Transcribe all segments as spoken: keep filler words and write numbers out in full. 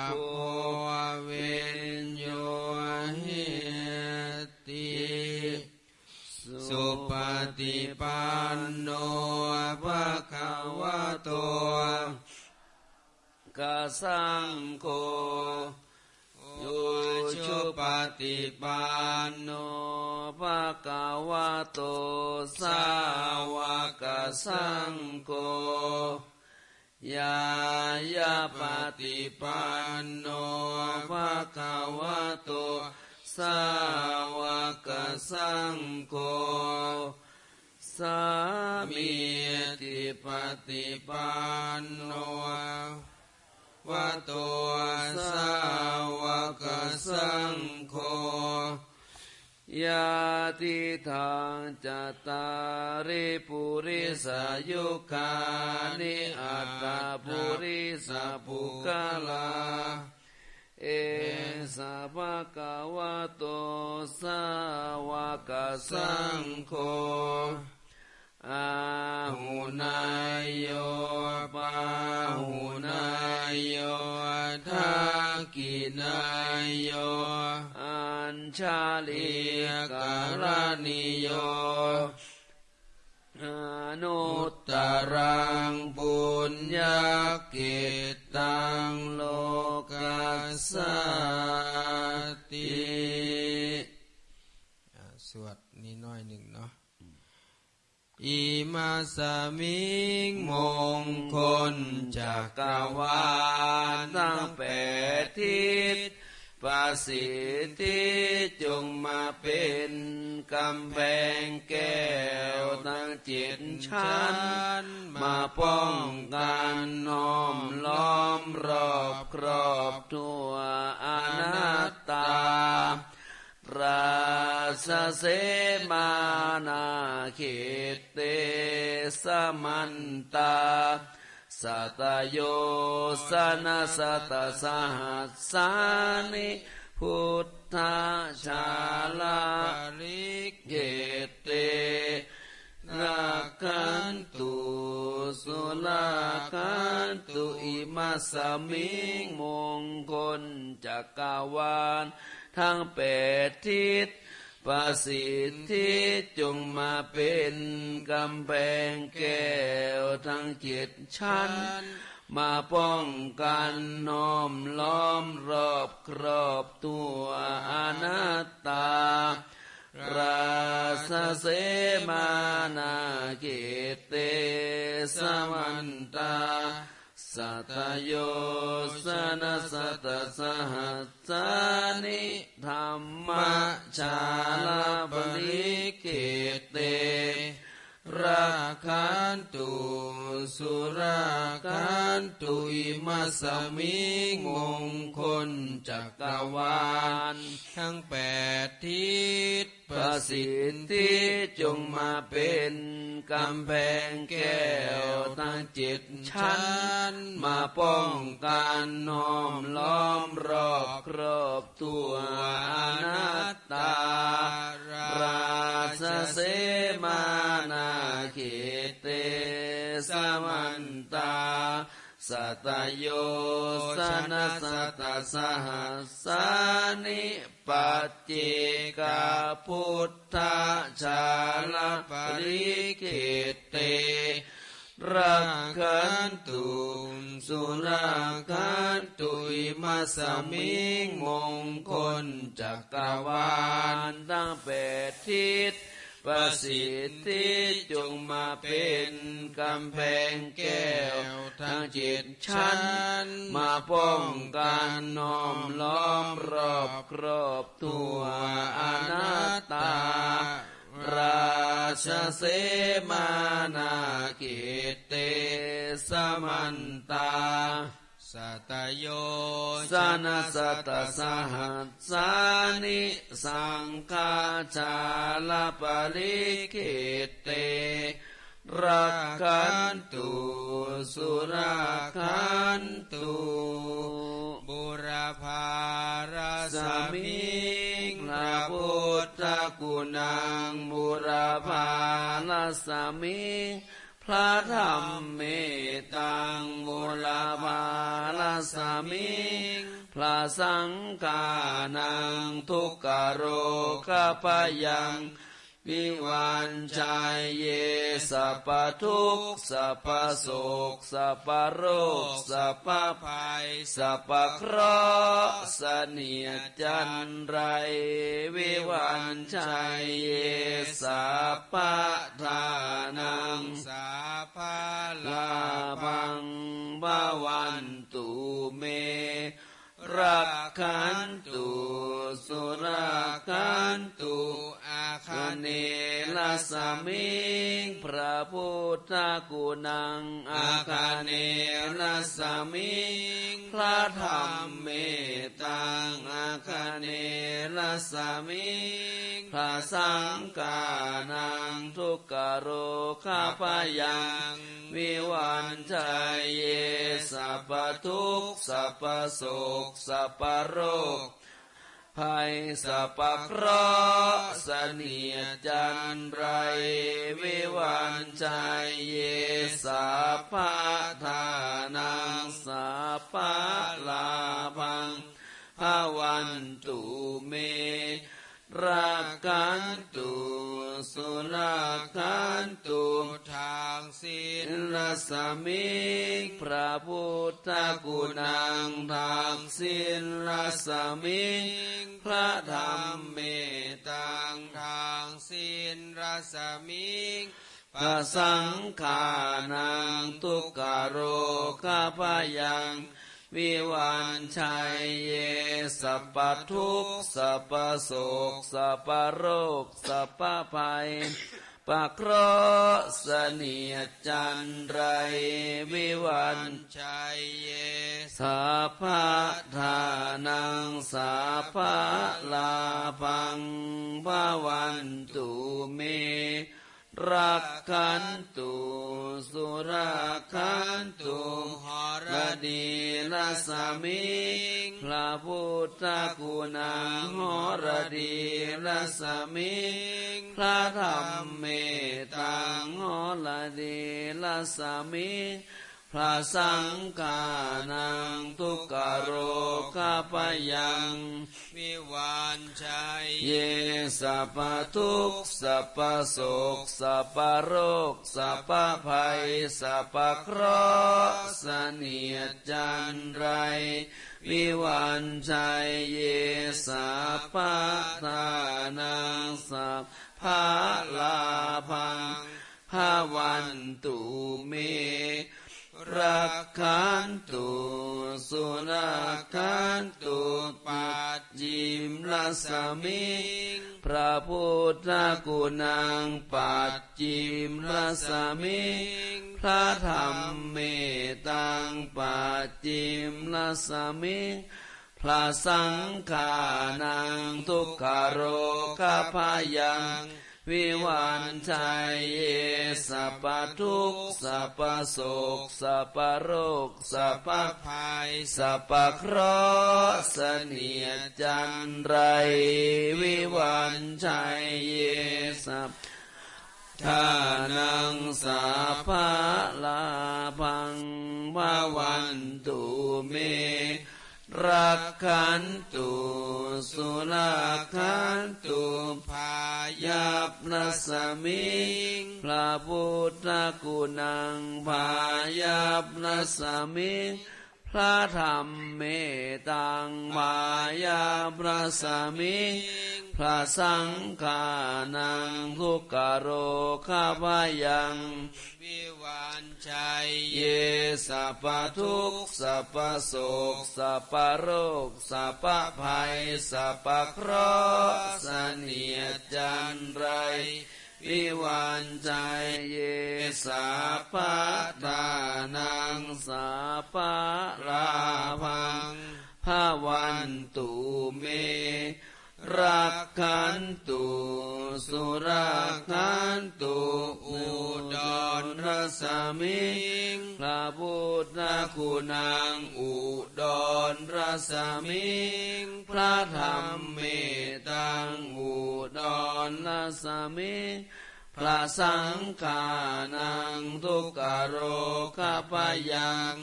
โภ วิญญูหิติ สุปฏิปันโน ภะคะวะโต สาวกสังโฆ อุจุปฏิปันโน ภะคะวะโต สาวกสังโฆ ญาณปฏิปันโน ภะคะวะโต สาวกสังโฆ สามีจิปฏิปันโน ภะคะวะโต สาวกสังโฆ ยะถา จัตตาริ ปุริสายุคานิ อัตถะ ปุริสปุคคลา เอสะ ภะคะวะโต สาวกสังโฆ อาหุเนยโย ปาหุเนยโย ทักขิเนยโย อัญชลีกะรณีโย อนุตตรังปุญญะเขตตัง โลกัสสาติ อ่า สวดนี้หน้อยนึ่งเนาะ อิมัสสมิง มงคลจักรวาลตังแปดทิศ ประสิทธิจงมาเป๋นก๋ำแพงแก้วตังเจ็ดชั้น มาป้องกันห้อมล้อมรอบครอบทั่วอนัตตา ราชเสมานาเขตเต สมันตา สัตโยชนะชตสหัสสานิ พุทธชาลาปริเขตเต รักขันตุ สุรักขันตุ อิมัสสมิง มงคลจักรวาลตังแปดทิศ ประสิทธิจงมาเป๋นก๋ำแพงแก้วตังเจ็ดชั้น มาป้องกันห้อมล้อมรอบครอบทั่วอนัตตา ราชเสมานาเขตเต สมันตา สัตโยชนะชตสหัสสานิ ธัมมชาลาปริเขตเต รักขันตุ สุรักขันตุ อิมัสสมิง มงคลจักรวาลตังแปดทิศ ประสิทธิจงมาเป๋นก๋ำแพงแก้วตังเจ็ดชั้น มาป้องกันห้อมล้อมรอบครอบทั่วอนัตตา ราชเสมานาเขตเต สมันตา สัตโยชนะชตสหัสสานิ ปัจเจกพุทธชาลาปริเขตเต รักขันตุ สุรักขันตุ อิมัสสมิง มงคลจักรวาลตังแปดทิศ ประสิทธิจงมาเป๋นก๋ำแพงแก้วตังเจ็ดชั้น มาป้องกันห้อมล้อมรอบครอบทั่วอนัตตา ราชเสมานาเขตเต สมันตา สัตโยชนะชตสหัสสานิ สังฆชาลาปริเขตเต รักขันตุ สุรักขันตุ บุรพารัสมิง พระพุทธกุณัง บุรพารัสมิง พระธัมเม ตัง บุรพารัสมิง พระสังฆานัง ทุกขโรคพยัง วิวัญชัยเย สัพพทุกข์สัพพโศกสัพพโรคสัพพภัยสัพพเคราะห์เสนียดจัญไร วิวัญชัยเย สัพพทานัง สัพพลาภัง ภวันตุเม รักขันตุ สุรักขันตุ อัคคเนรัสมิง พระพุทธกุณัง อัคคเนรัสมิง พระธัมเม ตัง อัคคเนรัสมิง พระสังฆานัง ทุกขโรคพยัง วิวัญชัยเย สัพพทุกข์สัพพโศกสัพพโรคภัยสัพพเคราะห์เสนียดจัญไร วิวัญชัยเย สัพพทานัง สัพพลาภัง ภวันตุเม รักขันตุ สุรักขันตุ ทักขิณรัสมิง พระพุทธกุณัง ทักขิณรัสมิง พระธัมเม ตัง ทักขิณรัสมิง พระสังฆานัง ทุกขโรคพยัง วิวัญชัยเย สัพพทุกข์สัพพโศกสัพพโรคสัพพภัยสัพพเคราะห์เสนียดจัญไร วิวัญชัยเย สัพพทานัง สัพพลาภัง ภวันตุเม รักขันตุ สุรักขันตุ หรดีรัสมิง พระพุทธกุณัง หรดีรัสมิง พระธัมเม ตัง หรดีรัสมิง พระสังฆานัง ทุกขโรคพยัง วิวัญชัยเย สัพพทุกข์สัพพโศกสัพพโรคสัพพภัยสัพพเคราะห์เสนียดจัญไร วิวัญชัยเย สัพพทานัง สัพพลาภัง ภวันตุเม รักขันตุ สุรักขันตุ ปัจฉิมรัสมิง พระพุทธกุณัง ปัจฉิมรัสมิง พระธัมเม ตัง ปัจฉิมรัสมิง พระสังฆานัง ทุกขโรคพยัง วิวัญชัยเย สัพพทุกข์สัพพโศกสัพพโรคสัพพภัยสัพพเคราะห์เสนียดจัญไร วิวัญชัยเย สัพพทานัง สัพพลาภัง ภวันตุเม รักขันตุ สุรักขันตุ พายัพรัสมิง พระพุทธกุณัง พายัพรัสมิง พระธัมเม ตัง พายัพรัสมิง พระสังฆานัง ทุกขโรคพยัง วิวัญชัยเย สัพพทุกข์สัพพโศกสัพพโรคสัพพภัยสัพพเคราะห์เสนียดจัญไร วิวัญชัยเย สัพพทานัง สัพพลาภัง ภวันตุเม รักขันตุ สุรักขันตุ อุดรรัสมิง พระพุทธกุณัง อุดรรัสมิง พระธัมเม ตัง อุดรรัสมิง พระสังฆานัง ทุกขโรคพยัง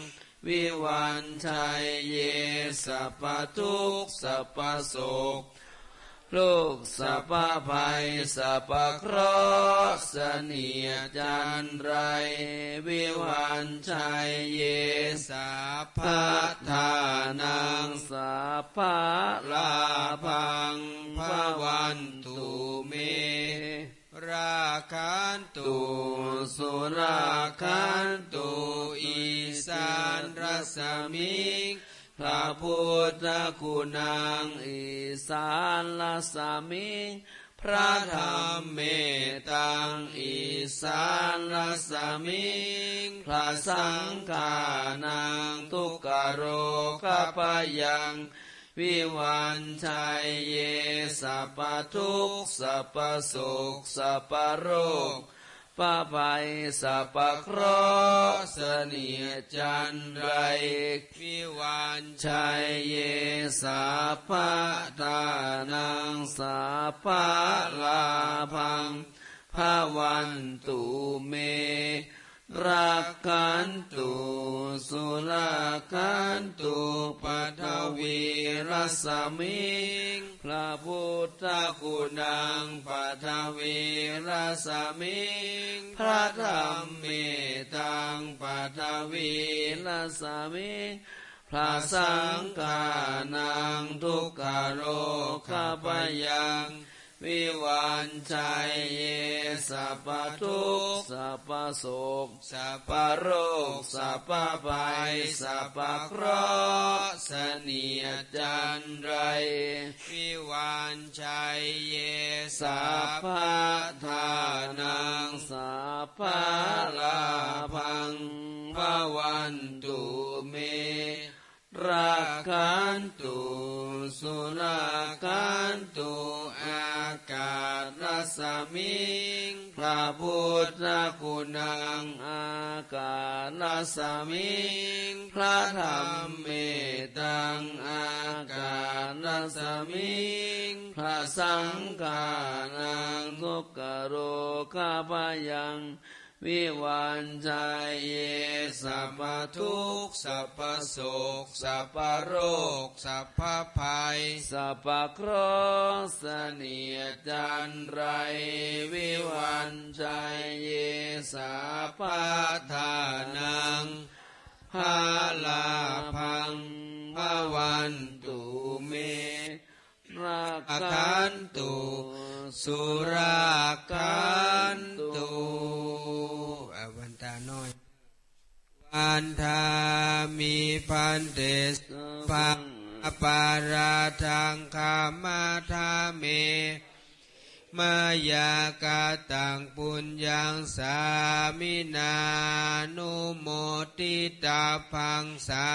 วิวัญชัยเย สัพพทุกข์สัพพโศก โรคสัพพภัยสัพพเคราะห์เสนียดจัญไร วิวัญชัยเย สัพพทานัง สัพพลาภัง ภวันตุเม รักขันตุ สุรักขันตุ อีสานรัสมิง พระพุทธกุณัง อีสานรัสมิง พระธัมเมตัง อีสานรัสมิง พระสังฆานัง ทุกขโรคพยัง วิวัญชัยเย สัพพทุกข์สัพพโศกสัพพโรค พระภัยสัพพเคราะห์เสนียดจัญไร วิวัญชัยเย สัพพทานัง สัพพลาภัง ภวันตุเม รักขันตุ สุรักขันตุ ปัทวีรัสมิง พระพุทธกุณัง ปัทวีรัสมิง พระธัมเมตัง ปัทวีรัสมิง พระสังฆานัง ทุกขโรคพยัง วิวัญชัยเย สัพพทุกข์สัพพโศกสัพพโรคสัพพภัยสัพพเคราะห์เสนียดจัญไร วิวัญชัยเย สัพพทานัง สัพพลาภัง ภวันตุเม รักขันตุ สุรักขันตุ อากาศรัสมิง พระพุทธกุณัง อากาศรัสมิง พระธัมเมตัง อากาศรัสมิง พระสังฆานัง ทุกขโรคพยัง วิวัญชัยเย สัพพทุกข์สัพพโศกสัพพโรคสัพพภัยสัพพเคราะห์เสนียดจัญไร วิวัญชัยเย สัพพทานัง ภลาภัง ภวันตุเม รักขันตุ สุรักขันตุ อ่ะ วันตาน้อย วันทามิ ภันเต สัพพัง อปาราธัง ขมาทาเม มายากาตัง ปุญญัง สามินา นุโมทิตาภัง สา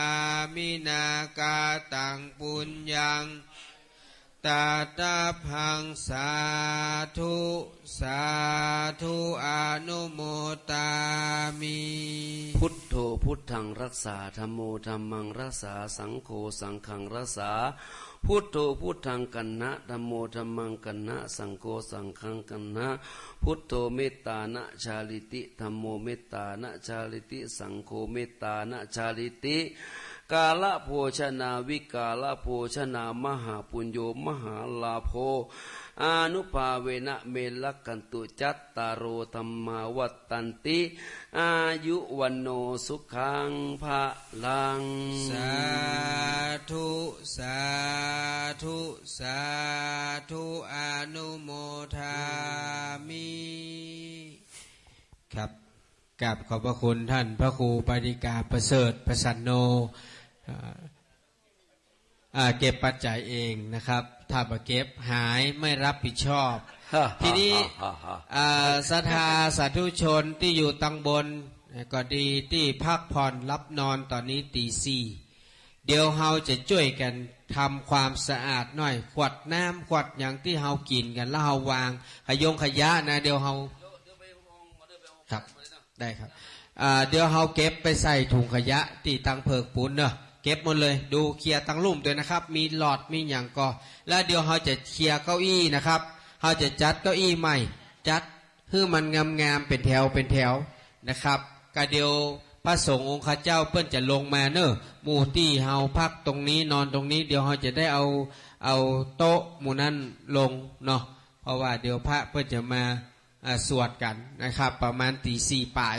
มินา กาตัง ปุญญัง ตาตาภัง สาธุ สาธุ อนุโมทามิ พุทโธ พุทธัง รักษา ธัมโม ธัมมัง รักษา สังโฆ สังฆัง รักษา พุทโธ พุทธัง กัณหะ ธัมโม ธัมมัง กัณหะ สังโฆ สังฆัง กัณหะ พุทโธ เมตตานะ ชาลิติ ธัมโม เมตตานะ ชาลิติ สังโฆ เมตตานะ ชาลิติ กาลโภชนา วิกาลโภชนา มหาปุญโญ มหาลาโภ อานุภาเวนะ เม รักขันตุ จัตตาโร ธัมมา วัฏฏันติ อายุ วัณโณ สุขัง พลัง สาธุ สาธุ สาธุ อนุโมทามิ ครับ กราบขอบพระคุณท่านพระครูปาริกาประเสริฐประสันโน อ่า อ่า เก็บปัจจัยเองนะครับ ถ้าบ่เก็บหายไม่รับผิดชอบ ทีนี้ อ่า ศรัทธาสาธุชนตี้อยู่ตังบนก็ดี ตี้พักผ่อนหลับนอนต๋อนนี้ตี๋สี่ เดี๋ยวเฮาจะจ้วยกั๋นทำความสะอาดหน้อย ขวดน้ำขวดหยังตี้เฮากิ๋นกั๋นแล้วเฮาวาง ขยงขยะนะ เดี๋ยวเฮา ครับ ได้ครับ อ่า เดี๋ยวเฮาเก็บไปใส่ถุงขยะตี้ตังเผิงปูนเนาะ เก็บหมดเลย ดูเคลียร์ตังลุ่มตวยนะครับ มีหลอดมีหยังก็ แล้วเดี๋ยวเฮาจะเคลียร์เก้าอี้นะครับ เฮาจะจัดเก้าอี้ใหม่ จัด หื้อมันงามๆ เป๋นแถวเป๋นแถวนะครับ ก็เดี๋ยวพระสงฆ์องค์ข้าเจ้าเปิ้นจะลงมาเน่อ หมู่ตี้เฮาพักตรงนี้นอนตรงนี้ เดี๋ยวเฮาจะได้เอา เอาโต๊ะหมู่นั้นลงเนาะ เพราะว่าเดี๋ยวพระเปิ้นจะมา อ่า สวดกั๋นนะครับ ประมาณตี๋สี่ป๋าย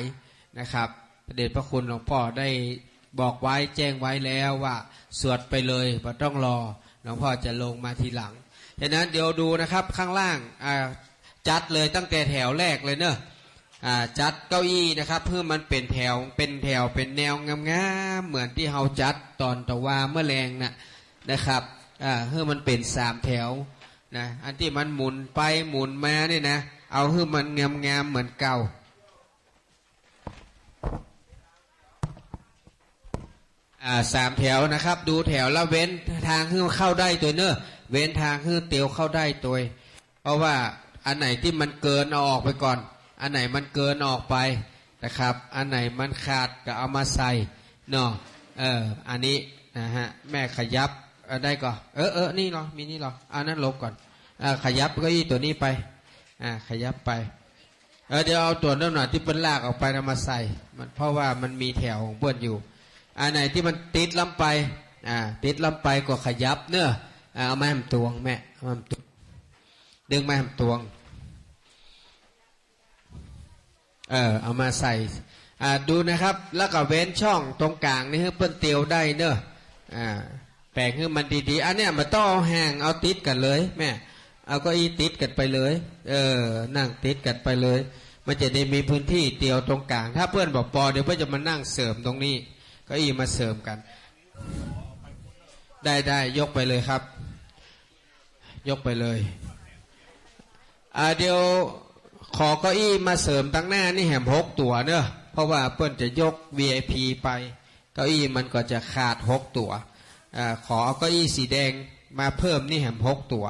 นะครับ พระเดชพระคุณหลวงพ่อได้บอกไว้แจ้งไว้แล้วว่าสวดไปเลย บ่ต้องรอ หลวงพ่อจะลงมาทีหลัง ฉะนั้นเดี๋ยวดูนะครับ ข้างล่าง อ่า จัดเลยตั้งแต่แถวแรกเลยเน่อ อ่า จัดเก้าอี้นะครับ หื้อมันเป๋นแถว เป๋นแถว เป๋นแนวงามๆ เหมือนตี้เฮาจัดต๋อนตะวาเมื่อแลงน่ะนะครับ อ่า หื้อมันเป๋นสามแถว นะ อันตี้มันหมุนไปหมุนมานี่นะ เอาหื้อมันงามๆ เหมือนเก่า อ่า สามแถวนะครับ ดูแถวแล้วเว้นตางหื้อเข้าได้ตวยเน่อ เว้นตางหื้อเตียวเข้าได้ตวย เพราะว่าอันไหนตี้มันเกินเอาออกไปก่อน อันไหนมันเกินออกไปนะครับ อันไหนมันขาดก็เอามาใส่เนาะ เออ อันนี้นะฮะ แม่ขยับ เออ ได้ก่อ เออ เออ นี่ลอ มีนี่ลอ เอานั้นลงก่อน อ่า ขยับเก้าอี้ตั๋วนี้ไป อ่า ขยับไป เออ เดี๋ยวเอาตั๋วนั้นน่ะตี้เปิ้นลากออกไปน่ะมาใส่ มัน เพราะว่ามันมีแถวของเปิ้นอยู่ อันไหนตี้มันติดล้ำไป อ่า ติดล้ำไปก็ขยับเน่อ อ่า เอาไม้แหมตวงแม่ เอาไม้แหมตวง ดึงไม้แหมตวง เออ เอามาใส่ อ่า ดูนะครับ แล้วก็เว้นช่องตรงก๋างนี่หื้อเปิ้นเตียวได้เน่อ อ่า แป๋งหื้อมันดีๆ อันเนี้ยบ่ต้องเอาห่าง เอาติดกั๋นเลยแม่ เอาเก้าอี้ติดกั๋นไปเลย เออ นั่งติดกั๋นไปเลย มันจะได้มีพื้นที่เตียวตรงก๋าง ถ้าเปิ้นบ่ปอ เดี๋ยวเปิ้นจะมานั่งเสริมตรงนี้ เก้าอี้มาเสริมกั๋น ได้ ได้ ยกไปเลยครับ ยกไปเลย อ่า เดี๋ยวขอเก้าอี้มาเสริมตังหน้านี่แหมหกตั๋วเน่อ เพราะว่าเปิ้นจะยก วี ไอ พี ไป เก้าอี้มันก็จะขาดหกตั๋ว อ่า ขอเอาเก้าอี้สีแดงมาเพิ่มนี่แหมหกตั๋ว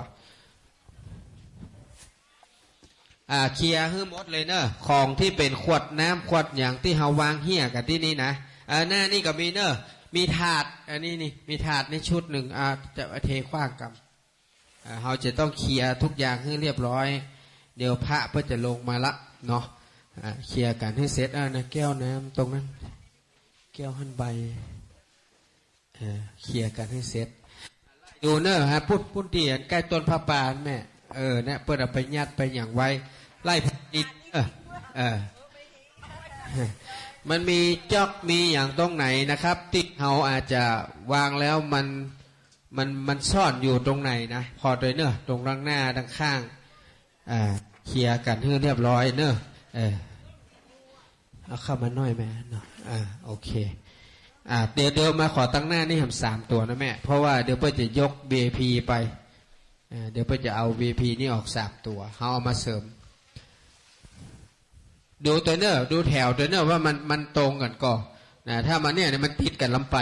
อ่า เคลียร์หื้อหมดเลยเน่อ ของตี้เป๋นขวดน้ำขวดหยังตี้เฮาวางเหี่ยกั๋นตี้นี่นะ อ่า หน้านี่ก็มีเน่อ มีถาด อันนี้นี่ มีถาดนี่ชุดนึ่ง อ่า จะเทขว้างกั๋น อ่า เฮาจะต้องเคลียร์ทุกอย่างหื้อเรียบร้อย เดี๋ยวพระเปิ้นจะลงมาละเนาะ อ่า เคลียร์กั๋นหื้อเสร็จ อ่า นะ แก้วน้ำตรงนั้น แก้วหั้นใบ เออ เคลียร์กั๋นหื้อเสร็จ ดูเน่อฮะ ปุ้น ปุ้นตี้อันใก้ต้นผ้าป่าแม่ เออ เนี่ย เปิ้นเอาไปยัดไปหยังไว้ ไล่พระนิด เออ เออ มันมีจ๊อกมีหยังตรงไหนนะครับ ตี้เฮาอาจจะวางแล้วมัน มัน มันซ่อนอยู่ตรงไหนนะ ขอตวยเน่อ ตรงตังหน้าตังข้าง อ่า เคลียร์กั๋นหื้อเรียบร้อยเน่อ เออ เอาเข้ามาหน้อยแม่เนาะ อ่า โอเค อ่า เดี๋ยว เดี๋ยวมาขอตังหน้านี่แหมสามตั๋วนะแม่ เพราะว่าเดี๋ยวเปิ้นจะยก วี ไอ พี ไป อ่า เดี๋ยวเปิ้นจะเอา วี ไอ พี นี่ออกสามตั๋ว เฮาเอามาเสริม ดูตวยเน่อ ดูแถวตวยเน่อว่ามัน มันตรงกั๋นก่อ นะ ถ้ามันเนี่ย มันติดกั๋นล้ำไป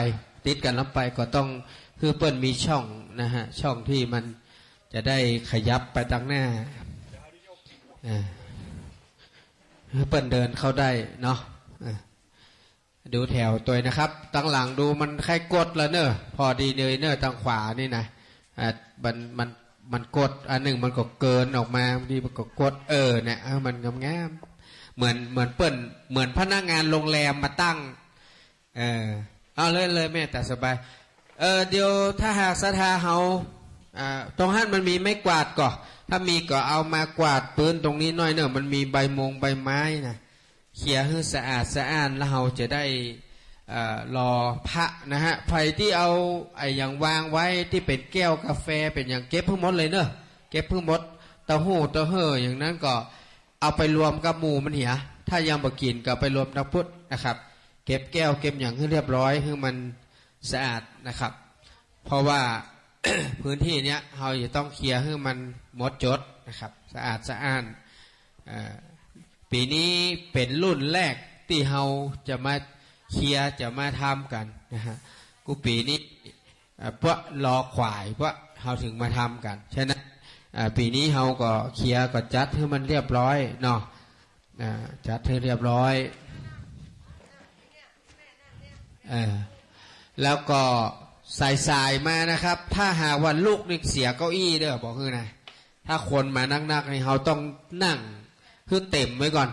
ติดกั๋นล้ำไปก็ต้องหื้อเปิ้นมีช่องนะฮะ ช่องตี้มันจะได้ขยับไปตังหน้า อ่า หื้อเปิ้นเดินเข้าได้เนาะ อ่า ดูแถวตวยนะครับ ตังหลังดูมันใค่กดละเน่อ พอดีเลยเน่อ ตังขวานี่นะ อ่า มัน มัน มันกด อันนึ่งมันก็เกินออกมา บางทีมันก็กด เออ เนี่ย เออ มันงามๆ เหมือน เหมือนเปิ้น เหมือนพนักงานโรงแรมมาตั้ง เออ เอาเลย เลยแม่ ต๋ามสบาย เออ เดี๋ยวถ้าหากศรัทธาเฮา อ่า ตรงหั้นมันมีไม้กวาดก่อ ถ้ามีก็เอามากวาดปื๊นตรงนี้หน้อยเน่อ มันมีใบมงใบไม้นะ เคลียร์หื้อสะอาดสะอ้าน แล้วเฮาจะได้ เอ่อ รอพระนะฮะ ใผตี้เอาไอ้หยังวางไว้ตี้เป๋นแก้วกาแฟเป๋นหยัง เก็บหื้อหมดเลยเน่อ เก็บหื้อหมด เต้าหู้เต้าเฮ่ออย่างนั้นก็เอาไปรวมกับหมู่มันเหีย ถ้ายังบ่กิ๋นก็ไปรวมตางปุ้นนะครับ เก็บแก้วเก็บหยังหื้อเรียบร้อย หื้อมันสะอาดนะครับ เพราะว่า พื้นตี้เนี้ยเฮาจะต้องเคลียร์หื้อมันหมดจดนะครับ สะอาดสะอ้าน เอ่อ ปี๋นี้เป๋นรุ่นแรกตี้เฮาจะมาเคลียร์ จะมาทำกั๋นนะฮะ กู้ปี๋นี้ เอ่อ เปื้อรอขวาย เปื้อเฮาเถิงมาทำกั๋น ฉะนั้น เอ่อ ปี๋นี้เฮาก็เคลียร์ ก็จัดหื้อมันเรียบร้อยเนาะ อ่า จัดหื้อเรียบร้อย เออ แล้วก็สายๆ มานะครับ ถ้าหากว่าลุกนี่เสียเก้าอี้เด้อ บอกหื้อนะ ถ้าคนมานักๆ นี่เฮาต้องนั่ง หื้อเต็มไว้ก่อน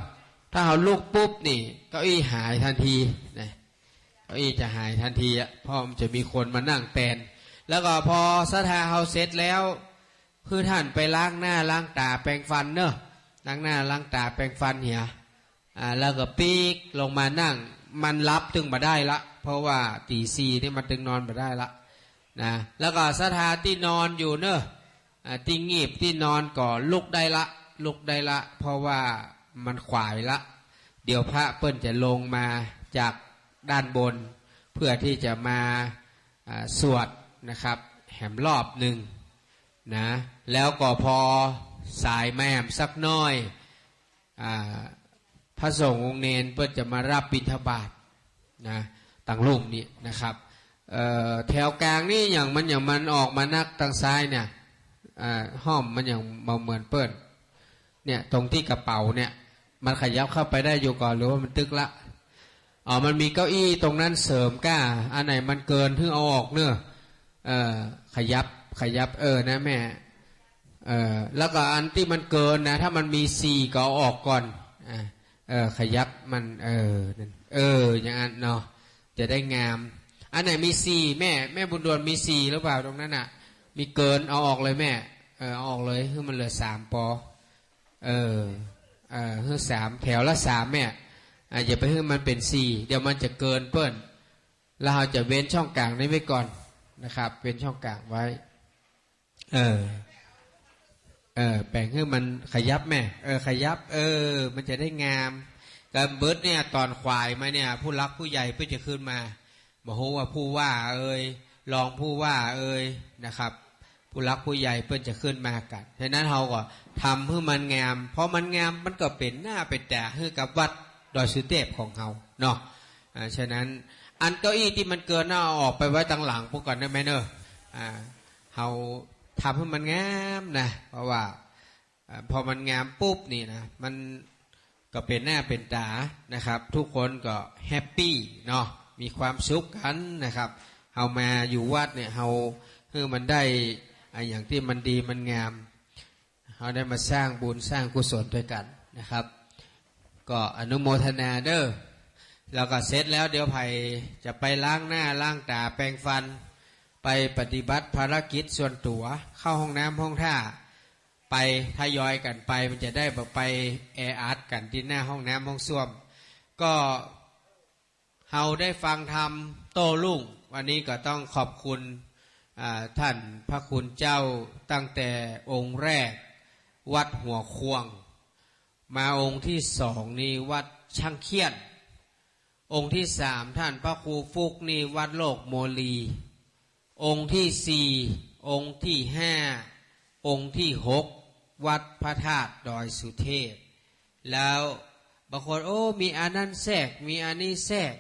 ถ้าเฮาลุกปุ๊บนี่ เก้าอี้หายทันทีนะ เก้าอี้จะหายทันทีอะ เพราะมันจะมีคนมานั่งแตน แล้วก็พอศรัทธาเฮาเสร็จแล้ว หื้อต้านไปล้างหน้าล้างต๋าแปรงฟันเนาะ ล้างหน้าล้างต๋าแปรงฟันเหีย อ่า แล้วก็ปิ๊กลงมานั่ง มันหลับตึงบ่ได้ละ เพราะว่าตี๋สี่นี่มันตึงนอนบ่ได้ละนะ แล้วก็ศรัทธาตี้นอนอยู่เนาะ อ่า ตี้งีบตี้นอนก็ลุกได้ละ ลุกได้ละ เพราะว่ามันขวายละ เดี๋ยวพระเปิ้นจะลงมาจากด้านบน เพื่อตี้จะมา อ่า สวดนะครับ แหมรอบนึ่งนะ แล้วก็พอสายมาแหมสักหน้อย อ่า พระสงฆ์องค์เณรเปิ้นจะมารับบิณฑบาตนะ ตังลุ่มนี้นะครับ เอ่อ แถวกลางนี่อย่างมัน อย่างมันออกมานักตังซ้ายเนี่ย อ่า ห้อมมันอย่างบ่เหมือนเปิ้น เนี่ย ตรงตี้กระเป๋าเนี่ย มันขยับเข้าไปได้อยู่ก่อ หรือว่ามันตึ๊กละ อ๋อ มันมีเก้าอี้ตรงนั้นเสริมก้า อันไหนมันเกินหื้อเอาออกเนาะ เออ ขยับ ขยับ เออ นะแม่ เออ แล้วก็อันตี้มันเกินนะ ถ้ามันมีสี่ก็เอาออกก่อน อ่า เออ ขยับมัน เออ นั่น เออ อย่างนั้นเนาะ จะได้งาม อันไหนมีสี่ แม่ แม่บุญดวนมีสี่หรือเปล่าตรงนั้นน่ะ มีเกิน เอาออกเลยแม่ เออ เอาออกเลย หื้อมันเหลือสามปอ เออ เออ หื้อสาม แถวละสามแม่ อ่า อย่าไปหื้อมันเป๋นสี่ เดี๋ยวมันจะเกินเปิ้น แล้วเฮาจะเว้นช่องกลางนี้ไว้ก่อนนะครับ เว้นช่องกลางไว้ เออ เออ แป๋งหื้อมันขยับแม่ เออ ขยับ เออ มันจะได้งาม ก๋านเบิดเนี่ย ต๋อนขวายมาเนี่ย ผู้หลักผู้ใหญ่เปิ้นจะขึ้นมา บ่ฮู้ว่าผู้ว่าเอย รองผู้ว่าเอยนะครับ ผู้หลักผู้ใหญ่เปิ้นจะขึ้นมากั๋น ฉะนั้นเฮาก็ทำหื้อมันงาม พอมันงามมันก็เป๋นหน้าเป๋นต๋าหื้อกับวัดดอยสุเทพของเฮาเนาะ อ่า ฉะนั้นอันเก้าอี้ตี้มันเกินน่ะ เอาออกไปไว้ตังหลังปู้นก่อนได้ไหมเนาะ อ่า เฮาทำหื้อมันงามนะ เพราะว่า อ่า พอมันงามปุ๊บนี่นะ มันก็เป๋นหน้าเป๋นต๋านะครับ ทุกคนก็แฮปปี้เนาะ มีความสุขกั๋นนะครับ เฮามาอยู่วัดเนี่ย เฮาหื้อมันได้ อ่า อย่างตี้มันดีมันงาม เฮาได้มาสร้างบุญสร้างกุศลตวยกั๋นนะครับ ก็อนุโมทนาเด้อ แล้วก็เสร็จแล้วเดี๋ยวใผจะไปล้างหน้าล้างต๋าแปรงฟัน ไปปฏิบัติภารกิจส่วนตั๋ว เข้าห้องน้ำห้องท่า ไปทยอยกั๋นไป มันจะได้บ่ไปแออัดกั๋นตี้หน้าห้องน้ำห้องส้วม ก็เฮาได้ฟังธรรมโต้รุ่ง วันนี้ก็ต้องขอบคุณ อ่า ท่านพระคุณเจ้าตั้งแต่องค์แรก วัดหัวข่วง มาองค์ที่สองนี่วัดช่างเขี้ยน องค์ที่สามท่านพระครูฟุกนี่วัดโลกโมลี องค์ที่สี่ องค์ที่ห้า องค์ที่หก วัดพระธาตุดอยสุเทพ แล้วบางคน โอ้ มีอันนั้นแทรก มีอันนี้แทรก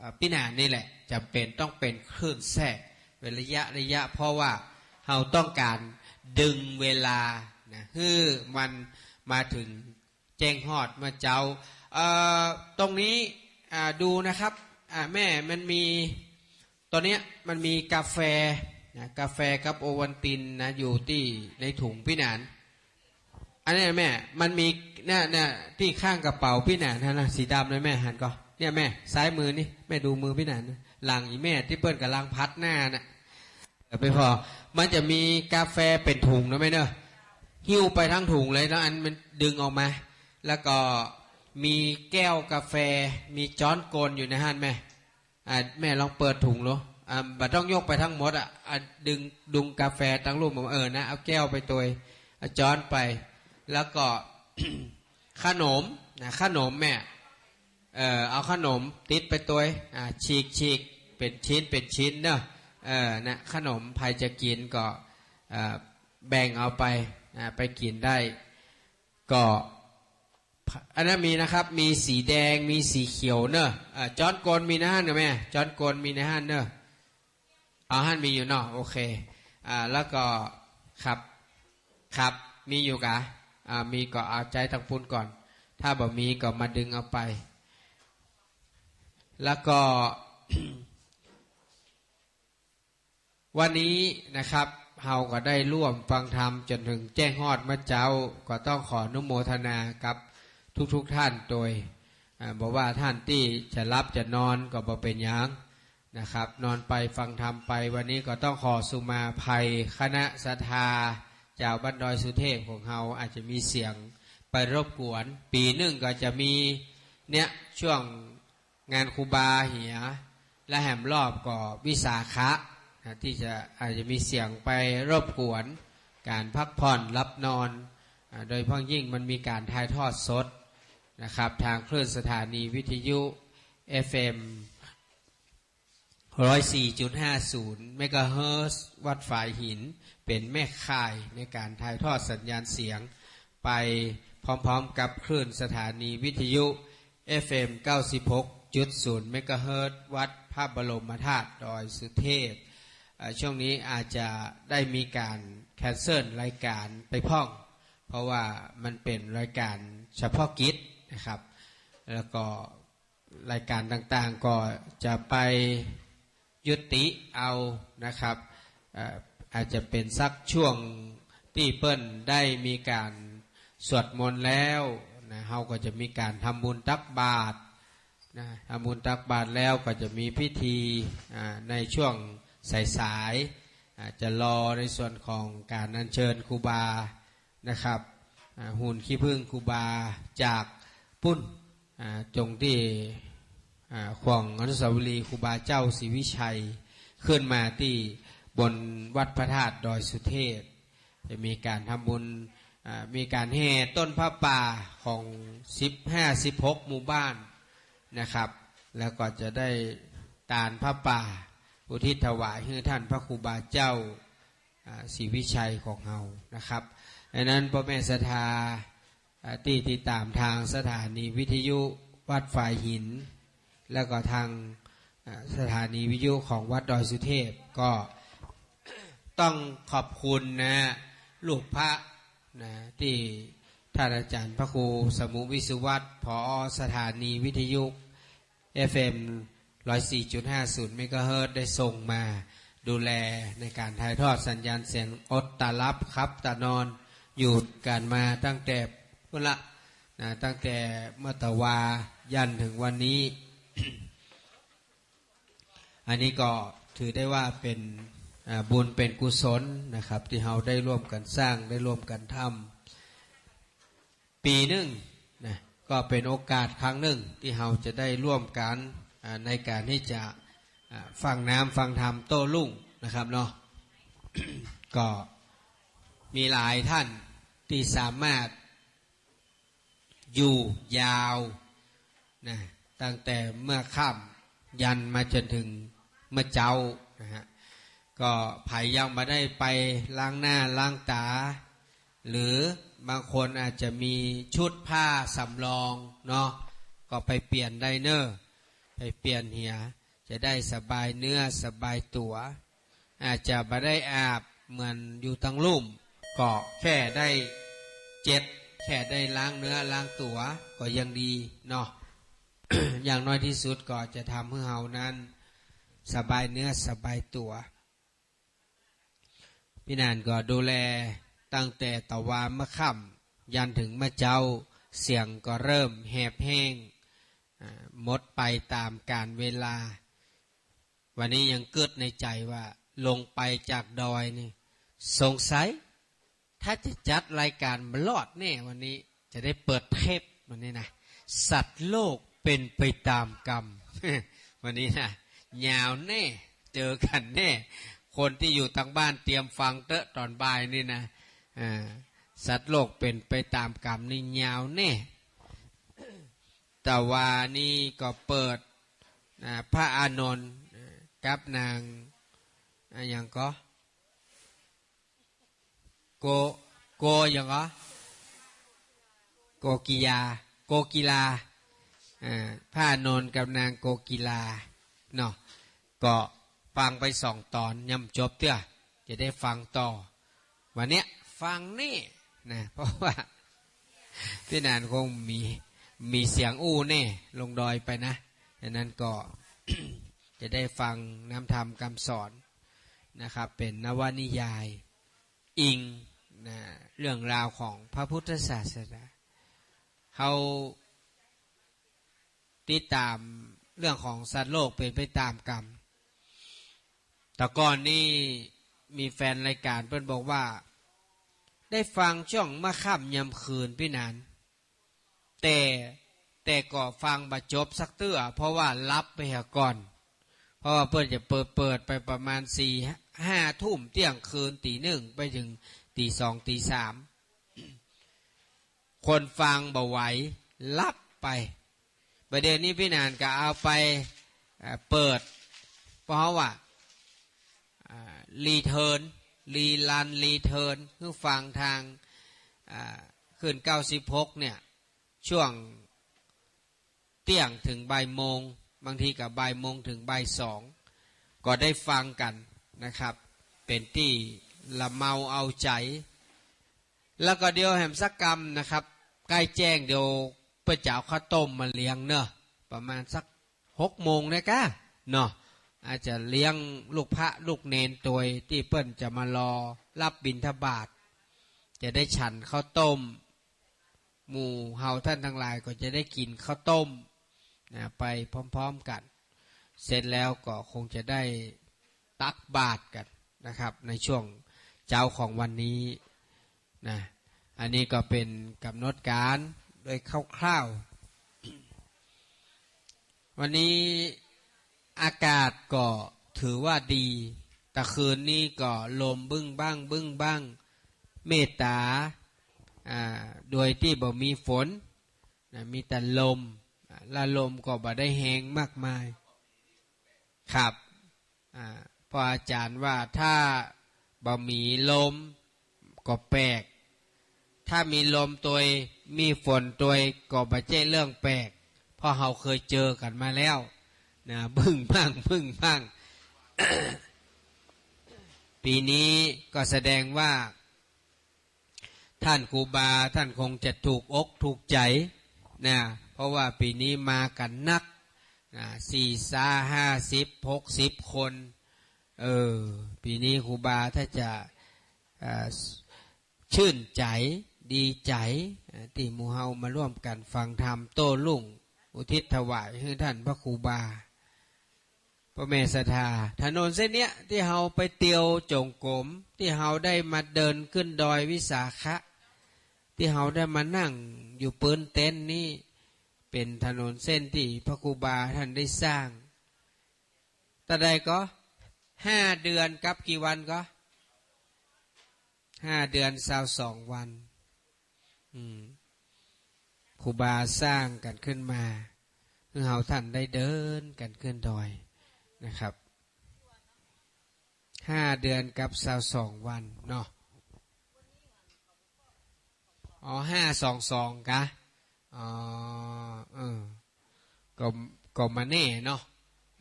อ่า ปี้หนานนี่แหละ จ๋ำเป๋นต้องเป๋นคลื่นแทรก เป๋นระยะระยะ เพราะว่าเฮาต้องก๋านดึงเวลานะ หื้อมันมาเถิง แจ้งฮอดเมื่อเจ๊า เอ่อ ตรงนี้ อ่า ดูนะครับ อ่า แม่ มันมี ตอนเนี้ยมันมีกาแฟนะ กาแฟกับโอวัลตินนะ อยู่ตี้ในถุงปี้หนาน อันเนี้ยแม่ มันมี เนี่ย เนี่ย ตี้ข้างกระเป๋าปี้หนานนะ สีดำนะแม่ หันก่อ เนี่ยแม่ ซ้ายมือนี่ แม่ดูมือปี้หนานนะ หลังอี่แม่ตี้เปิ้นก่ำลังพัดหน้าน่ะ เออ ไปผ่อ มันจะมีกาแฟเป๋นถุงนะแม่เนาะ หิ้วไปตังถุงเลย แล้วอันมันดึงออกมา แล้วก็มีแก้วกาแฟ มีจ๊อนกลอยู่ในหั้นแม่ อ่า แม่ลองเปิดถุงดู อ่า บ่ต้องยกไปตังหมดอ่ะ อ่า ดึง ดึงกาแฟตังลุ่มออกมา เออ นะ เอาแก้วไปตวย เอาจ๊อนไป แล้วก็ ขนมนะ ขนมแม่ เอ่อ เอาขนมติดไปตวย อ่า ฉีก ฉีก เป๋นชิ้น เป๋นชิ้นเนาะ เอ่อ นะ ขนมใผจะกิ๋นก็ เอ่อ แบ่งเอาไป อ่า ไปกิ๋นได้ ก็ อันนั้นมีนะครับ มีสีแดง มีสีเขียวเนาะ อ่า จ๊อนกลมีในหั้นเนาะแม่ จ๊อนกลมีในหั้นเนาะ เอาหั้นมีอยู่เนาะ โอเค อ่า แล้วก็ ครับ ครับ มีอยู่กา อ่า มีก็เอาใจ๊ตังปู้นก่อน ถ้าบ่มีก็มาดึงเอาไป แล้วก็ วันนี้นะครับ เฮาก็ได้ร่วมฟังธรรมจ๋นเถิงแจ้งฮอดเมื่อเจ๊า ก็ต้องขออนุโมทนากับ ทุกๆ ท่านโตย อ่า บ่ว่าท่านตี้จะหลับจะนอนก็บ่เป๋นหยังนะครับ นอนไปฟังธรรมไป วันนี้ก็ต้องขอสุมาภัยคณะศรัทธาจาวบ้านดอยสุเทพของเฮา อาจจะมีเสียงไปรบกวน ปี๋นึ่งก็จะมีเนี่ย ช่วง งานครูบาเหีย และแหมรอบก็วิสาขะนะ ตี้จะ อาจจะมีเสียงไปรบกวนก๋านพักผ่อนหลับนอน อ่า โดยเฉพาะยิ่งมันมีก๋านถ่ายทอดสดนะครับ ทางคลื่นสถานีวิทยุ เอฟเอ็ม ร้อยสี่จุดห้าศูนย์ เมกะเฮิรตซ์ วัดฝายหิน เป๋นแม่ข่ายในก๋านถ่ายทอดสัญญาณเสียง ไปพร้อมๆ กับคลื่นสถานีวิทยุ เอฟเอ็ม เก้าสิบหกจุดศูนย์ เมกะเฮิรตซ์ วัดพระบรมธาตุดอยสุเทพ เอ่อ ช่วงนี้อาจจะได้มีก๋านแคนเซิลรายก๋านไปพ่อง เพราะว่ามันเป๋นรายก๋านเฉพาะกิจนะครับ แล้วก็รายก๋านต่างๆ ก็จะไป ยุติเอานะครับ เอ่อ อาจจะเป๋นสักช่วงตี้เปิ้นได้มีก๋านสวดมนต์แล้วนะ เฮาก็จะมีก๋านทำบุญตักบาตรนะ ทำบุญตักบาตรแล้วก็จะมีพิธี อ่า ในช่วงสายๆ อ่า จะรอในส่วนของก๋านอัญเชิญครูบา นะครับ อ่า หุ่นขี้ผึ้งครูบาจากปุ้น อ่า จงตี้ อ่า ขวางอนุสาวรีย์ครูบาเจ้าศรีวิชัย ขึ้นมาตี้บนวัดพระธาตุดอยสุเทพ จะมีก๋านทำบุญ อ่า มีก๋านแห่ต้นผ้าป่าของสิบห้า สิบหก หมู่บ้านนะครับ แล้วก็จะได้ตานผ้าป่าอุทิศถวายหื้อท่านพระครูบาเจ้า อ่า ศรีวิชัยของเฮานะครับ ดังนั้นป้อแม่ศรัทธา อ่า ตี้ติดต๋ามตางสถานีวิทยุวัดฝายหิน แล้วก็ตาง อ่า สถานีวิทยุของวัดดอยสุเทพ ก็ต้องขอบคุณนะ ลูกพระนะ ตี้ต้านอาจ๋ารย์พระครูสมุห์ วิศวัฒน์ ผอ.สถานีวิทยุ เอฟเอ็ม ร้อยสี่จุดห้าศูนย์ เมกะเฮิรตซ์ ได้ส่งมาดูแลในก๋านถ่ายทอดสัญญาณเสียง อดตาหลับขับตานอน อยู่กั๋นมาตั้งแต่ปุ้นละนะ ตั้งแต่เมื่อตะวายันเถิงวันนี้ อันนี้ก็ถือได้ว่าเป๋น อ่า บุญเป๋นกุศลนะครับ ตี้เฮาได้ร่วมกั๋นสร้าง ได้ร่วมกั๋นทำ ปี๋นึ่งนะ ก็เป๋นโอกาสครั้งนึ่งตี้เฮาจะได้ร่วมกั๋น อ่า ในก๋านตี้จะ อ่า ฟังน้ำฟังธรรมโต้รุ่งนะครับเนาะ ก็มีหลายท่านตี้สามารถอยู่ยาวนะ ตั้งแต่เมื่อค่ำยันมาจ๋นเถิงเมื่อเจ๊านะฮะ ก็ใผยังบ่ได้ไปล้างหน้าล้างต๋า หรือบางคนอาจจะมีชุดผ้าสำรองเนาะ ก็ไปเปลี่ยนได้เน่อ ไปเปลี่ยนเหีย จะได้สบายเนื้อสบายตั๋ว อาจจะบ่ได้อาบเหมือนอยู่ตังลุ่ม ก็แค่ได้เจ็ด แค่ได้ล้างเนื้อล้างตั๋วก็ยังดีเนาะ อย่างน้อยตี้สุดก็จะทำหื้อเฮานั้นสบายเนื้อสบายตั๋ว ปี้หนานก็ดูแลตั้งแต่ตะวาเมื่อค่ำยันเถิงเมื่อเจ๊า เสียงก็เริ่มแหบแห้ง อ่า หมดไปต๋ามกาลเวลา วันนี้ยังกึ๊ดในใจ๋ว่าลงไปจากดอยนี่ สงสัยถ้าจะจัดรายก๋านบ่รอดแน่วันนี้ จะได้เปิดเทปวันนี้นะ สัตว์โลกเป็นไปตามกรรม วันนี้นะ ยาวแน่ เจอกั๋นแน่ คนตี้อยู่ตางบ้านเตรียมฟังเต๊อะต๋อนบ่ายนี่นะ อ่า สัตว์โลกเป็นไปตามกรรมนี่ยาวแน่ ตะวานี้ก็เปิด อ่า พระอานนท์ อ่า กับนาง อ่า หยังก็ โก โกหยังก็ โกกิยา โกกิลา อ่า พระอานนท์กับนางโกกิลา เนาะ ก็ฟังไปสองต๋อนยังบ่จบเตื้อ จะได้ฟังต่อ วันเนี้ยฟังแน่นะ เพราะว่า ปี้หนานคงมี มีเสียงอู้แน่ ลงดอยไปนะ ดังนั้นก็ จะได้ฟังน้ำธรรมคำสอนนะครับ เป๋นนวนิยาย อิงนะ เรื่องราวของพระพุทธศาสนา เขาติดต๋ามเรื่องของสัตว์โลกเป๋นไปต๋ามกรรม แต่ก่อนนี้มีแฟนรายก๋านเปิ้นบอกว่า ได้ฟังจ้องเมื่อค่ำยามคืนปี้หนาน แต่ แต่ก็ฟังบ่จบสักเตื้อ เพราะว่าหลับไปเหียก่อน เพราะว่าเปิ้นจะเปิด เปิดไปประมาณสี่ ห้าทุ่ม เตี้ยงคืน ตี๋หนึ่ง ไปเถิงตี๋สอง ตี๋สาม คนฟังบ่ไหว หลับไป บ่าเดี่ยวนี้ปี้หนานก็เอาไป เอ่อ เปิด เพราะว่า อ่า รีเทิร์น รีรัน รีเทิร์น หื้อฟังตาง อ่า คลื่น เก้าสิบหก เนี่ย ช่วงเตี้ยงเถิงบ่ายโมง บางทีก็บ่ายโมงเถิงบ่ายสอง ก็ได้ฟังกั๋นนะครับ เป๋นตี้ละเมาเอาใจ๋ แล้วก็เดี๋ยวแหมสักกำนะครับ ใก้แจ้งเดี๋ยวเปิ้นจะเอาข้าวต้มมาเลี้ยงเนาะ ประมาณสักหกโมงนะก้าเนาะ อาจจะเลี้ยงลูกพระลูกเณรตวยตี้เปิ้นจะมารอรับบิณฑบาต จะได้ฉันข้าวต้ม หมู่เฮาต้านตังหลายก็จะได้กิ๋นข้าวต้มนะ ไปพร้อมๆ กั๋น เสร็จแล้วก็คงจะได้ตักบาตรกั๋นนะครับ ในช่วงเจ๊าของวันนี้นะ อันนี้ก็เป๋นก๋ำหนดก๋านโดยคร่าวๆ วันนี้อากาศก็ถือว่าดี ตะคืนนี้ก็ลมบึ้งบ้าง บึ้งบ้าง เมตต๋า อ่า โดยตี้บ่มีฝนนะ มีแต่ลม อ่า และลมก็บ่ได้แฮงมากมาย ครับ อ่า เพราะอาจ๋ารย์ว่าถ้าบ่มีลมก็แปลก ถ้ามีลมตวย มีฝนตวยก็บ่ใจ้เรื่องแปลก เพราะเฮาเคยเจอกั๋นมาแล้วนะ บึ้งบ้าง บึ้งบ้าง ปี๋นี้ก็แสดงว่า ต้านครูบาต้านคงจะถูกอกถูกใจ๋นะ เพราะว่าปี๋นี้มากั๋นนักนะ สี่ซาห้าสิบ หกสิบคน เออ ปี๋นี้ครูบาต้านจะ เอ่อ ชื่นใจ๋ ดีใจ๋ เอ่อ ตี้หมู่เฮามาร่วมกั๋นฟังธรรมโต้รุ่ง อุทิศถวายหื้อต้านพระครูบา ป้อแม่ศรัทธา ถนนเส้นเนี้ยตี้เฮาไปเตียวจงกรม ตี้เฮาได้มาเดินขึ้นดอยวิสาขะ ตี้เฮาได้มานั่งอยู่ปื๊นเต็นท์นี้ เป๋นถนนเส้นตี้พระครูบาต้านได้สร้าง เต้าใดก็ ห้าเดือนกับกี่วันก็ ห้าเดือนซาวสองวัน อืม ครูบาสร้างกั๋นขึ้นมา หื้อเฮาต้านได้เดินกั๋นขึ้นดอยนะครับ ห้าเดือนกับซาวสองวันเนาะ อ๋อ ห้าสองสอง กะ อ๋อ เออ ก็ ก็บ่แน่เนาะ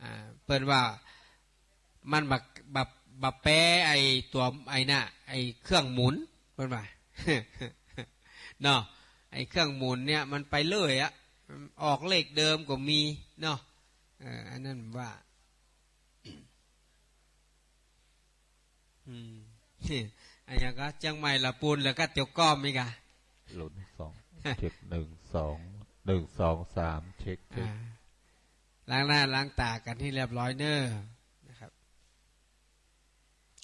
อ่า เปิ้นว่ามันบ่ บ่ บ่แปะไอ้ตั๋วไอ้น่ะ ไอ้เครื่องหมุน เปิ้นว่า เนาะ ไอ้เครื่องหมุนเนี่ยมันไปเรื่อยอะ ออกเลขเดิมก็มีเนาะ เออ อันนั้นว่า อืม อันนี้ก็เจียงใหม่ละปูนแล้วก็เตียวก้อมอีกอะ หนึ่งสอง เช็ค หนึ่งสอง หนึ่งสองสาม เช็ค เช็ค อ่า ล้างหน้าล้างต๋ากั๋นหื้อเรียบร้อยเน่อนะครับ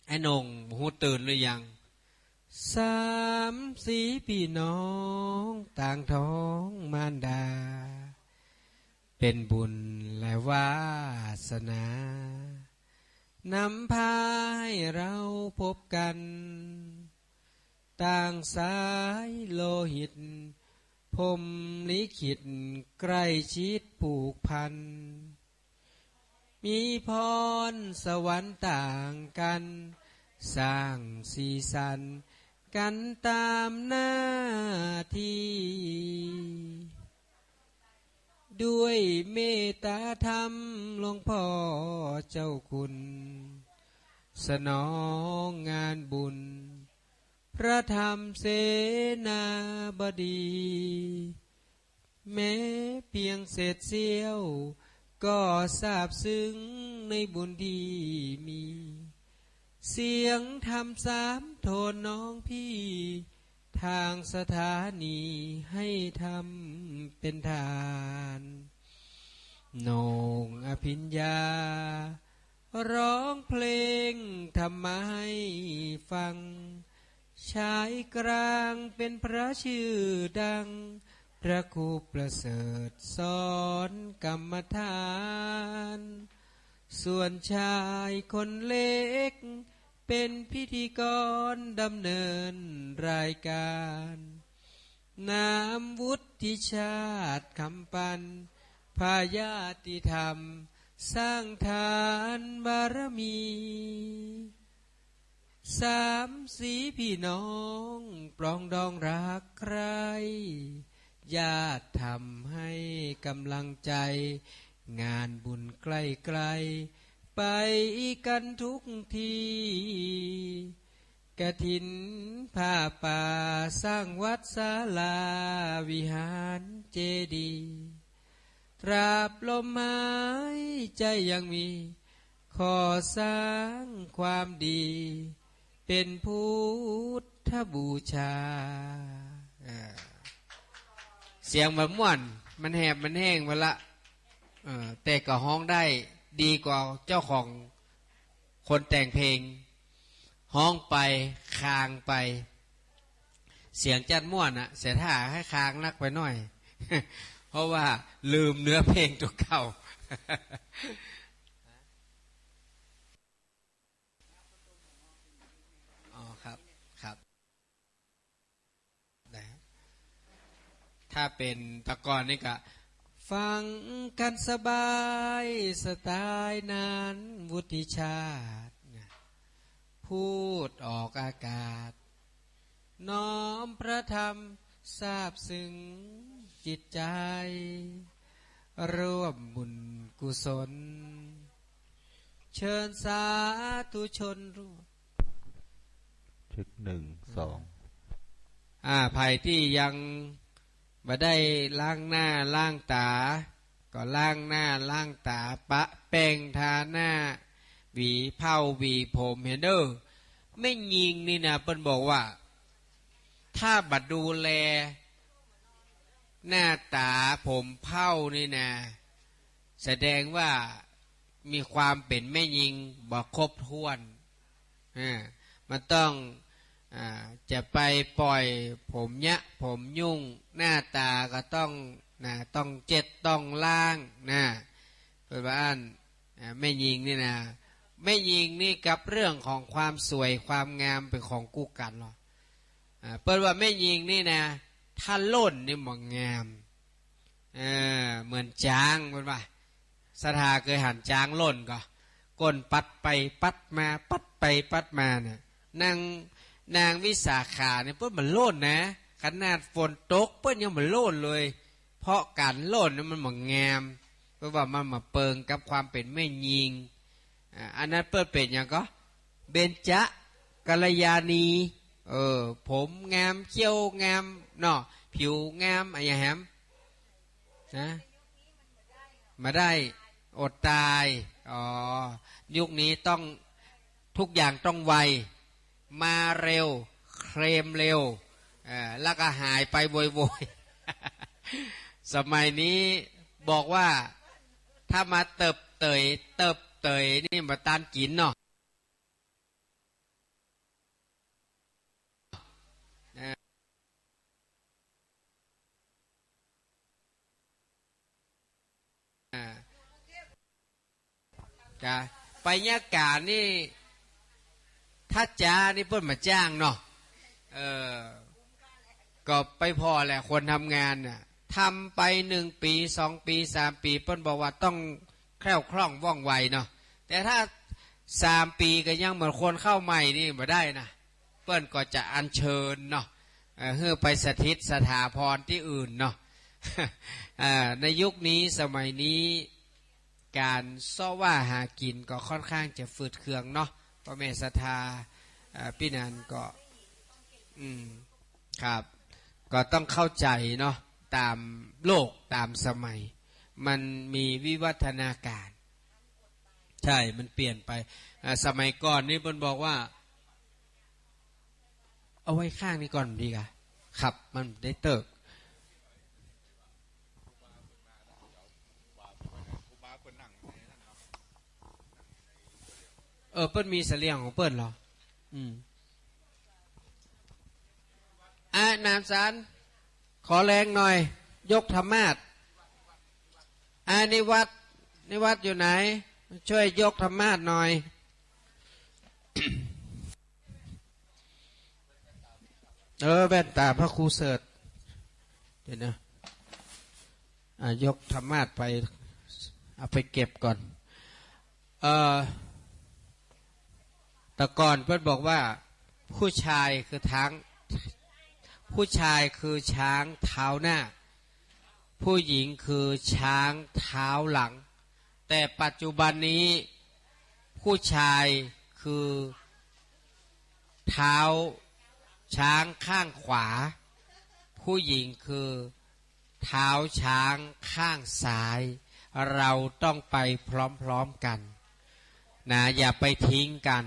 ไอ้หน่ง บ่ฮู้ตื่นหรือยัง สามสี่ปี้น้องต่างท้องมารดา เป๋นบุญและวาสนา นำพาหื้อเฮาพบกั๋น ต่างสายโลหิต พรหมลิขิตใกล้ชิดผูกพัน มีพรสวรรค์ต่างกั๋น สร้างสีสันกั๋นต๋ามหน้าตี้ ด้วยเมตต๋าธรรมหลวงพ่อเจ้าคุณ สนองงานบุญ พระธรรมเสนาบดี แม้เพียงเศษเสี้ยว ก็ซาบซึ้งในบุญตี้มี เสียงธรรมสามโทนน้องพี่ ถ ทางสถานีให้ทำเป็นทาน โหน่งอภิญญา ร้องเพลงธรรมะให้ฟัง ชายกลางเป็นพระชื่อดัง พระครูประเสริฐสอนกรรมฐาน ส่วนชายคนเล็ก เป็นพิธีกรดำเนินรายการ นามวุฒิชาติคำปัน พาญาติธรรม สร้างทานบารมี สามสีพี่น้อง ปรองดองรักใคร่ ญาติธรรมให้กำลังใจ งานบุญใกล้ๆ ไปกันทุกที กฐินผ้าป่า สร้างวัดศาลา วิหารเจดีย์ ตราบลมหายใจยังมี ขอสร้างความดี เป็นพุทธบูชา อ่า เสียงมันม่วน มันแหบมันแห้งไปละ เออ แต่ก็ฮ้องได้ดีกว่าเจ้าของคนแต่งเพลง ฮ้องไป คลางไป เสียงจัดม่วนอะ เสียท่าให้คลางนักไปหน่อย เพราะว่าลืมเนื้อเพลงตั๋วเก่า อ๋อ ครับ ครับ นะ ถ้าเป๋นตะก่อนนี่ก็ ฟังกันสบาย สไตล์นั้นวุฒิชาตินะ พูดออกอากาศ น้อมพระธรรมซาบซึ้งจิตใจ ร่วมบุญกุศล เชิญสาธุชนร่วม เช็ค หนึ่ง สอง อ่า ใผตี้ยังบ่ได้ล้างหน้าล้างต๋า ก็ล้างหน้าล้างต๋า ปะแป้งทาหน้า หวีเผ้าหวีผม หันเน่อ แม่ญิงนี่นะ เปิ้นบอกว่า ถ้าบ่ดูแลหน้าต๋าผมเผ้านี่นะ แสดงว่ามีความเป๋นแม่ญิงบ่ครบถ้วน อ่า มันต้อง อ่า จะไปปล่อยผมเยียะผมยุ่ง หน้าต๋าก็ต้อง นะ ต้องเจ็ดต้องล้าง นะ เปิ้นว่าอั้น อ่า แม่ญิงนี่นะ แม่ญิงนี่กับเรื่องของความสวยความงามเป๋นของกู้กั๋นลอ อ่า เปิ้นว่าแม่ญิงนี่นะ ถ้าโล่นนี่บ่งาม เออ เหมือนจ๊าง เปิ้นว่า ศรัทธาเกยหันจ๊างโล่นก่อ ก้นปัดไปปัดมา ปัดไปปัดมาเนี่ย นาง นางวิสาขาเนี่ย เปิ้นบ่โล่นนะ ขนาดฝนตกเปิ้นยังบ่โล่นเลย เพราะก๋านโล่นนี่มันบ่งาม เปิ้นว่ามันบ่เปิงกับความเป๋นแม่ญิง อ่า อันนั้นเปิ้นเป๋นหยังก่อ เบญจกัลยาณี เออ ผมงาม เขี้ยวงาม เนาะ ผิวงาม อะหยังแหม นะ บ่ได้ อดต๋าย อ๋อ ยุคนี้ต้อง ทุกอย่างต้องไว มาเร็ว เคลมเร็ว เอ่อ แล้วก็หายไปโวยๆ สมัยนี้บอกว่า ถ้ามาเติบเต๋ย เติบเต๋ยนี่บ่ตันกิ๋นเนาะ อ่า อ่า จ้ะ ไปเยียะก๋านนี่ ถ้าจ๊านี่เปิ้นบ่จ้างเนาะ เออ ก็ไปผ่อแหละ คนทำงานน่ะ ทำไปหนึ่งปี๋ สองปี๋ สามปี๋ เปิ้นบอกว่าต้องแคล่วคล่องว่องไวเนาะ แต่ถ้าสามปี๋ก็ยังเหมือนคนเข้าใหม่นี่บ่ได้นะ เปิ้นก็จะอัญเชิญเนาะ เอ่อ หื้อไปสถิตสถาพรตี้อื่นเนาะ อ่า ในยุคนี้สมัยนี้ ก๋านเซาะว่าหากิ๋นก็ค่อนข้างจะฝืดเคืองเนาะ ป้อแม่ศรัทธา เอ่อ ปี้นันก็ อืม ครับ ก็ต้องเข้าใจ๋เนาะ ต๋ามโลกต๋ามสมัย มันมีวิวัฒนาก๋าร ใช่ มันเปลี่ยนไป อ่า สมัยก่อนนี่เปิ้นบอกว่า เอาไว้ข้างนี้ก่อนดีกว่า ครับ มันได้เติ๊ก เออ เปิ้นมีเสลียงของเปิ้นเหรอ อืม อ่ะ หนานสาร ขอแฮงหน่อย ยกธรรมาสน์ อ่ะ นิวัฒน์ นิวัฒน์อยู่ไหน ช่วยยกธรรมาสน์หน่อย เออ แว่นต๋าพระครูเสิร์ช เดี๋ยวนะ อ่ะ ยกธรรมาสน์ไป เอาไปเก็บก่อน เอ่อ แต่ก่อนเปิ้นบอกว่า ผู้ชายคือท้าง ผู้ชายคือช้างเท้าหน้า ผู้หญิงคือช้างเท้าหลัง แต่ปัจจุบันนี้ ผู้ชายคือเท้าช้างข้างขวา ผู้หญิงคือเท้าช้างข้างซ้าย เราต้องไปพร้อมๆ กันนะ อย่าไปทิ้งกัน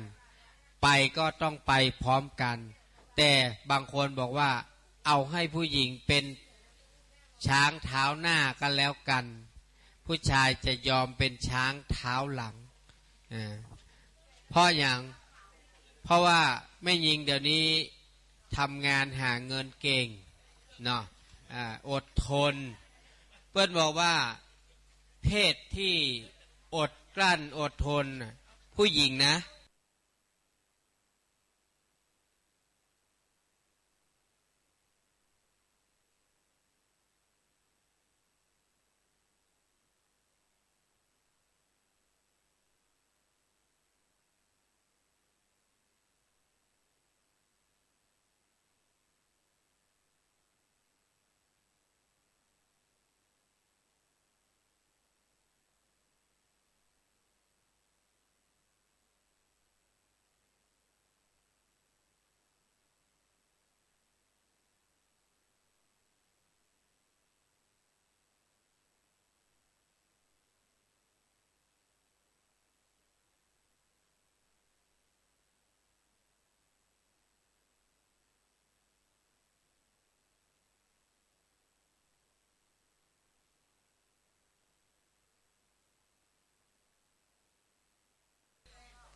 ไปก็ต้องไปพร้อมกัน แต่บางคนบอกว่า เอาให้ผู้หญิงเป็นช้างเท้าหน้าก็แล้วกัน ผู้ชายจะยอมเป็นช้างเท้าหลัง อ่า เพราะหยัง เพราะว่าแม่ญิงเดี๋ยวนี้ทำงานหาเงินเก่งเนาะ อ่า อดทน เปิ้นบอกว่าเพศที่อดกลั้นอดทนน่ะ ผู้หญิงนะ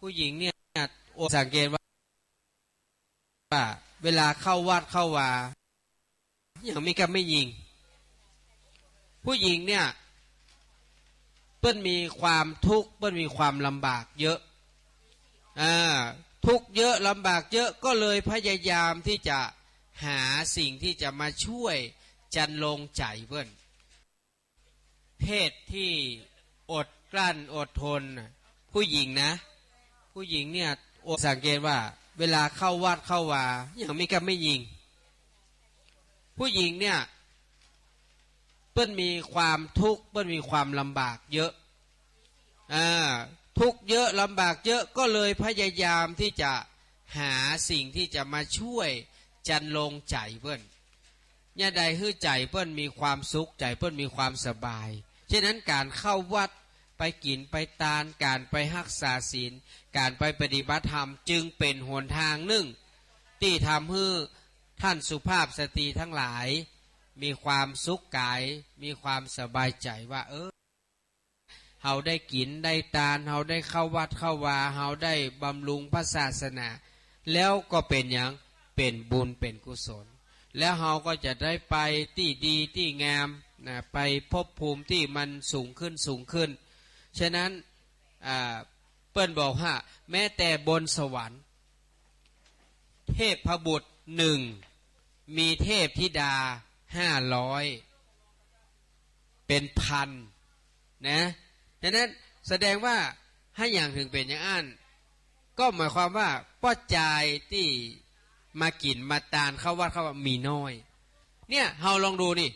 ผู้หญิงเนี่ย โอ สังเกตว่า ว่าเวลาเข้าวัดเข้าวา อย่างมีกับแม่ญิง ผู้หญิงเนี่ย เปิ้นมีความทุกข์ เปิ้นมีความลำบากเยอะ อ่า ทุกข์เยอะ ลำบากเยอะ ก็เลยพยายามที่จะหาสิ่งที่จะมาช่วยจันลงใจ๋เปิ้น เพศที่อดกลั้นอดทนน่ะ ผู้หญิงนะ ผู้หญิงเนี่ย โอ สังเกตว่าเวลาเข้าวัดเข้าวา อย่างมีกับแม่ญิง ผู้หญิงเนี่ย เปิ้นมีความทุกข์ เปิ้นมีความลำบากเยอะ อ่า ทุกข์เยอะ ลำบากเยอะ ก็เลยพยายามที่จะหาสิ่งที่จะมาช่วยจันลงใจ๋เปิ้น ยามใดหื้อใจ๋เปิ้นมีความสุข ใจ๋เปิ้นมีความสบาย ฉะนั้นก๋านเข้าวัด ไปกิ๋นไปตาน ก๋านไปฮักษาศีล ก๋านไปปฏิบัติธรรม จึงเป๋นหนตางนึ่ง ตี้ทำหื้อต้านสุภาพสตรีตังหลาย มีความสุขก๋าย มีความสบายใจ๋ว่า เออ เฮาได้กิ๋นได้ตาน เฮาได้เข้าวัดเข้าวา เฮาได้บำรุงพระศาสนา แล้วก็เป๋นหยัง เป๋นบุญเป๋นกุศล แล้วเฮาก็จะได้ไปตี้ดีตี้งามนะ ไปภพภูมิตี้มันสูงขึ้นสูงขึ้น ฉะนั้น อ่า เปิ้นบอกว่า แม้แต่บนสวรรค์ เทพบุตรหนึ่ง มีเทพธิดาห้าร้อย เป๋นพันนะ ฉะนั้นแสดงว่า อะหยังเถิงเป๋นอย่างอั้น ก็หมายความว่า ป้อจายตี้มากิ๋นมาตานเข้าวัดเข้าวามีน้อย เนี่ย เฮาลองดูนี่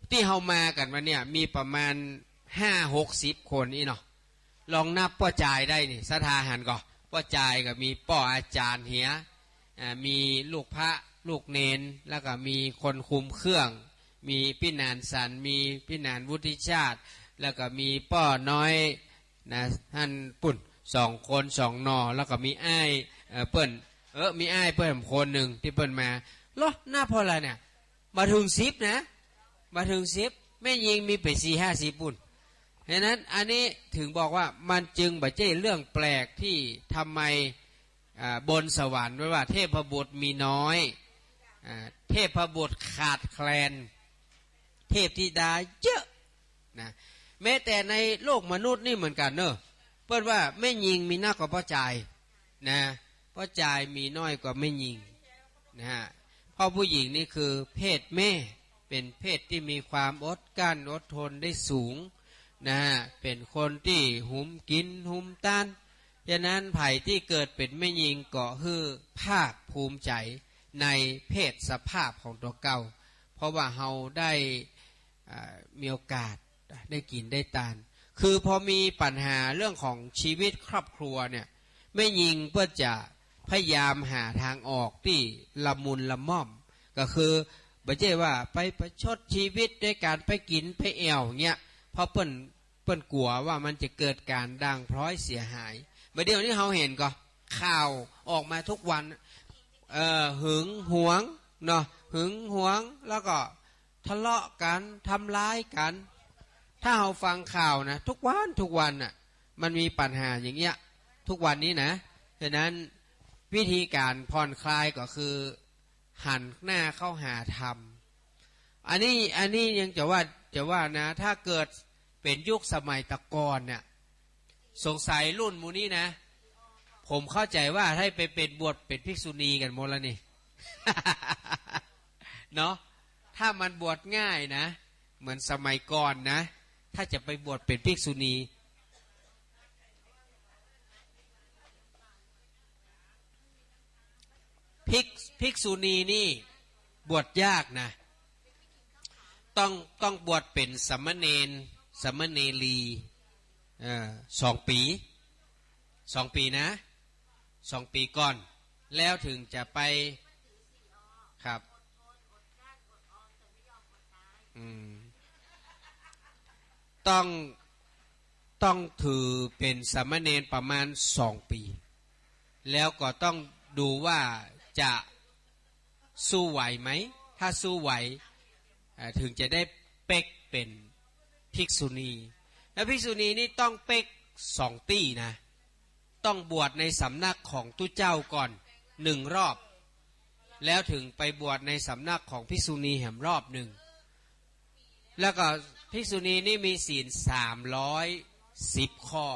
ตี้เฮามากั๋นวันเนี่ย มีประมาณห้าหกสิบคนนี่เนาะ ลองนับป้อจายได้นี่ ศรัทธาหันก่อ ป้อจายก็มีป้ออาจ๋ารย์เหีย อ่า มีลูกพระลูกเณร แล้วก็มีคนคุมเครื่อง มีปี้หนานสัน มีปี้หนานวุฒิชาติ แล้วก็มีป้อน้อยนะ หั้นปู้น สองคนสองหน่อ แล้วก็มีอ้าย เอ่อ เปิ้น เออ มีอ้ายเปิ้นคนนึ่งตี้เปิ้นมา ลอ นับเท่าไหร่เนี่ย บ่เถิงสิบนะ บ่เถิงสิบ แม่ญิงมีไปสี่ห้าสิบปู้น ฉะนั้นอันนี้เถิงบอกว่ามันจึงบ่ใจ้เรื่องแปลกตี้ทำไม อ่า บนสวรรค์ไว้ว่าเทพบุตรมีน้อย อ่า เทพบุตรขาดแคลน เทพธิดาเยอะนะ แม้แต่ในโลกมนุษย์นี่เหมือนกั๋นเนอะ เปิ้นว่าแม่ญิงมีนักกว่าป้อจายนะ ป้อจายมีน้อยกว่าแม่ญิงนะฮะ เพราะผู้หญิงนี่คือเพศแม่ เป๋นเพศตี้มีความอดกลั้นอดทนได้สูงนะฮะ เป๋นคนตี้หุมกิ๋นหุมต้าน ฉะนั้นใผตี้เกิดเป๋นแม่ญิงก็หื้อภาคภูมิใจ๋ในเพศสภาพของตั๋วเก่า เพราะว่าเฮาได้ อ่า มีโอกาสได้กิ๋นได้ต้าน คือพอมีปัญหาเรื่องของชีวิตครอบครัวเนี่ย แม่ญิงเปิ้นจะพยายามหาตางออกตี้ละมุนละม่อม ก็คือบ่ใจ้ว่าไปประชดชีวิตด้วยก๋านไปกิ๋นไปแอ่วเงี้ย เพราะเปิ้น เปิ้นกั๋วว่ามันจะเกิดก๋านด่างพร้อยเสียหาย บ่าเดี่ยวนี้เฮาหันก่อข่าวออกมาทุกวัน เอ่อ หึงหวงเนาะ หึงหวง แล้วก็ทะเลาะกั๋น ทำร้ายกั๋น ถ้าเฮาฟังข่าวนะ ทุกวันทุกวันน่ะ มันมีปัญหาอย่างเงี้ย ทุกวันนี้นะ ฉะนั้นวิธีก๋านผ่อนคลายก็คือ หันหน้าเข้าหาธรรม อันนี้ อันนี้ยังจะว่า จะว่านะ ถ้าเกิดเป๋นยุคสมัยตะก่อนเนี่ย สงสัยรุ่นหมู่นี้นะ ผมเข้าใจ๋ว่าถ้าไปเป๋นบวชเป๋นภิกษุณีกั๋นหมดแล้วนี่ เนาะ ถ้ามันบวชง่ายนะ เหมือนสมัยก่อนนะ ถ้าจะไปบวชเป๋นภิกษุณี ภิก ภิกษุณีนี่บวชยากนะ ต้อง ต้องบวชเป๋นสามเณร สามเณรี เอ่อ สองปี๋ สองปี๋นะ สองปี๋ก่อน แล้วเถิงจะไป ครับ อืม ต้อง ต้องถือเป๋นสามเณรประมาณสองปี๋ แล้วก็ต้องดูว่าจะสู้ไหวไหม ถ้าสู้ไหว เอ่อ เถิงจะได้เป๊กเป๋นภิกษุณี แล้วภิกษุณีนี่ต้องเป๊กสองตี้นะ ต้องบวชในสำนักของตุ๊เจ้าก่อนหนึ่งรอบ แล้วเถิงไปบวชในสำนักของภิกษุณีแหมรอบหนึ่ง แล้วก็ภิกษุณีนี่มีศีลสามร้อยสิบข้อ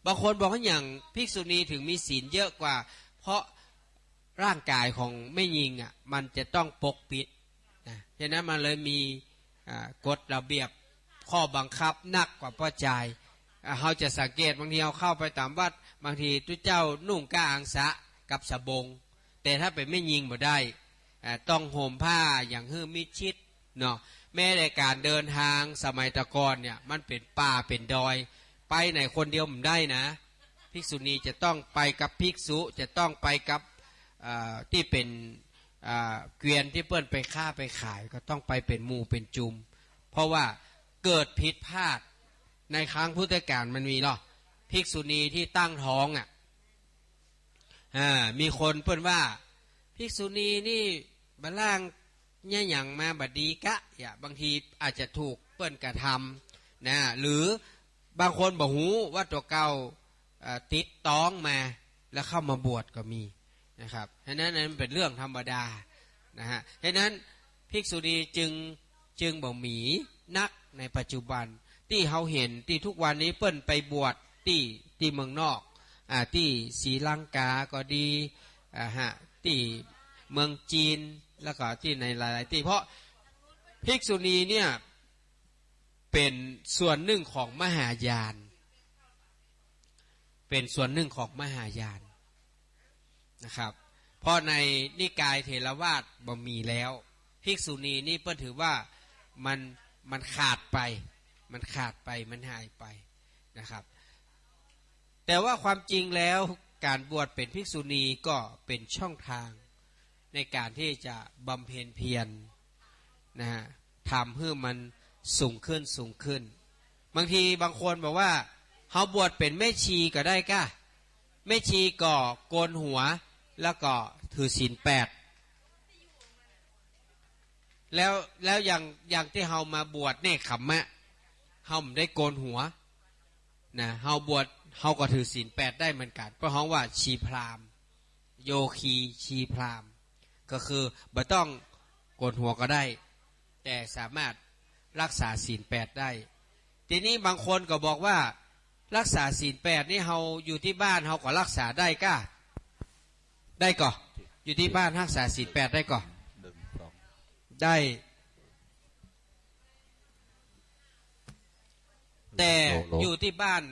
บางคนบอกว่าอย่างภิกษุณีเถิงมีศีลเยอะกว่า เพราะร่างกายของแม่ญิงอ่ะ มันจะต้องปกปิดนะ ฉะนั้นมันเลยมี อ่า กฎระเบียบข้อบังคับนักกว่าป้อจาย อ่า เฮาจะสังเกตบางทีเฮาเข้าไปต๋ามวัด บางทีตุ๊เจ้านุ่งก้าอังสะกับสบง แต่ถ้าเป๋นแม่ญิงบ่ได้ อ่า ต้องห่มผ้าอย่างหื้อมิดชิดเนาะ แม้แต่ก๋านเดินตางสมัยตะก่อนเนี่ย มันเป๋นป่าเป๋นดอย ไปไหนคนเดียวบ่ได้นะ ภิกษุณีจะต้องไปกับภิกษุ จะต้องไปกับ อ่า ตี้เป๋น อ่า เกวียนตี้เปิ้นไปค้าไปขาย ก็ต้องไปเป๋นหมู่เป๋นจุม เพราะว่าเกิดผิดพลาด ในครั้งพุทธกาลมันมีเนาะ ภิกษุณีที่ตั้งท้องอ่ะ อ่า มีคนเปิ้นว่า ภิกษุณีนี่บ่ล่าง เนี่ยหยังมาบ่ดีกะ อย่า บางทีอาจจะถูกเปิ้นกระทำนะ หรือบางคนบ่ฮู้ว่าตั๋วเก่า เอ่อ ติดต๊องมา แล้วเข้ามาบวชก็มีนะครับ ฉะนั้นนั้นเป๋นเรื่องธรรมดานะฮะ ฉะนั้นภิกษุณีจึง จึงบ่มีนักในปัจจุบัน ตี้เฮาหันตี้ทุกวันนี้เปิ้นไปบวชตี้ ตี้เมืองนอก อ่า ตี้ศรีลังกาก็ดี อ่าฮะ ตี้เมืองจีน แล้วก็ตี้ในหลายๆ ตี้ เพราะภิกษุณีเนี่ยเป๋นส่วนนึ่งของมหายาน เป๋นส่วนนึ่งของมหายานนะครับ เพราะในนิกายเถรวาทบ่มีแล้ว ภิกษุณีนี่เปิ้นถือว่ามัน มันขาดไป มันขาดไป มันหายไปนะครับ แต่ว่าความจริงแล้วก๋านบวชเป๋นภิกษุณีก็เป๋นช่องตางในก๋านตี้จะบำเพ็ญเพียรนะฮะ ทำหื้อมันสูงขึ้น สูงขึ้น บางทีบางคนบอกว่า เฮาบวชเป๋นแม่ชีก็ได้ก้า แม่ชีก็โกนหัว แล้วก็ถือศีลแปด แล้ว แล้วอย่าง อย่างตี้เฮามาบวชเนกขัมมะ เฮาบ่ได้โกนหัวนะ เฮาบวช เฮาก็ถือศีลแปดได้เหมือนกั๋น เปิ้นฮ้องว่าชีพราหมณ์ โยคีชีพราหมณ์ ก็คือบ่ต้องโกนหัวก็ได้ แต่สามารถรักษาศีลแปดได้ ทีนี้บางคนก็บอกว่า รักษาศีลแปดนี่เฮาอยู่ตี้บ้านเฮาก็รักษาได้ก่ะ ได้ก่อ อยู่ตี้บ้านรักษาศีลแปดได้ก่อ หนึ่ง สอง ได้ แต่ โหล โหล อยู่ตี้บ้าน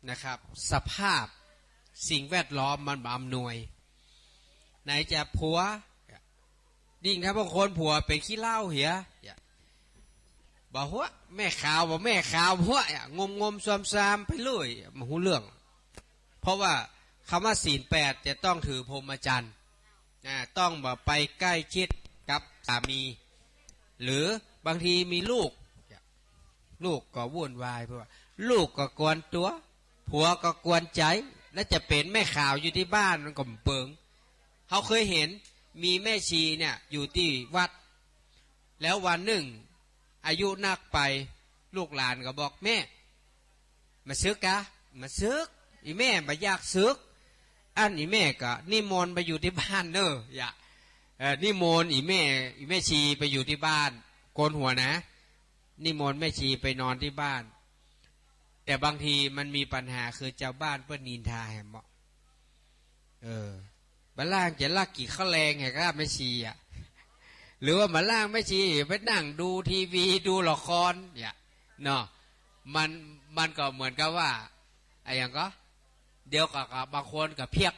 นะครับ สภาพสิ่งแวดล้อมมันบ่อำนวย ไหนจะผัว ยิ่งถ้าบางคนผัวเป๋นขี้เหล้าเหีย บ่หัว แม่ขาว บ่แม่ขาว หัว งมๆ ซวมๆ ไปเรื่อย บ่ฮู้เรื่อง เพราะว่าคำว่าศีลแปดจะต้องถือพรหมจรรย์ อ่า ต้องบ่ไปใกล้ชิดกับสามี หรือบางทีมีลูก ลูกก็วุ่นวาย เพราะว่าลูกก็กวนตั๋ว ผัวก็กวนใจ๋ แล้วจะเป๋นแม่ขาวอยู่ตี้บ้านมันก็บ่เปิง เฮาเคยเห็น มีแม่ชีเนี่ยอยู่ตี้วัด แล้ววันนึ่ง อายุนักไป ลูกหลานก็บอก แม่ มาสึกกา มาสึก อี่แม่บ่อยากสึก อั้นอี่แม่ก็นิมนต์ไปอยู่ตี้บ้านเน่อ อย่า เอ่อ นิมนต์อี่แม่ อี่แม่ชีไปอยู่ตี้บ้าน โกนหัวนะ นิมนต์แม่ชีไปนอนตี้บ้าน แต่บางทีมันมีปัญหาคือจาวบ้านเปิ้นนินทาแหมเนาะ เออ บ่าล่างจะลักกิ๋นข้าวแลงแหมครับแม่ชีอะ หรือว่าบ่าล่างแม่ชีไปนั่งดูทีวีดูละครเนี่ยเนาะ มัน มันก็เหมือนกับว่า อะหยังก่อ เดี๋ยวก็ ก็บางคนก็เพียก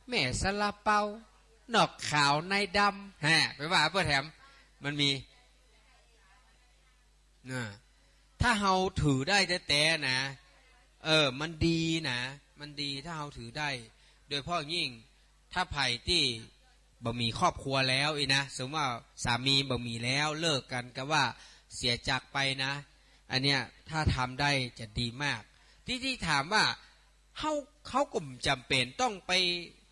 แม่ซาลาเปา นอกขาวในดำ ฮะ ไปว่าเปิ้นแถม มันมี นะ ถ้าเฮาถือได้แต๊ๆ นะ เออ มันดีนะ มันดีถ้าเฮาถือได้ โดยเฉพาะยิ่ง ถ้าใผตี้บ่มีครอบครัวแล้วอี้นะ สมมุติว่าสามีบ่มีแล้ว เลิกกั๋นกับว่าเสียจากไปนะ อันเนี้ยถ้าทำได้จะดีมาก ตี้ ตี้ถามว่า เฮา เฮาก็บ่จ๋ำเป๋นต้องไป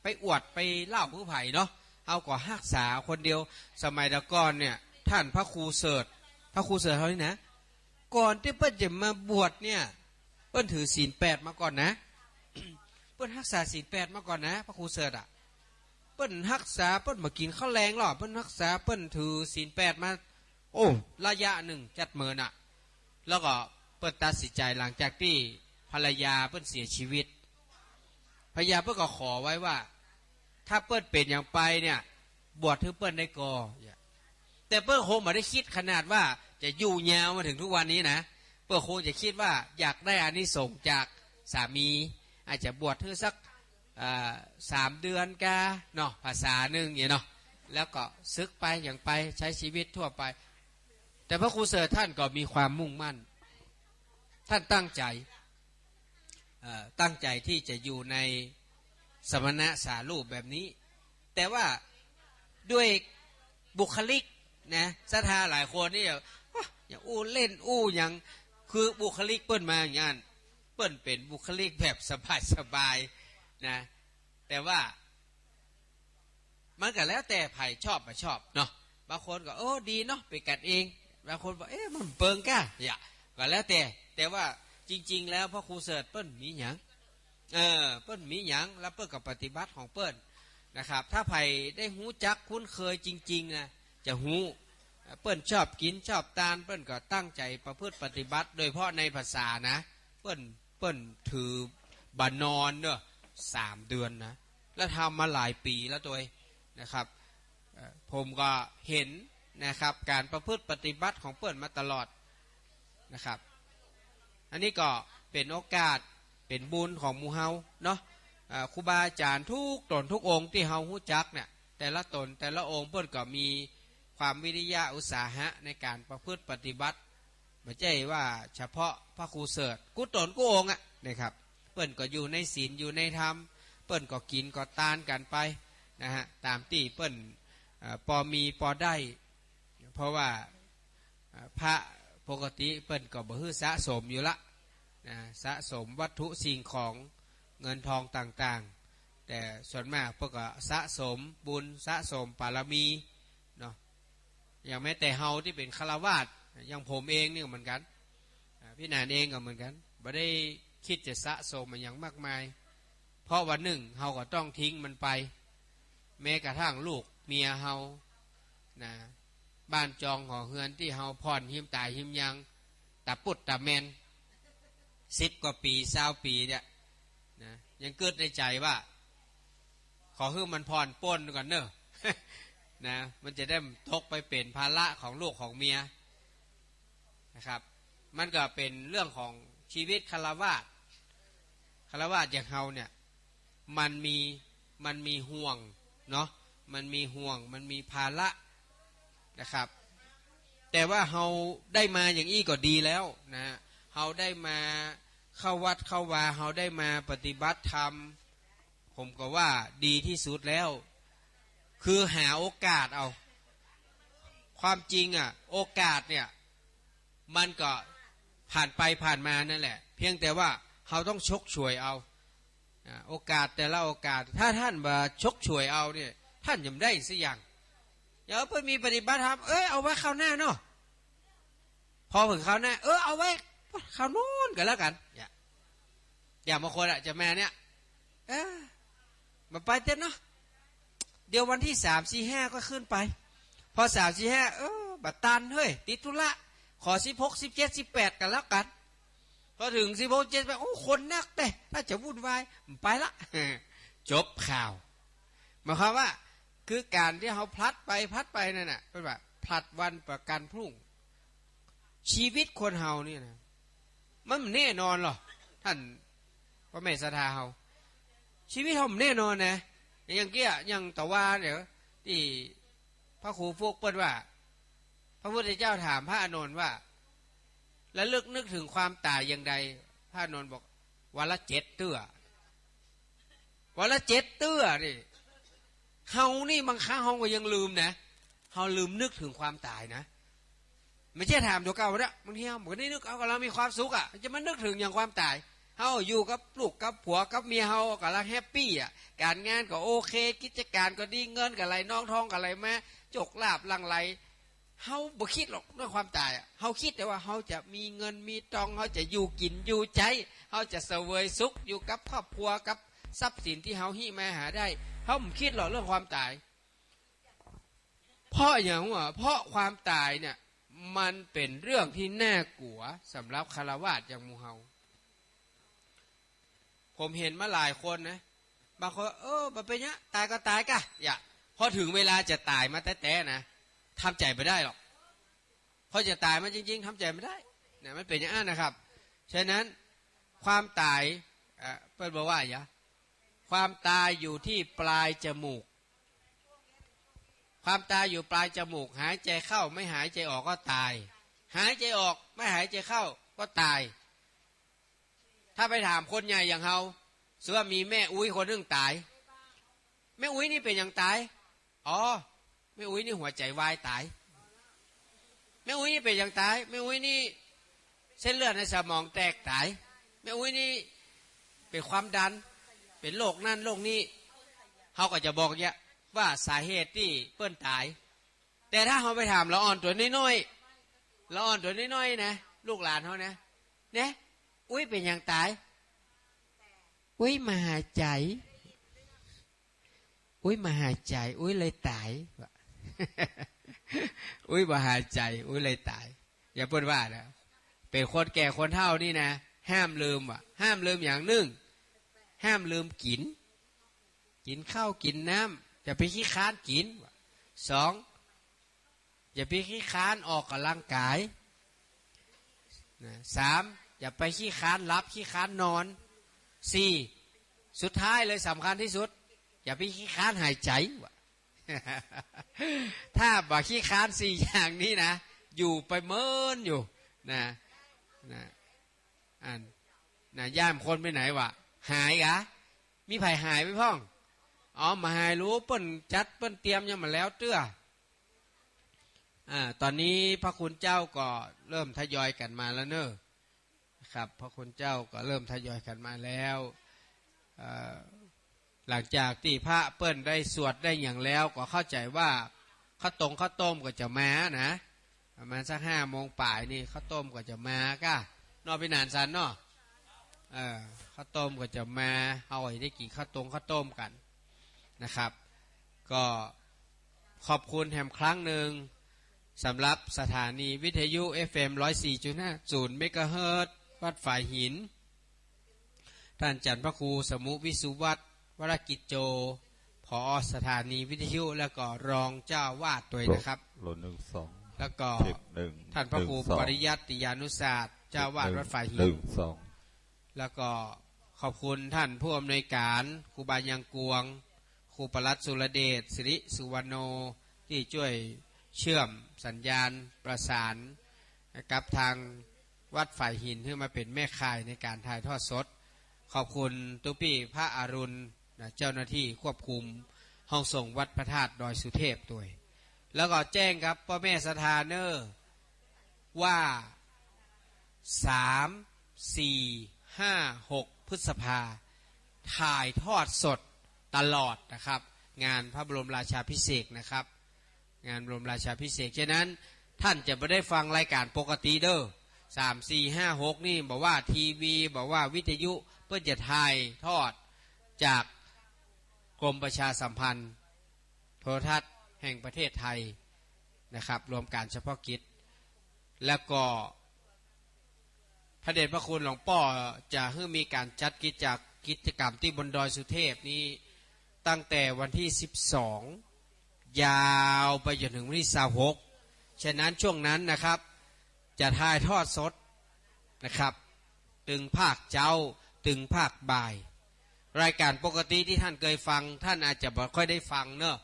ไปอวดไปเล่าหื้อใผเนาะ เฮาก็ฮักษาคนเดียว สมัยแต่ก่อนเนี่ย ท่านพระครูเสิร์ช พระครูเสิร์ชเฮานี่นะ ก่อนตี้เปิ้นจะมาบวชเนี่ย เปิ้นถือศีลแปดมาก่อนนะ เปิ้นฮักษาศีลแปดมาก่อนนะ พระครูเสิร์ชอะ เปิ้นฮักษา เปิ้นบ่กิ๋นข้าวแลงหรอก เปิ้นฮักษา เปิ้นถือศีลแปดมา โอ้ ระยะนึ่งจัดเมินอะ แล้วก็เปิ้นตัดสินใจ๋หลังจากตี้ภรรยาเปิ้นเสียชีวิต ภรรยาเปิ้นก็ขอไว้ว่า ถ้าเปิ้นเป๋นหยังไปเนี่ย บวชหื้อเปิ้นได้ก่อ แต่เปิ้นคงบ่ได้กึ๊ดขนาดว่าจะอยู่ยาวมาเถิงทุกวันนี้นะ เปิ้นคงจะกึ๊ดว่าอยากได้อานิสงส์จากสามี อาจจะบวชหื้อสัก อ่า สามเดือนกาเนาะ ภาษานึ่งเนี่ยเนาะ แล้วก็สึกไป หยังไป ใช้ชีวิตทั่วไป แต่พระครูเสิร์ชท่านก็มีความมุ่งมั่น ท่านตั้งใจ๋ เอ่อ ตั้งใจ๋ตี้จะอยู่ในสมณสารูปแบบนี้ แต่ว่าด้วยบุคลิกนะ ศรัทธาหลายคนนี่ โอ๊ย อย่างอู้เล่นอู้หยัง คือบุคลิกเปิ้นมาอย่างนั้น เปิ้นเป๋นบุคลิกแบบสบายๆ นะ แต่ว่า มันก็แล้วแต่ใผชอบบ่ชอบเนาะ บางคนก็ โอ้ ดีเนาะ เป๋นกั๋นเอง บางคนบอก เอ๊ะ มันเปิงก้า อย่า ก็แล้วแต่ แต่ว่าจริงๆ แล้วพระครูเสิร์ชเปิ้นมีหยัง เออ เปิ้นมีหยัง แล้วเปิ้นก็ปฏิบัติของเปิ้นนะครับ ถ้าใผได้ฮู้จักคุ้นเคยจริงๆ นะ จะฮู้ เปิ้นชอบกิ๋นชอบตาน เปิ้นก็ตั้งใจ๋ประพฤติปฏิบัติ โดยเฉพาะในพรรษานะ เปิ้น เปิ้นถือบ่นอนเนาะ สามเดือนนะ แล้วทำมาหลายปี๋แล้วตวยนะครับ เอ่อ ผมก็เห็นนะครับ ก๋านประพฤติปฏิบัติของเปิ้นมาตลอดนะครับ อันนี้ก็เป๋นโอกาส เป๋นบุญของหมู่เฮาเนาะ เอ่อ ครูบาอาจ๋ารย์ทุกต๋นทุกองค์ตี้เฮาฮู้จักเนี่ย แต่ละต๋นแต่ละองค์เปิ้นก็มีความวิริยะอุตสาหะในก๋านประพฤติปฏิบัติ บ่ใจ้ว่าเฉพาะพระครูเสิร์ช กู้ต๋นกู้องค์อะนะครับ เปิ้นก็อยู่ในศีลอยู่ในธรรม เปิ้นก็กิ๋นก็ตานกั๋นไปนะฮะ ต๋ามตี้เปิ้น เอ่อ ปอมีปอได้ เพราะว่า เอ่อ พระปกติเปิ้นก็บ่หื้อสะสมอยู่ละนะ สะสมวัตถุสิ่งของเงินทองต่างๆ แต่ส่วนมากเปิ้นก็สะสมบุญสะสมบารมีเนาะ อย่างแม้แต่เฮาตี้เป๋นฆราวาส อย่างผมเองนี่ก็เหมือนกั๋น อ่า พี่หนานเองก็เหมือนกั๋น บ่ได้กึ๊ดจะสะสมอะหยังมากมาย เพราะวันนึ่งเฮาก็ต้องทิ้งมันไป แม้กระทั่งลูกเมียเฮา นะ บ้านจองหอเฮือนตี้เฮาผ่อนหื้มต๋ายหื้มยัง ตะปุดตะแมน สิบกว่าปี๋ ซาวปี๋เนี่ย นะ ยังกึ๊ดในใจ๋ว่า ขอหื้อมันผ่อนป๊นก่อนเน่อ นะ มันจะได้บ่ตกไปเป๋นภาระของลูกของเมีย นะครับ มันก็เป๋นเรื่องของชีวิตฆราวาส ฆราวาสอย่างเฮาเนี่ย มันมี มันมีห่วงเนาะ มันมีห่วง มันมีภาระนะครับ แต่ว่าเฮาได้มาอย่างอี้ก็ดีแล้วนะ เฮาได้มาเข้าวัดเข้าวา เฮาได้มาปฏิบัติธรรม ผมก็ว่าดีตี้สุดแล้ว คือหาโอกาสเอา ความจริงอะ โอกาสเนี่ย มันก็ผ่านไปผ่านมานั่นแหละ เพียงแต่ว่าเฮาต้องฉกฉวยเอา อ่า โอกาสแต่ละโอกาส ถ้าต้านบ่ฉกฉวยเอาเนี่ย ต้านจะบ่ได้สักอย่าง อย่างเปิ้นมีปฏิบัติธรรม เอ้ย เอาไว้คราวหน้าเนาะ พอเถิงคราวหน้า เออ เอาไว้คราวโน้นก็แล้วกั๋น อย่าง อย่างบางคนอะจะมาเนี่ย เออ บ่ไปเต๊อะเนาะ เดี๋ยววันตี้สาม สี่ ห้า ก็ขึ้นไป พอสาม สี่ ห้า เออ บ่ตันเฮ้ย ติดธุระ ขอสิบหก สิบเจ็ด สิบแปดก็แล้วกั๋น พอเถิงสิบหก สิบเจ็ด ไป โอ้ คนนักแต๊ ถ้าจะวุ่นวาย บ่ไปละ จบข่าว หมายความว่า คือก๋านตี้เฮาพลัดไปพลัดไปนั่นน่ะ เปิ้นว่าพลัดวันประกั๋นพรุ่ง ชีวิตคนเฮานี่นะ มันบ่แน่นอนหรอก ต้านป้อแม่ศรัทธาเฮา ชีวิตเฮาบ่แน่นอนนะ อย่างเกี้ย อย่างตะวาเนี่ย ตี้พระครูฟุกเปิ้นว่า พระพุทธเจ้าถามพระอานนท์ว่า ระลึกนึกถึงความต๋ายอย่างใด พระอานนท์บอก วันละเจ็ดเตื้อ วันละเจ็ดเตื้อนี่ เฮานี่บางครั้งเฮาก็ยังลืมนะ เฮาลืมนึกถึงความต๋ายนะ บ่ใจ้ถามตั๋วเก่าเน่อ บางทีเฮาบ่ได้นึกเอา ก็เฮามีความสุขอะ จะมานึกเถิงหยังความต๋าย เฮาอยู่กับลูกกับผัวกับเมียเฮาก็เฮาแฮปปี้อะ ก๋านงานก็โอเค กิจก๋านก็ดี เงินก็ไหลนองทองก็ไหลมา โจคลาภหลั่งไหล เฮาบ่กึ๊ดหรอกเรื่องความต๋ายอะ เฮากึ๊ดแต่ว่าเฮาจะมีเงินมีตอง เฮาจะอยู่กิ๋นอยู่ใจ๊ เฮาจะเสวยสุขอยู่กับครอบครัว กับทรัพย์สินตี้เฮาฮิมาหาได้ เฮาบ่กึ๊ดหรอกเรื่องความต๋าย เพราะหยังวะ เพราะความต๋ายเนี่ย มันเป๋นเรื่องตี้น่ากลัวสำหรับฆราวาสอย่างหมู่เฮา ผมหันมาหลายคนนะ บางคน เออ บ่เป๋นหยัง ต๋ายก็ต๋ายก่ะ อย่า พอเถิงเวลาจะต๋ายมาแต๊ๆ นะ ทำใจ๋บ่ได้หรอก พอจะต๋ายมาจริงๆ ทำใจ๋บ่ได้ เนี่ย มันเป๋นอย่างนั้นนะครับ ฉะนั้น ความต๋าย เอ่อ เปิ้นบอกว่า อย่า ความต๋ายอยู่ตี้ปลายจมูก ความต๋ายอยู่ปลายจมูก หายใจ๋เข้าไม่หายใจ๋ออกก็ต๋าย หายใจ๋ออกไม่หายใจ๋เข้าก็ต๋าย ถ้าไปถามคนใหญ่อย่างเฮา สมมุติว่ามีแม่อุ๊ยคนนึ่งต๋าย แม่อุ๊ยนี่เป๋นหยังต๋าย อ๋อ แม่อุ๊ยนี่หัวใจ๋วายต๋าย แม่อุ๊ยนี่เป๋นหยังต๋าย แม่อุ๊ยนี่เส้นเลือดในสมองแตกต๋าย แม่อุ๊ยนี่เป๋นความดัน เป๋นโรคนั่นโรคนี้ เฮาก็จะบอกเนี่ยว่าสาเหตุตี้เปิ้นต๋าย แต่ถ้าเฮาไปถามละอ่อนตั๋วน้อยๆ ละอ่อนตั๋วน้อยๆ นะ ลูกหลานเฮานะ เนี่ย อุ๊ยเป๋นหยังต๋าย อุ๊ยบ่หายใจ๋ อุ๊ยบ่หายใจ๋ อุ๊ยเลยต๋าย อุ๊ยบ่หายใจ๋ อุ๊ยเลยต๋าย อย่างเปิ้นว่านะ เป๋นคนแก่คนเฒ่านี่นะ ห้ามลืมว่ะ ห้ามลืมอย่างนึ่ง ห้ามลืมกิ๋น กิ๋นข้าวกิ๋นน้ำ อย่าไปขี้คร้านกิ๋น สอง อย่าไปขี้คร้านออกก๋ำลังก๋าย นะ สาม อย่าไปขี้คร้านหลับขี้คร้านนอน สี่ สุดท้ายเลยสำคัญตี้สุด อย่าไปขี้คร้านหายใจ๋ว่ะ ถ้าบ่ขี้คร้านสี่อย่างนี้นะ อยู่ไปเมินอยู่ นะ นะ อัน นะ ย้านคนไปไหนวะ หายกะ มีใผหายไปพ่อง อ๋อ บ่หายหรอก เปิ้นจัดเปิ้นเตรียมยังบ่แล้วเตื้อ อ่า ต๋อนนี้พระคุณเจ้าก็เริ่มทยอยกั๋นมาแล้วเน่อ นะครับ พระคุณเจ้าก็เริ่มทยอยกั๋นมาแล้ว เอ่อ หลังจากตี้พระเปิ้นได้สวดได้หยังแล้ว ก็เข้าใจ๋ว่า ข้าวตงข้าวต้มก็จะมานะ ประมาณสักห้าโมงป๋ายนี่ข้าวต้มก็จะมาก้า เนาะปี้หนานสันเนาะ เออ ข้าวต้มก็จะมา เฮาจะได้กิ๋นข้าวตงข้าวต้มกั๋นนะครับ ก็ขอบคุณแหมครั้งนึ่ง สำหรับสถานีวิทยุ เอฟเอ็ม ร้อยสี่จุดห้าศูนย์ เมกะเฮิรตซ์ วัดฝายหิน ต้านจันทร์พระครูสมุห์ วิสุวัฒน์ วรกิจโจ ผอ.สถานีวิทยุ แล้วก็รองเจ้าอาวาสตวยนะครับ โหลด โหลด หนึ่ง สอง แล้วก็ เช็ค หนึ่ง ต้านพระครู หนึ่ง สอง ปริยัติยานุศาสตร์ เจ้าอาวาส เช็ค หนึ่ง วัดฝายหิน หนึ่ง สอง แล้วก็ขอบคุณต้านผู้อำนวยก๋าน ครูบายังกวง ครูปลัดสุรเดช สิริสุวรรณโณ ตี้จ้วยเชื่อมสัญญาณประสานกับตางวัดฝายหิน หื้อมาเป๋นแม่ข่ายในก๋านถ่ายทอดสด ขอบคุณตุ๊ปี้พระอรุณนะ เจ้าหน้าตี้ควบคุมห้องส่งวัดพระธาตุดอยสุเทพตวย แล้วก็แจ้งกับป้อแม่ศรัทธาเน่อ ว่า สาม สี่ ห้า หก พฤษภา ถ่ายทอดสดตลอดนะครับ งานพระบรมราชาภิเษกนะครับ งานบรมราชาภิเษก ฉะนั้นต้านจะบ่ได้ฟังรายก๋านปกติเน่อ สาม สี่ ห้า หก นี่ บ่ว่าทีวี บ่ว่าวิทยุ เปิ้นจะถ่ายทอดจากกรมประชาสัมพันธ์ โทรทัศน์แห่งประเทศไทยนะครับ รวมก๋านเฉพาะกิจ แล้วก็พระเดชพระคุณหลวงป้อจะหื้อมีก๋านจัดกิจจากกิจกรรมตี้บนดอยสุเทพนี้ ตั้งแต่วันตี้ สิบสอง ยาวไปจ๋นเถิงวันตี้ ซาวหก ฉะนั้นช่วงนั้นนะครับ จะถ่ายทอดสดนะครับ ตึงภาคเจ๊า ตึงภาคบ่าย รายก๋านปกติตี้ต้านเกยฟัง ต้านอาจจะบ่ค่อยได้ฟังเน่อ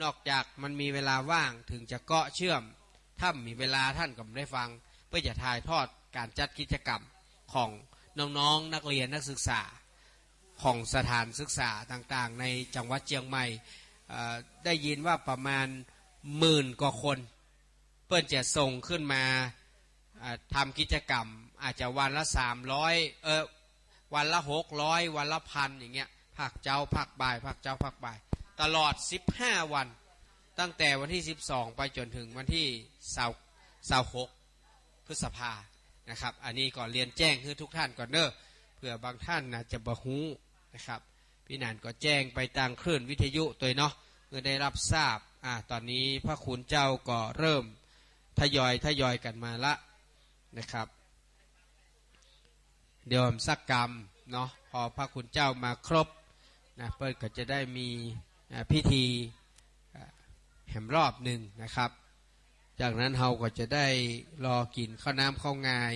นอกจากมันมีเวลาว่างเถิงจะเกาะเชื่อม ถ้าบ่มีเวลาต้านก็บ่ได้ฟัง เปื้อจะถ่ายทอดก๋านจัดกิจกรรมของน้องๆ นักเรียนนักศึกษา ของสถานศึกษาต่างๆ ในจังหวัดเจียงใหม่ เอ่อ ได้ยินว่าประมาณหมื่นกว่าคน เปิ้นจะส่งขึ้นมา อ่า ทำกิจกรรม อาจจะวันละสามร้อย เอ่อ วันละหกร้อย วันละพัน อย่างเงี้ย ภาคเจ๊า ภาคบ่าย ภาคเจ๊า ภาคบ่าย ตลอดสิบห้าวัน ตั้งแต่วันตี้ สิบสอง ไปจ๋นเถิงวันตี้ ซาว ซาวหก พฤษภานะครับ อันนี้ก็เรียนแจ้งหื้อทุกท่านก่อนเน่อ เผื่อบางท่านอาจจะบ่ฮู้นะครับ ปี้หนานก็แจ้งไปตางคลื่นวิทยุตวยเนาะ เพื่อได้รับทราบ อ่า ต๋อนนี้พระคุณเจ้าก็เริ่มทยอย ทยอยกั๋นมาละนะครับ เดี๋ยวสักกำเนาะ พอพระคุณเจ้ามาครบนะ เปิ้นก็จะได้มี อ่า พิธี อ่า แหมรอบนึ่งนะครับ จากนั้นเฮาก็จะได้รอกิ๋นข้าวน้ำข้าวงาย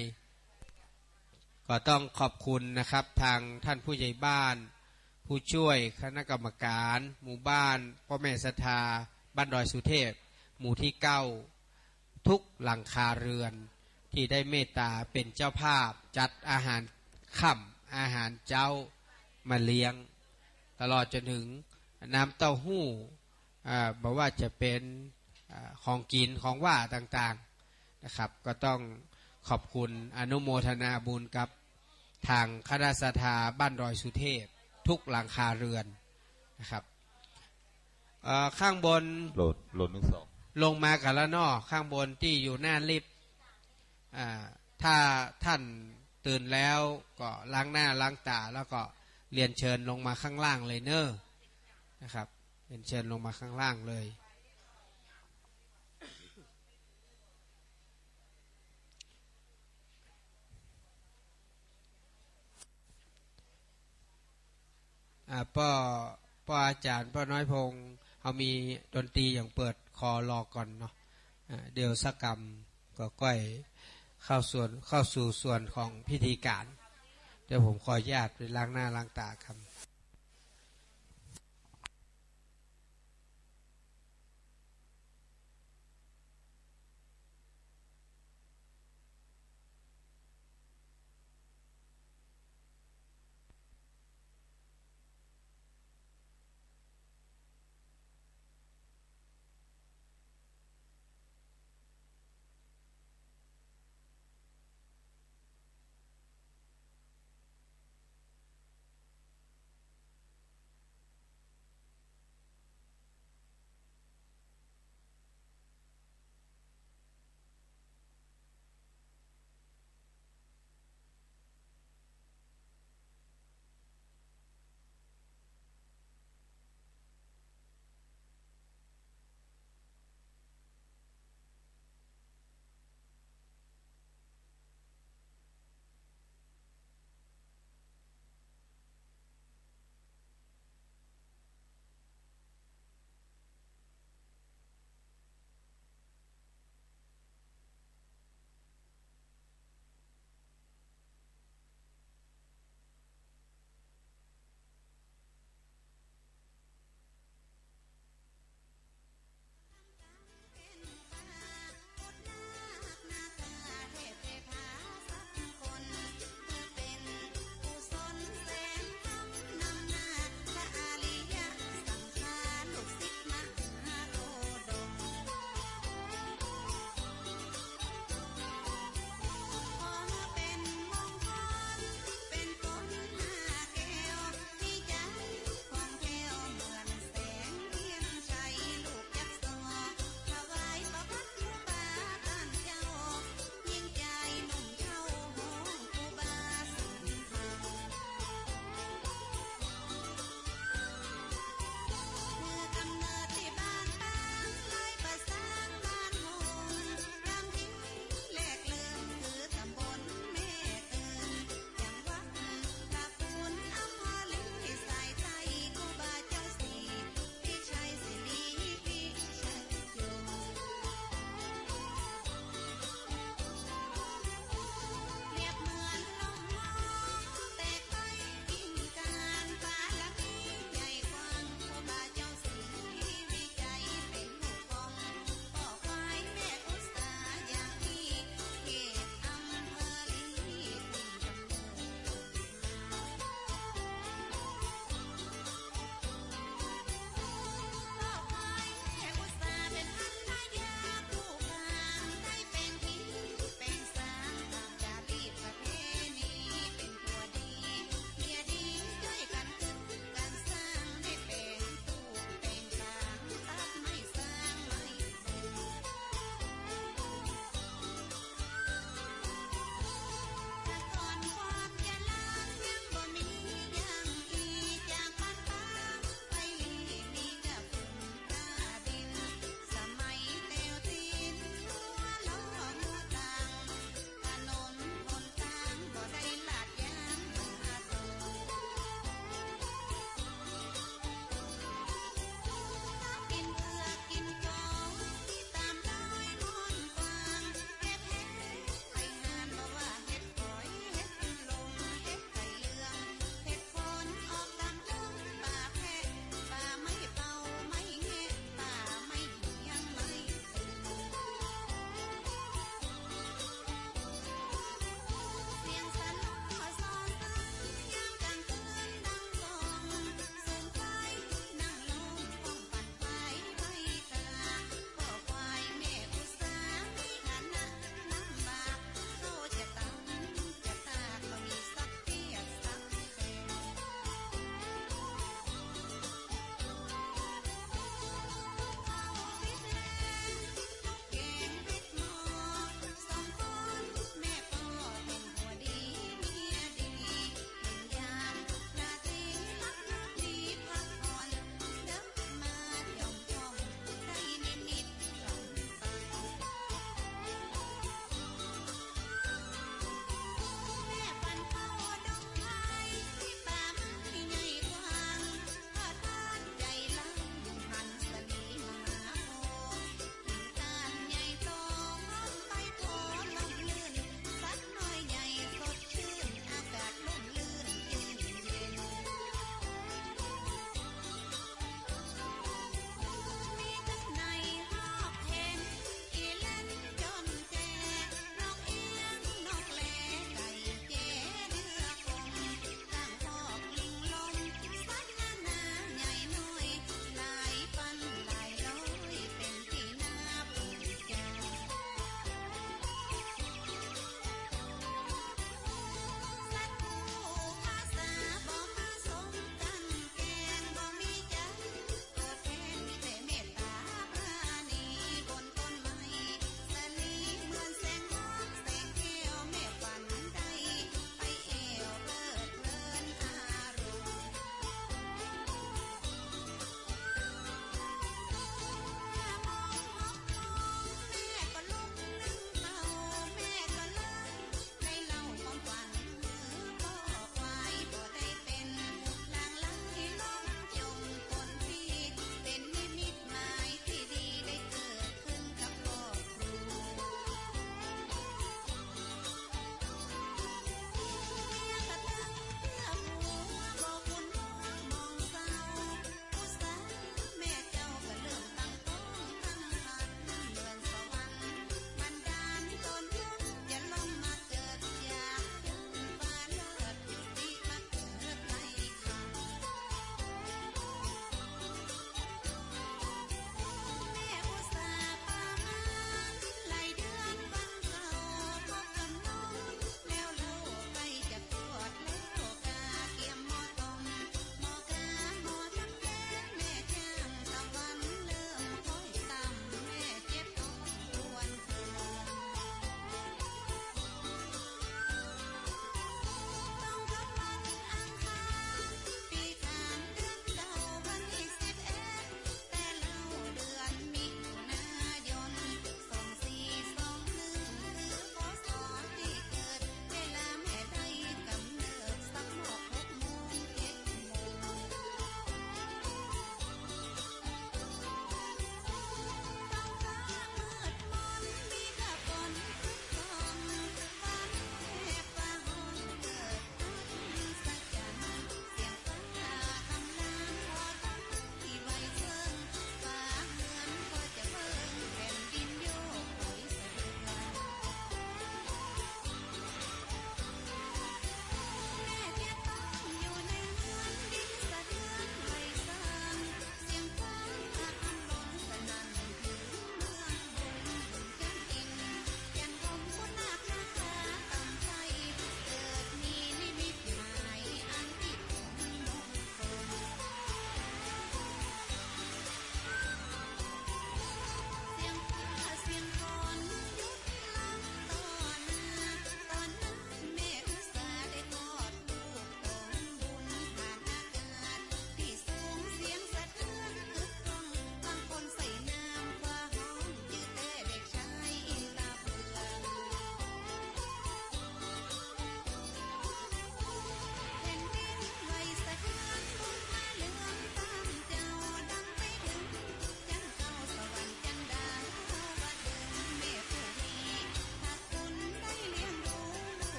ก็ต้องขอบคุณนะครับ ตางต้านผู้ใหญ่บ้าน ผู้จ้วยคณะกรรมก๋านหมู่บ้าน ป้อแม่ศรัทธาบ้านดอยสุเทพ หมู่ตี้เก้า ทุกหลังคาเรือน ตี้ได้เมตต๋าเป๋นเจ้าภาพจัดอาหารค่ำ อาหารเจ๊ามาเลี้ยง ตลอดจ๋นเถิงน้ำเต้าหู้ อ่า บ่ว่าจะเป๋น อ่า ของกิ๋นของหว่านต่างๆ นะครับ ก็ต้องขอบคุณอนุโมทนาบุญกับตางคณะศรัทธาบ้านดอยสุเทพ ทุกหลังคาเรือนนะครับ เอ่อ ข้างบน โหลด โหลด หนึ่ง สอง ลงมากั๋นละเนาะ ข้างบนตี้อยู่หน้าลิฟต์ อ่า ถ้าท่านตื่นแล้วก็ล้างหน้าล้างต๋า แล้วก็เรียนเชิญลงมาข้างล่างเลยเน่อ นะครับ เรียนเชิญลงมาข้างล่างเลย อ่า ป้อ ป้ออาจ๋ารย์ ป้อน้อยพงษ์ เฮามีดนตรีอย่างเปิดคอรอก่อนเนาะ อ่า เดี๋ยวสักกำก็ก้อยเข้าส่วน เข้าสู่ส่วนของพิธีก๋าน เดี๋ยวผมขออนุญาตไปล้างหน้าล้างต๋ากำ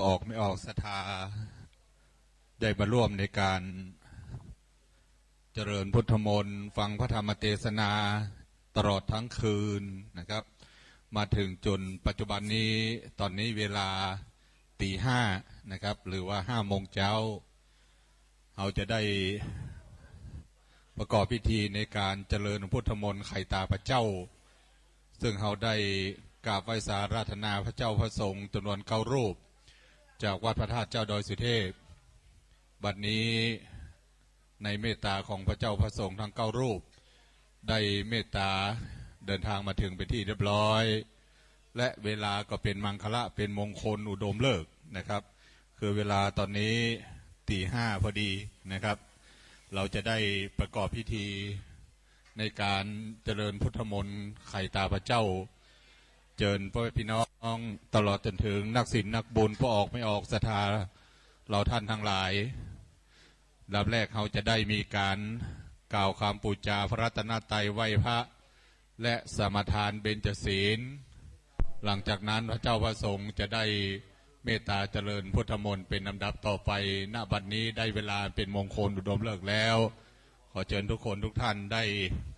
ออกไม่ออกศรัทธา ได้มาร่วมในการเจริญพุทธมนต์ ฟังพระธรรมเตสนาตลอดทั้งคืนนะครับ มาถึงจนปัจจุบันนี้ ต๋อนนี้เวลาตี๋ห้านะครับ หรือว่าห้าโมงเจ๊า เฮาจะได้ประกอบพิธีในการเจริญพุทธมนต์ไขต๋าพระเจ้า ซึ่งเฮาได้กราบไหว้สาอาราธนาพระเจ้าพระสงฆ์จ๋ำนวนเก้ารูป จากวัดพระธาตุเจ้าดอยสุเทพ บัดนี้ในเมตตาของพระเจ้าพระสงฆ์ทั้งเก้ารูป ได้เมตตาเดินทางมาถึงเป็นที่เรียบร้อย และเวลาก็เป็นมังคละ เป็นมงคลอุดมฤกษ์นะครับ คือเวลาต๋อนนี้ตี๋ห้าพอดีนะครับ เราจะได้ประกอบพิธีในการเจริญพุทธมนต์ไขต๋าพระเจ้า เจิญพ่อแม่พี่น้องตลอดจ๋นถึงนักศีลนักบุญ ผู้ออกไม่ออกศรัทธา เราท่านทั้งหลาย ลำดับแรกเฮาจะได้มีการกล่าวกำปู๋จาพระรัตนตรัย ไหว้พระ และสมาทานเบญจศีล หลังจากนั้นพระเจ้าพระสงฆ์จะได้เมตตาเจริญพุทธมนต์เป็นลำดับต่อไป ณ บัดนี้ได้เวลาเป็นมงคลอุดมฤกษ์แล้ว ขอเจิญทุกคนทุกท่านได้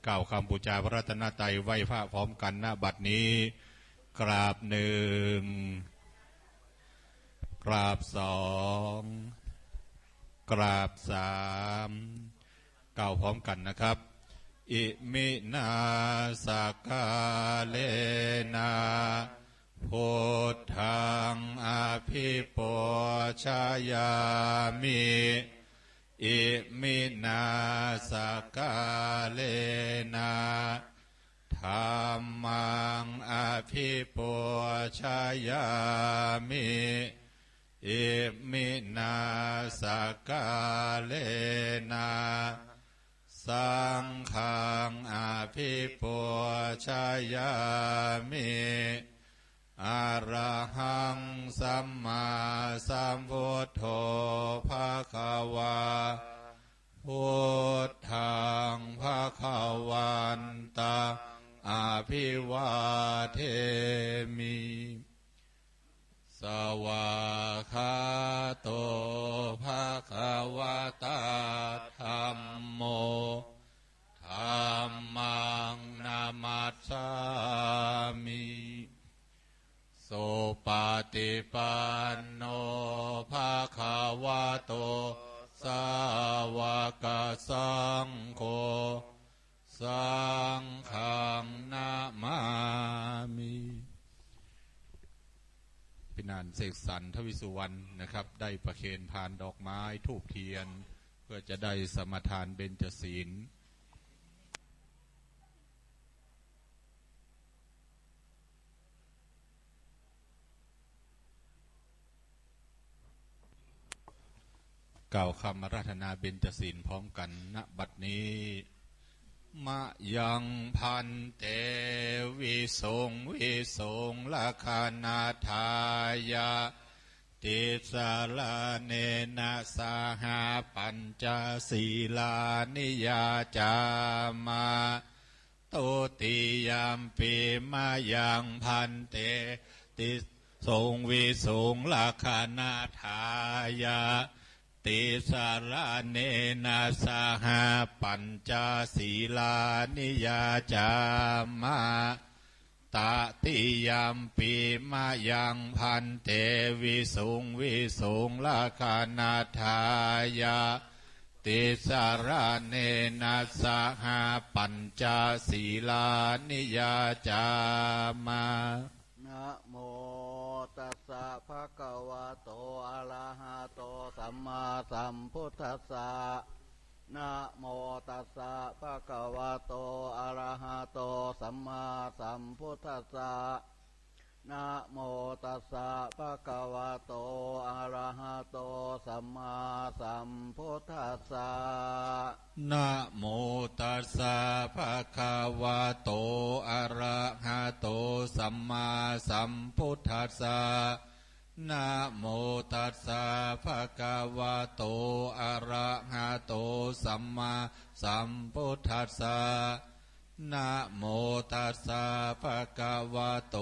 กล่าวกำปู๋จาพระรัตนตรัย ไหว้พระพร้อมกั๋น ณ บัดนี้ กราบหนึ่ง กราบสอง กราบสาม กล่าวพร้อมกั๋นนะครับ อิมินา สกกาเลนะ พุทธัง อภิปูชยามิ อิมินา สกกาเลนะ ธัมมัง อภิปูชยามิ อิมินา สกกาเลนะ สังฆัง อภิปูชยามิ อะระหัง สัมมาสัมพุทโธ ภะคะวา พุทธัง ภะคะวันตัง อะภิวาเทมิ สวากขาโต ภะคะวะตา ธัมโม ธัมมัง นะมัสสามิ สุปะติปันโน ภะคะวะโต สาวกสังโฆ สังฆัง นะมามิ พินานเสกสรร ทวิสุวรรณนะครับ ได้ประเคนพานดอกไม้ธูปเทียน เพื่อจะได้สมาทานเบญจศีล กล่าวกำอาราธนาเบญจศีลพร้อมกั๋น ณ บัดนี้ มะยัง ภันเต วิสุง วิสุง รักขะณัฏฐายะ ติสสะระเณนะ สหะ ปัญจสีลานิ ยาจามะ ตุติยัมปิ มะยัง ภันเต ติสุง วิสุง รักขะณัฏฐายะ ติสสะระเณนะ สหะ ปัญจสีลานิ ยาจามะ ตติยัมปิ มะยัง ภันเต วิสุง วิสุง รักขะณัฏฐายะ ติสสะระเณนะ สหะ ปัญจสีลานิ ยาจามะ นะโมตัสสะ ภะคะวะโต อะระหะโต สัมมาสัมพุทธัสสะ นะโมตัสสะ ภะคะวะโต อะระหะโต สัมมาสัมพุทธัสสะ นะโมตัสสะ ภะคะวะโต อะระหะโต สัมมาสัมพุทธัสสะ นะโมตัสสะ ภะคะวะโต อะระหะโต สัมมาสัมพุทธัสสะ นะโมตัสสะ ภะคะวะโต อะระหะโต สัมมาสัมพุทธัสสะ นะโมตัสสะ ภะคะวะโต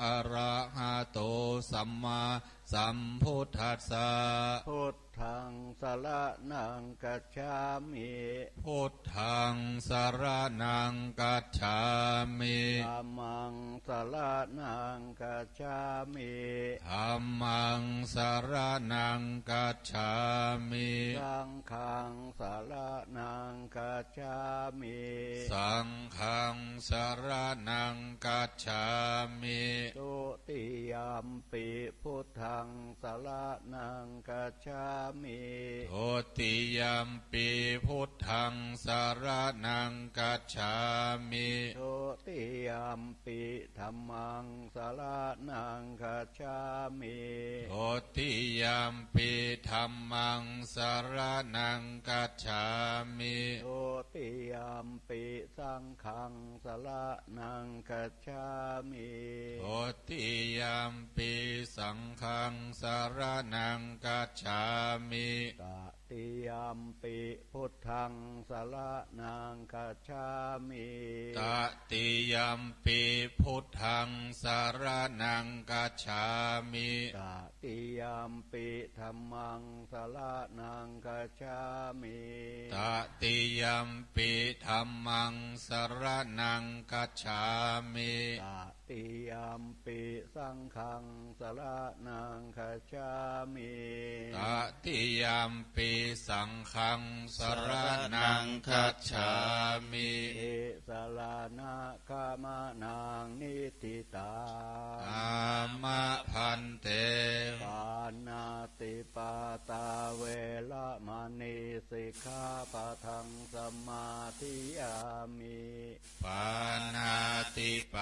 อะระหะโต สั สัมมาสัมพุทธัสสะ Buddhaṃ saraṇaṃ gacchāmi. Buddhaṃ saraṇaṃ gacchāmi. Dhammaṃ saraṇaṃ gacchāmi. Dhammaṃ saraṇaṃ gacchāmi. Saṅghaṃ saraṇaṃ gacchāmi. Saṅghaṃ saraṇaṃ gacchāmi. Dutiyampi buddhaṃ saraṇaṃ gacchāmi. Dutiyampi buddhaṃ saraṇaṃ gacchāmi. Dutiyampi dhammaṃ saraṇaṃ gacchāmi. Dutiyampi dhammaṃ saraṇaṃ gacchāmi. Dutiyampi saṅghaṃ saraṇaṃ gacchāmi. Dutiyampi saṅghaṃ saraṇaṃ gacchāmi. Tatiyampi buddhaṃ saraṇaṃ gacchāmi. Tatiyampi buddhaṃ saraṇaṃ gacchāmi. Tatiyampi dhammaṃ saraṇaṃ gacchāmi. Tatiyampi dhammaṃ saraṇaṃ gacchāmi. Tatiyampi saṅghaṃ saraṇaṃ gacchāmi. Tatiyampi saṅghaṃ saraṇaṃ gacchāmi. Tisaraṇagamanaṃ niṭṭhitaṃ. Āma bhante. Pāṇātipātā veramaṇī sikkhāpadaṃ samādiyāmi. Pāṇātipātā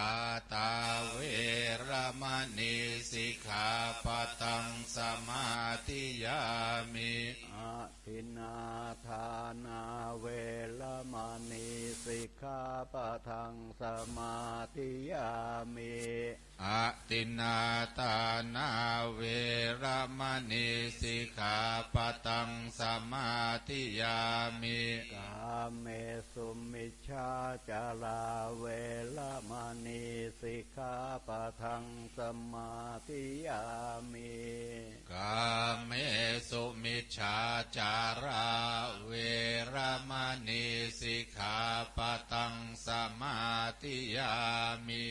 veramaṇī sikkhāpadaṃ samādiyāmi. Adinnādānā veramaṇī sikkhāpadaṃ samādiyāmi. Adinnādānā veramaṇī sikkhāpadaṃ samādiyāmi. Kāmesu micchācārā veramaṇī sikkhāpadaṃ samādiyāmi. Kāmesu micchācārā veramaṇī sikkhāpadaṃ samādiyāmi.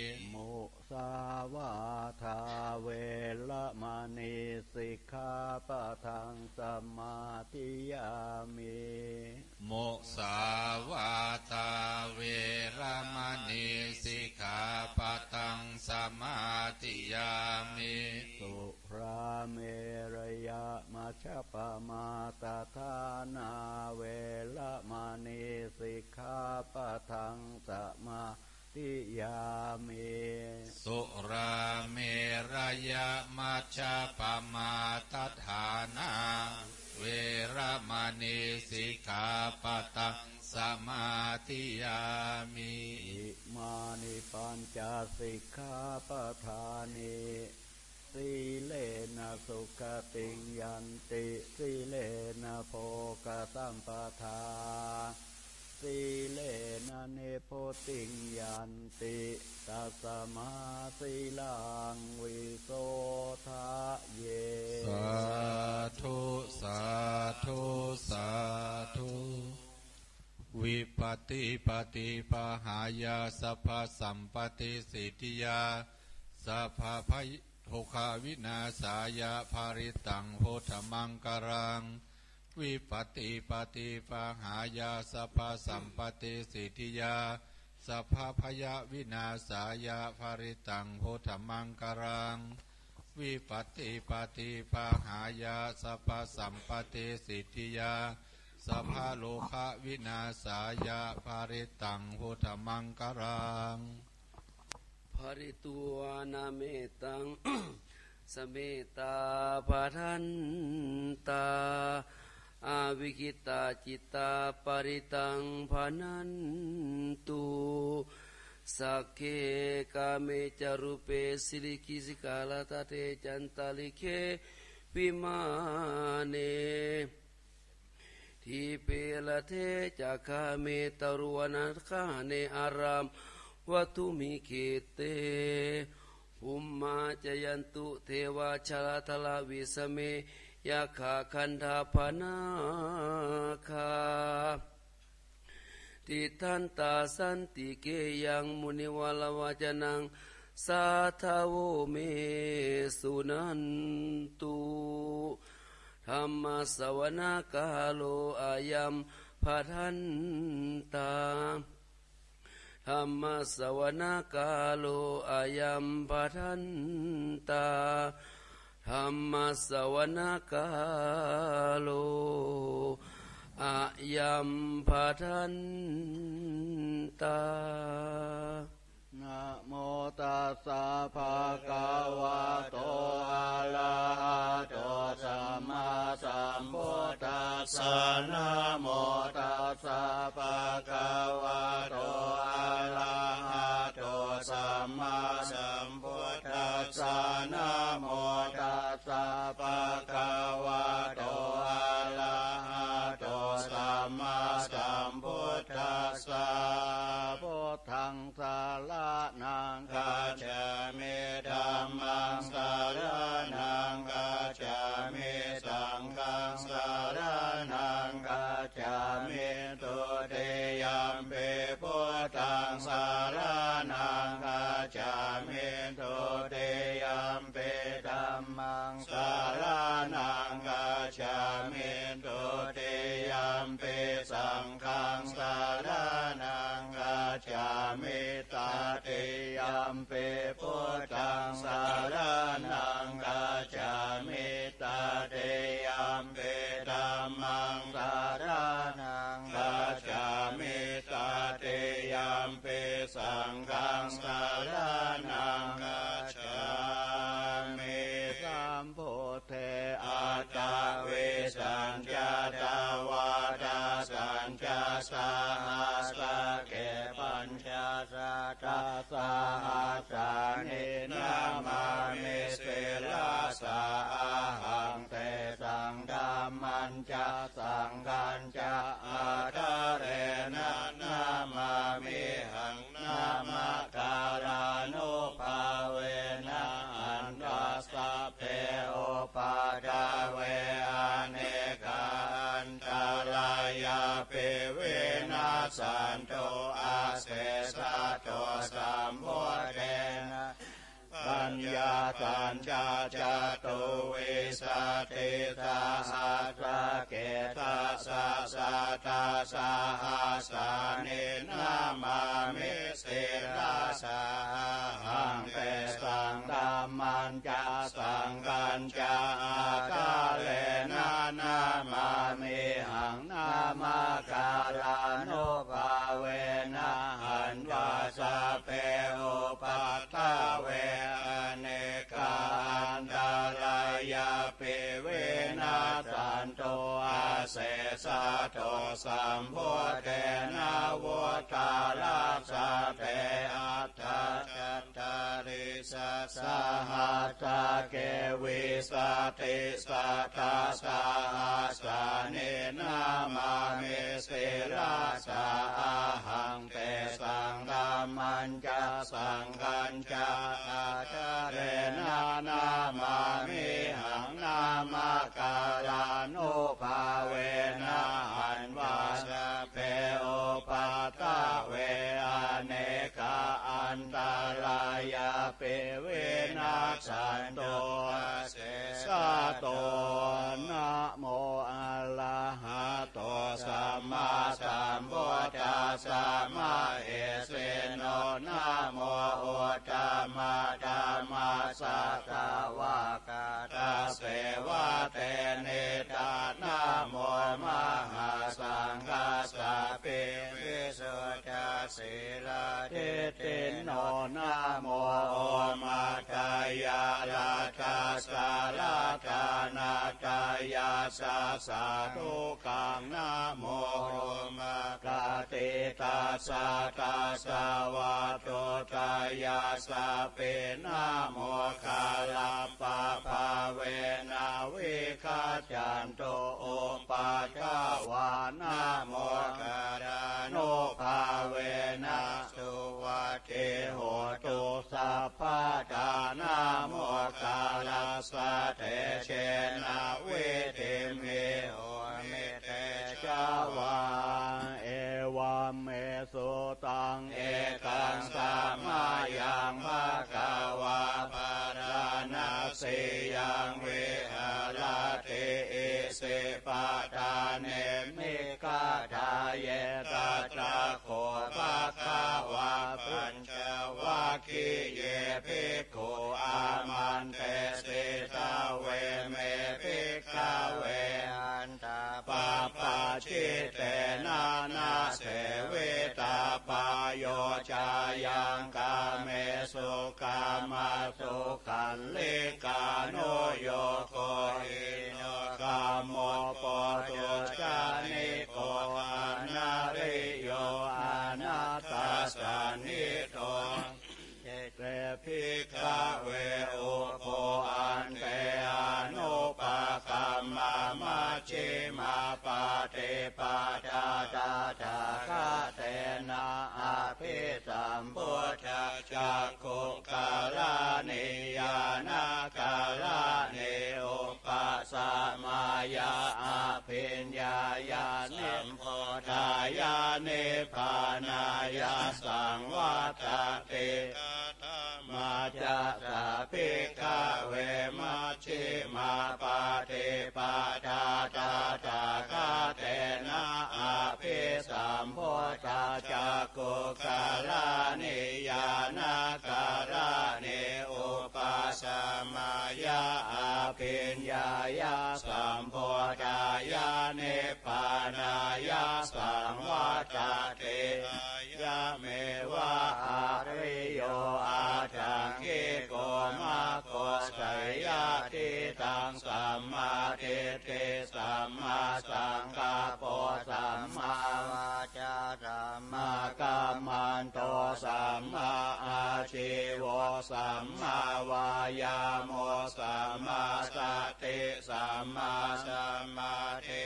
Musāvādā veramaṇī sikkhāpadaṃ samādiyāmi. Musāvādā veramaṇī sikkhāpadaṃ samādiyāmi. Surāmerayamajjapamādaṭṭhānā veramaṇī sikkhāpadaṃ samā diyāmi. Surāmerayamajjapamādaṭṭhānā veramaṇī sikkhāpadaṃ samādiyāmi. Imāni pañca sikkhāpadāni. Sīlena sugatiṃ yanti, sīlena bhogasampadā, sīlena nibbutiṃ yanti, tasmā sīlaṃ visodhaye. Sādhu, sādhu, sādhu. Vipattipaṭibāhāya sabbasampattisiddhiyā sabbadukkhavināsāya parittaṃ brūtha maṅgalaṃ. Vipattipaṭibāhāya sabbasampattisiddhiyā sabbabhayavināsāya parittaṃ brūtha maṅgalaṃ. Vipattipaṭibāhāya sabbasampattisiddhiyā sabbarogavināsāya parittaṃ brūtha maṅgalaṃ. Pharitvāna mettaṃ sametā bhadantā avikkhittacittā parittaṃ bhaṇantu. Sagge kāme ca rūpe girisikharataṭe cantalikkhe vimāne dīpe raṭṭhe ca gāme taruvanagahane arāmavatthumhi khette bhummā Jayantu devā jalathalavisame yakkhagandhabbanāgā, tiṭṭhantā santike yaṃ munivaravacanaṃ sādhavo me suṇantu. Dhammassavanakālo ayam bhadantā. Dhammassavanakālo ayam bhadantā. Dhammassavanakālo ayam bhadantā. Namo tassa bhagavato arahato sammāsambuddhassa. Namo tassa bhagavato arahato sammāsambuddhassa. Namo tassa bhagavato arahato sammāsambuddhassa. Buddhaṃ saraṇaṃ gacchāmi. Dhammaṃ saraṇaṃ gacchāmi. Saṅghaṃ saraṇaṃ gacchāmi. Dutiyampi buddhaṃ saraṇaṃ gacchāmi. Dutiyampi dhammaṃ saraṇaṃ gacchāmi. Dutiyampi saṅghaṃ saraṇaṃ gacchāmi. Tatiyampi buddhaṃ saraṇaṃ gacchāmi. Tatiyampi dhammaṃ saraṇaṃ gacchāmi. Tatiyampi saṅghaṃ saraṇaṃ gacchāmi. Sambuddhe aṭṭhavīsañca dvādasañca sahassake pañcasatasahassāni namāmi sirasā ahaṃ. Tesaṃ dhammañca saṅghañca ādarena namāmihaṃ. Namakārānubhāvena hantvā sabbe upaddave anekā antarāyāpi vinassantu asesato. Sambuddhe pañcasañca catuvīsatisahassake dasasatasahassāni namāmi sirasā ahaṃ. Tesaṃ dhammañca saṅghañca ādarena namāmihaṃ. Namakārānubhāvena hantvā sabbe upaddave anekā antarāyāpi vinassantu asesato. Sambuddhe navuttarasate aṭṭhacattāḷīsasahassake vīsatisatasahassāni namāmi sirasā ahaṃ. Tesaṃ dhammañca saṅghañca ādarena namāmihaṃ. Namakārānubhāvena hantvā sabbe upaddave anekā antarāyāpi vinassantu asesato. Namo arahato sammāsambuddhassa mahesino. Namo uttamadhammassa svākkhātasseva tenidha. Namo mahāsaṅghassāpi visuddha sīladiṭṭhino. Namo omātyāraddhassa ratanattayassa sādhukaṃ. Namo omakātītassa vatthuttayassapi. Namokārappabhāvena vigacchantu upaddavā. Namokārānubhāvena suvatthi hotu sabbadā. Namo tejena vidhimhi homi tejavā. Evaṃ me sutaṃ. Ekaṃ samayaṃ bhagavā bārāṇasiyaṃ viharati isipatane migadāye. Tatra kho bhagavā pañ cavaggīye bhikkhū āmantesi: Dveme, bhikkhave, antā pabbajitena na sevitabbā. Yo cāyaṃ kāmesu kāmasukhallikānuyogo hīno gammo pothujjaniku anariyo anatthasañhito. Te, bhikkhave, ubho ante anupagamma majjhimā paṭipadā tathāgatena abhisambuddhā cakkhukaraṇī ñāṇakaraṇī upasamāya abhiññāya sambodhāya nibbānāya saṃvattati. Katamā ca sā, bhikkhave, majjhimā paṭipadā tathāgatena abhisambuddhā cakkhukaraṇī ñāṇakaraṇī upasamāya abhiññāya sambodhāya nibbānāya saṃvattati. Ayameva ariyo aṭṭhaṅgiko maggo, seyyathīdaṃ: sammādiṭṭhi sammāsaṅkappo sammāvācā sammākammanto sammāājīvo sammāvāyāmo sammāsati sammāsamādhi.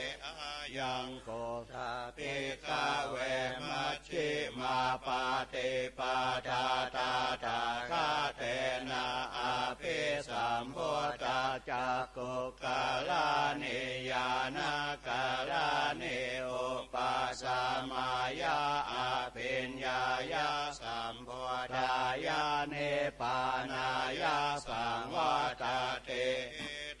Ayaṃ kho sā, bhikkhave, majjhimā paṭipadā tathāgatena abhisambuddhā cakkhukaraṇī ñāṇakaraṇī upasamāya abhiññāya sambodhāya nibbānāya saṃvattati.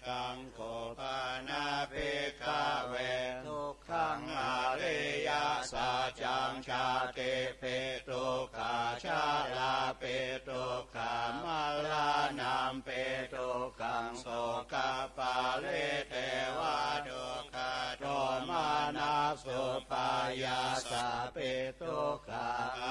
Idaṃ kho pana, bhikkhave, dukkhaṃ ariyasaccaṃ: jātipi dukkhā jarāpi dukkhā maraṇampi dukkhaṃ sokaparidevadukkhadomanassupāyāsāpi dukkhā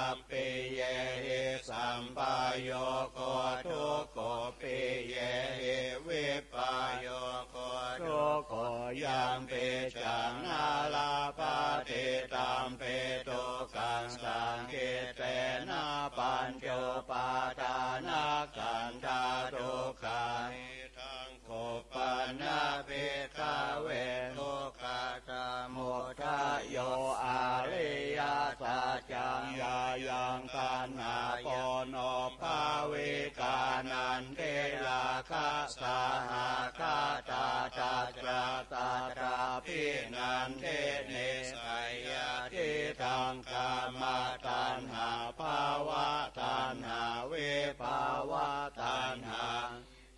appiyehi sampayogo dukkho piyehi vippayogo dukkho yampicchaṃ na labhati tampi dukkhaṃ saṅkhittena pañcupādānakkhandhā dukkhā. Idaṃ kho pana, bhikkhave, dukkhasamudayo ariyasaccaṃ: yāyaṃ taṇhā ponobbhavikā nandirāgasahagatā tatra tatrābhinandinī seyyathīdaṃ: kāmataṇhā bhavataṇhā vibhavataṇhā.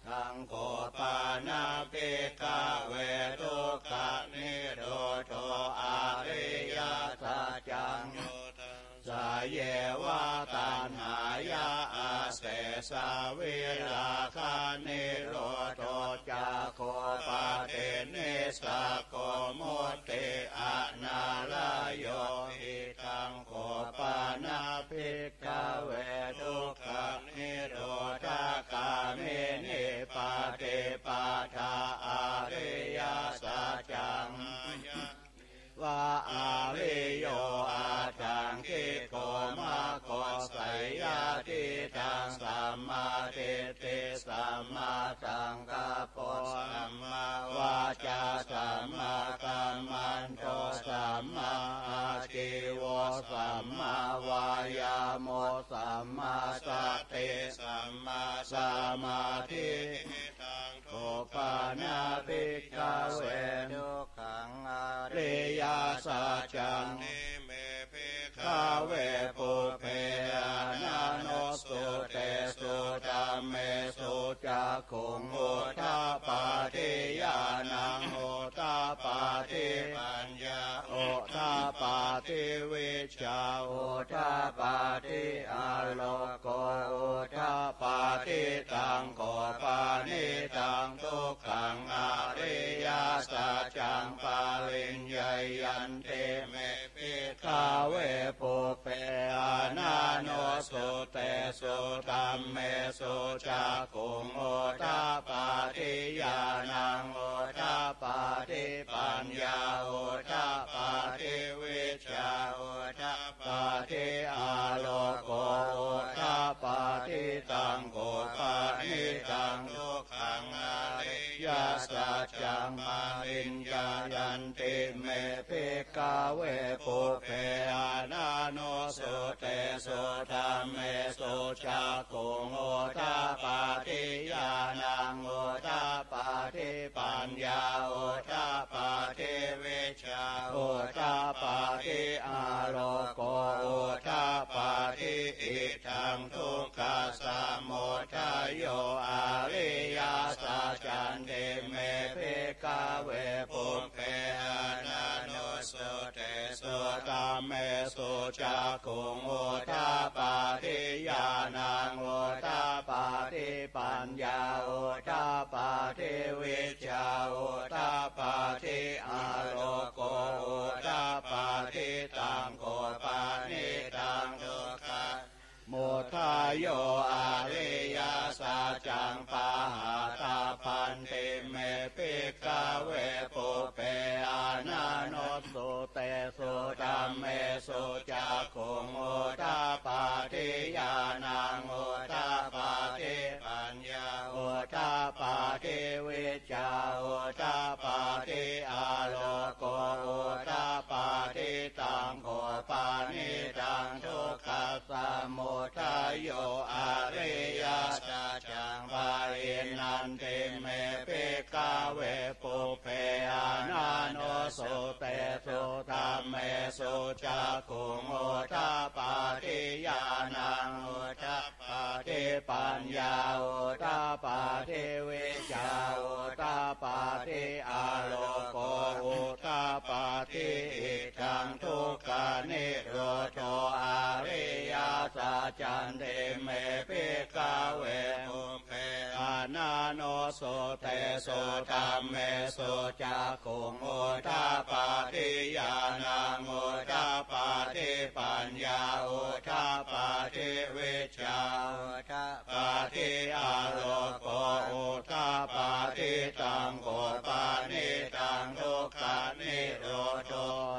Idaṃ kho pana, bhikkhave, dukkhanirodho ariyasaccaṃ: yo dvemāsaṃ yeva taṇhāya asesā virāganirodho cāgo paṭinissaggo mutti anālayo. Idaṃ kho pana, bhikkhave, dukkhanirodhagāminī paṭipadā ariyasaccaṃ: yāyameva ariyo aṭṭhaṅgiko maggo, seyyathīdaṃ: sammādiṭṭhi sammāsaṅkappo sammāvācā sammākammanto sammāājīvo sammāvāyāmo sammāsati sammāsamādhi. Idaṃ kho ปะนะภิกขะเว ทุกขังอริยสัจจัง เมภิกขะเว ปุพเพ อนันตุสสุเตสุธัมเมสุจักขุงอุทปาทิ ญาณังอุทปาทิ ปัญญาอุทปาทิ วิชชาอุทปาทิ อาโลโกอุทปาทิ ตังโข ปะนิตัง ทุกขังอริยสัจจัง ปะริญญายันติ เมภิกขะเว ปุพเพ อนันตุสสุเตสุธัมเมสุจักขุงอุทปาทิ ญาณังอุทปาทิ ปัญญาอุทปาทิ วิชชาอุทปาทิ อาโลโกอุทปาทิ ตังโข ปะนิตัง ทุกขังอริยสัจจัง ปะริญญายันติ เมภิกขะเว ปุพเพ อนันตุสสุเตสุธัมเมสุจักขุงอุทปาทิ ญาณังอุทปาทิ ปัญญาอุทปาทิ วิชชาอุทปาทิ อาโลโกอุทปาทิ อิทังทุกขะสมุทโย อริยสัจจันติ เมภิกขะเว ปุพเพ อนันตุสสุเตสุธัมเมสุจักขุงอุทปาทิ ญาณังอุทปาทิ ปัญญาอุทปาทิ วิชชาอุทปาทิ อาโลโกอุทปาทิ ตังโข ปะนิตัง ทุกขะ มุทโย อริยสัจจัง ปะหะตะปันติ เมภิกขะเว ปุพเพ อนันตุสสุเตสุธัมเมสุจักขุงอุทปาทิ ญาณังอุทปาทิ ปัญญาอุทปาทิ วิชชาอุทปาทิ อาโลโกอุทปาทิ ตังโข ปะนิตัง ทุกขะสมุทโย อริยสัจจัง ปะหินันติ เมภิกขะเว ปุพเพ อนันตุสสุเตสุธัมเมสุจักขุงอุทปาทิ ญาณังอุทปาทิ ปัญญาอุทปาทิ วิชชาอุทปาทิ อาโลโกอุทปาทิ อิทังทุกขะนิโรโธ อริยสัจจันติ เมภิกขะเว ปุพเพ อนันตุสสุเตสุธัมเมสุจักขุงอุทปาทิ ญาณังอุทปาทิ ปัญญาอุทปาทิ วิชชาอุทปาทิ อาโลโกอุทปาทิ ตังโข ปะนิตัง ทุกขะนิโรโธ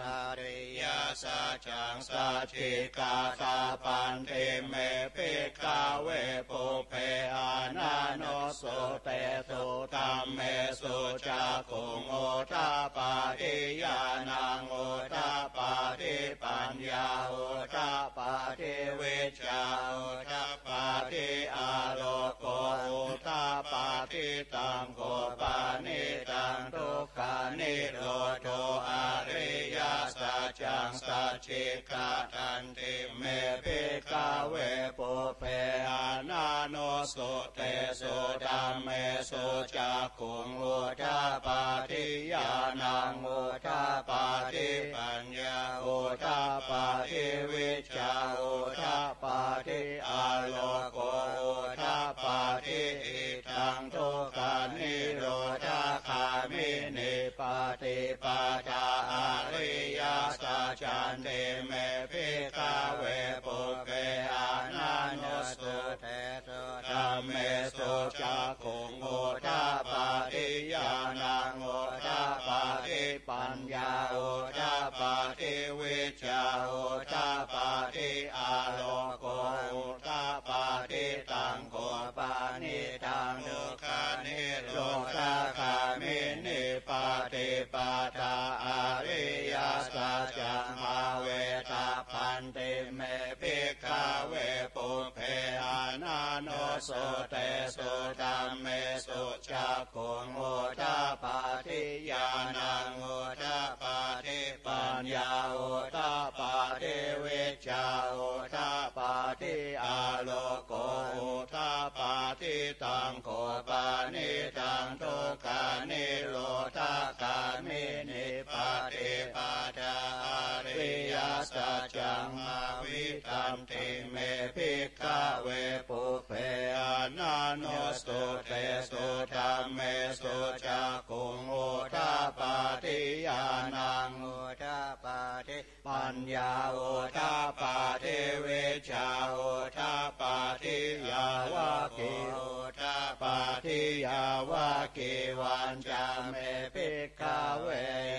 อริยสัจจัง สัจฉิกาตะปันติ เมภิกขะเว ปุพเพ อนันตุสสุเตสุธัมเมสุจักขุงอุทปาทิ ญาณังอุทปาทิ ปัญญาอุทปาทิ วิชชาอุทปาทิ อาโลโกอุทปาทิ ตังโข ปะนิตัง ทุกขะนิโรโธ อริยสัจจัง สัจฉิกาตันติ เมภิกขะเว ปุพเพ อนันตุสสุเตสุธัมเมสุจักขุงอุทปาทิ ญาณังอุทปาทิ ปัญญาอุทปาทิ วิชชาอุทปาทิ อาโลโกอุทปาทิ อิทังทุกขะนิโรธคามินีปฏิปทา อริยสัจจันติ เมภิกขะเว ปุพเพ อนันตุสสุเตสุธัมเมสุจักขุงอุทปาทิ ญาณังอุทปาทิ ปัญญาอุทปาทิ วิชชาอุทปาทิ อาโลโกอุทปาทิ ตังโข ปะนิตัง ทุกขะนิโรธคามินีปฏิปทา อริยสัจจัง ภาเวตะปันติ เมภิกขะเว ปุพเพ อนันตุสสุเตสุธัมเมสุจัก กขุง อุทปาทิ ญาณัง อุทปาทิ ปัญญา อุทปาทิ วิชชา อุทปาทิ อาโลโก อุทปาทิ จักขุง ปะณิธัง ทุกขานิโรธคามินี ปะฏิปาทา อริยสัจจัง ภาวิตันติ เม ภิกขเว ปุพเพ อนันตุสสุเตสุ ธัมเมสุ จักขุง อุทปาทิ ญาณัง อุทปาทิ ปัญญา อุทปาทิ วิชชา อุทปาทิ ยาวะเก อุทปาทิ ยาวะเกวัญจะ เม ภิกขเว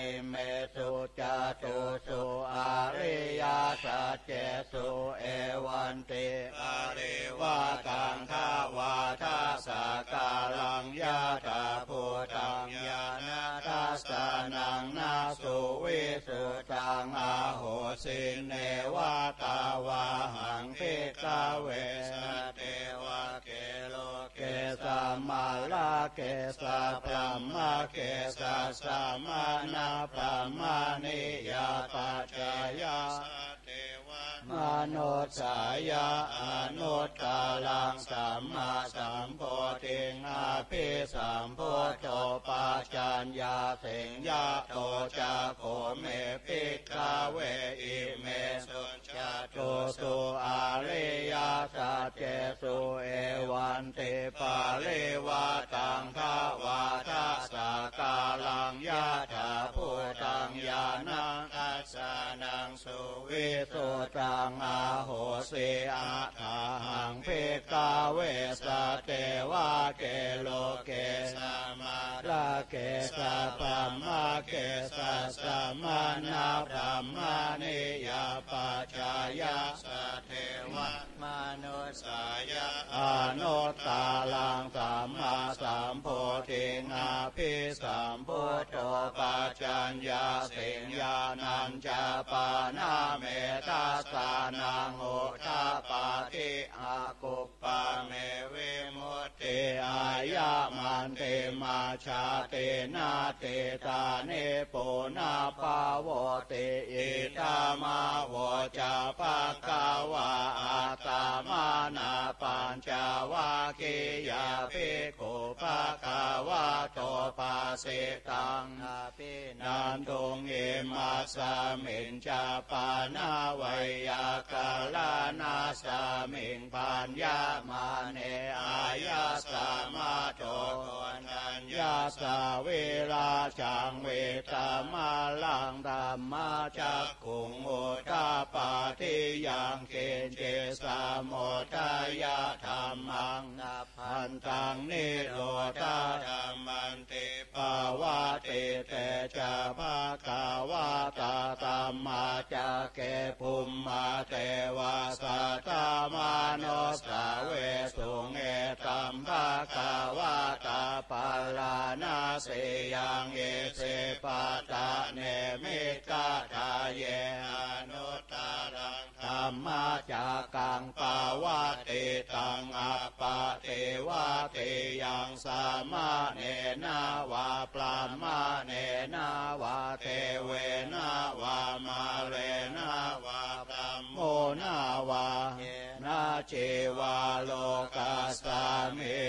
อิเมสุจตุสุ อริยสัจเจสุ เอวันติ ปริวาตัง ทวาทะสะกาลัง ยถาภูตัง ญาณทัสสะนัง นะสุวิสุทธัง อาโหสิ เนวะตวาหัง ภิกขเว สันเตวะเก โลเก สะมะระเก สะพรหมะเก สะสะมะณะพรหมานิยาปัจจายะ สันเตวะมนุสสายะ อนุตตรัง สัมมาสัมโพธิง อภิสัมพุทโธ ปัจจัญญาสิง ยะโต จักขุง เม ภิกขเว อิเมสุ จตุสุ อริยสัจเจสุ เอวันติ ปริวาตัง ทวาทะสะกาลัง ยถาภูตัง ญาณทัสสะนัง สุวิสุทธัง อาโหสิ อัฏฐาหัง ภิกขเว สันเตวะเก โลเก สะมะระเก สะพรหมะเก สะสะมะณะพรหมานิยาปัจจายะ สันเตวะมนุสสายะ อนุตตรัง สัมมาสัมโพธิง อภิสัมพุทโธ ปัจจัญญาสิง ญาณัญจะปะนะ เม ทัสสะนัง อุทปาทิ อกุปปา เม วิมุตติ อะยะมันติ มัจฉาติ นัตถิตานิ ปุนะปะโวติ อิทัมมะโวจะ ภะคะวา อัตตะมะนะปัญจวัคคียาภิกขุ ภะคะวะโต ภะสิตัง อะภิ นันทุง อิมัสสะมิญจะปะนะไวยากะระณัสสะมิง ภัญญะมะเน อะยัสสะมะโต โกณฑัญญัสสะ วิราชัง วิตะมะลัง ธัมมะจักขุง อุทปาทิ ยังกิญจิ สะมุททะยะธัมมัง สัพพันตัง นิโรธาธัมมันติ ปะวัตติ เต จะ ภะคะวะตะ ธัมมาจักเข ภุมมาเตวา สัตถะมานุสสาเวสุง เอตัม ภะคะวะตะ ปะราณะสียัง อิสิปะตะเน มิกขะทาเย อนุตตรัง ธัมมะจักขัง ปะวัตติตัง อัปปะติวัตติยัง สะมะเณนะวา พรามะเณนะวา เตเวนะวา มาเรนะวา พรหมโมนะวา เยนะจีวา โลกัสสะมิ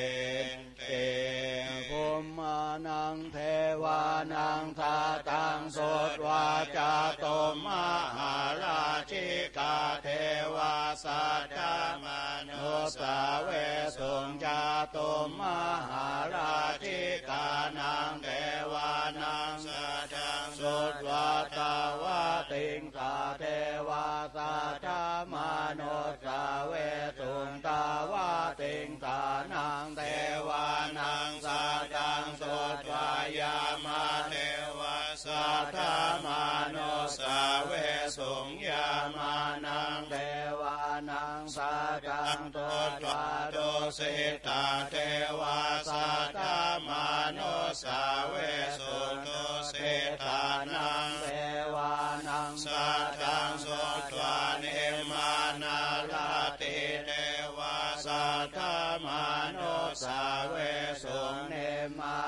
นติ ภุมมานัง เทวานัง สัตถัง สุตวา จาตุมมหาราชิกา เทวา สัตถะมานุสสาเวสุง จาตุมมหาราชิกานัง เทวานัง สัตถัง สุตวา ตวาติง สา เทวา สัตถะมานุสสาเวสุง ตวาติงสานัง เทวานัง สัตถัง สุตวา ยามา เทวา สัตถะมานุสสาเวสุง ยามานัง เทวานัง สัตถัง สุตวา ตุสิตา เทวา สัตถะมานุสสาเวสุง ตุสิตานัง เทวานัง สัตถัง สุตวา นิมมานาราติ เทวา สัตถะมานุสสาเวสุง นิมมา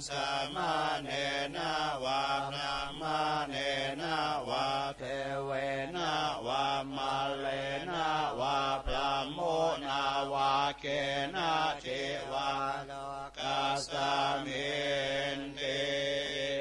Samaṇena vā brāhmaṇena vā devena vā mārena vā brahmunā vā kenaci vā lokasminti.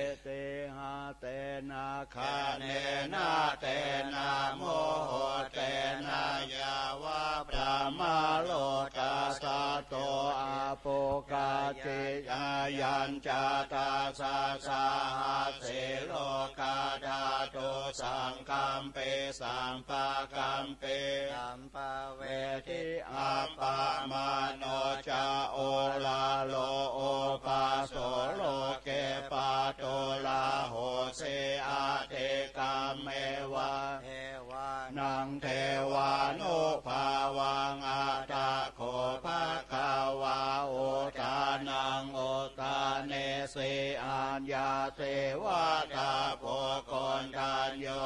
Itiha tena khaṇena tena muhuttena yāva brahmalokā saddo abbhuggacchi. Ayañca dasasahassī lokadhātu saṅkampi sampakampi sampavedhi. Appamāṇo ca oḷāro obhāso loke pāturahosi atikkammeva devānaṃ devānubhāvaṃ. Atha kho bhagavā udānaṃ udānesi: Aññāsi vata bho koṇḍañño,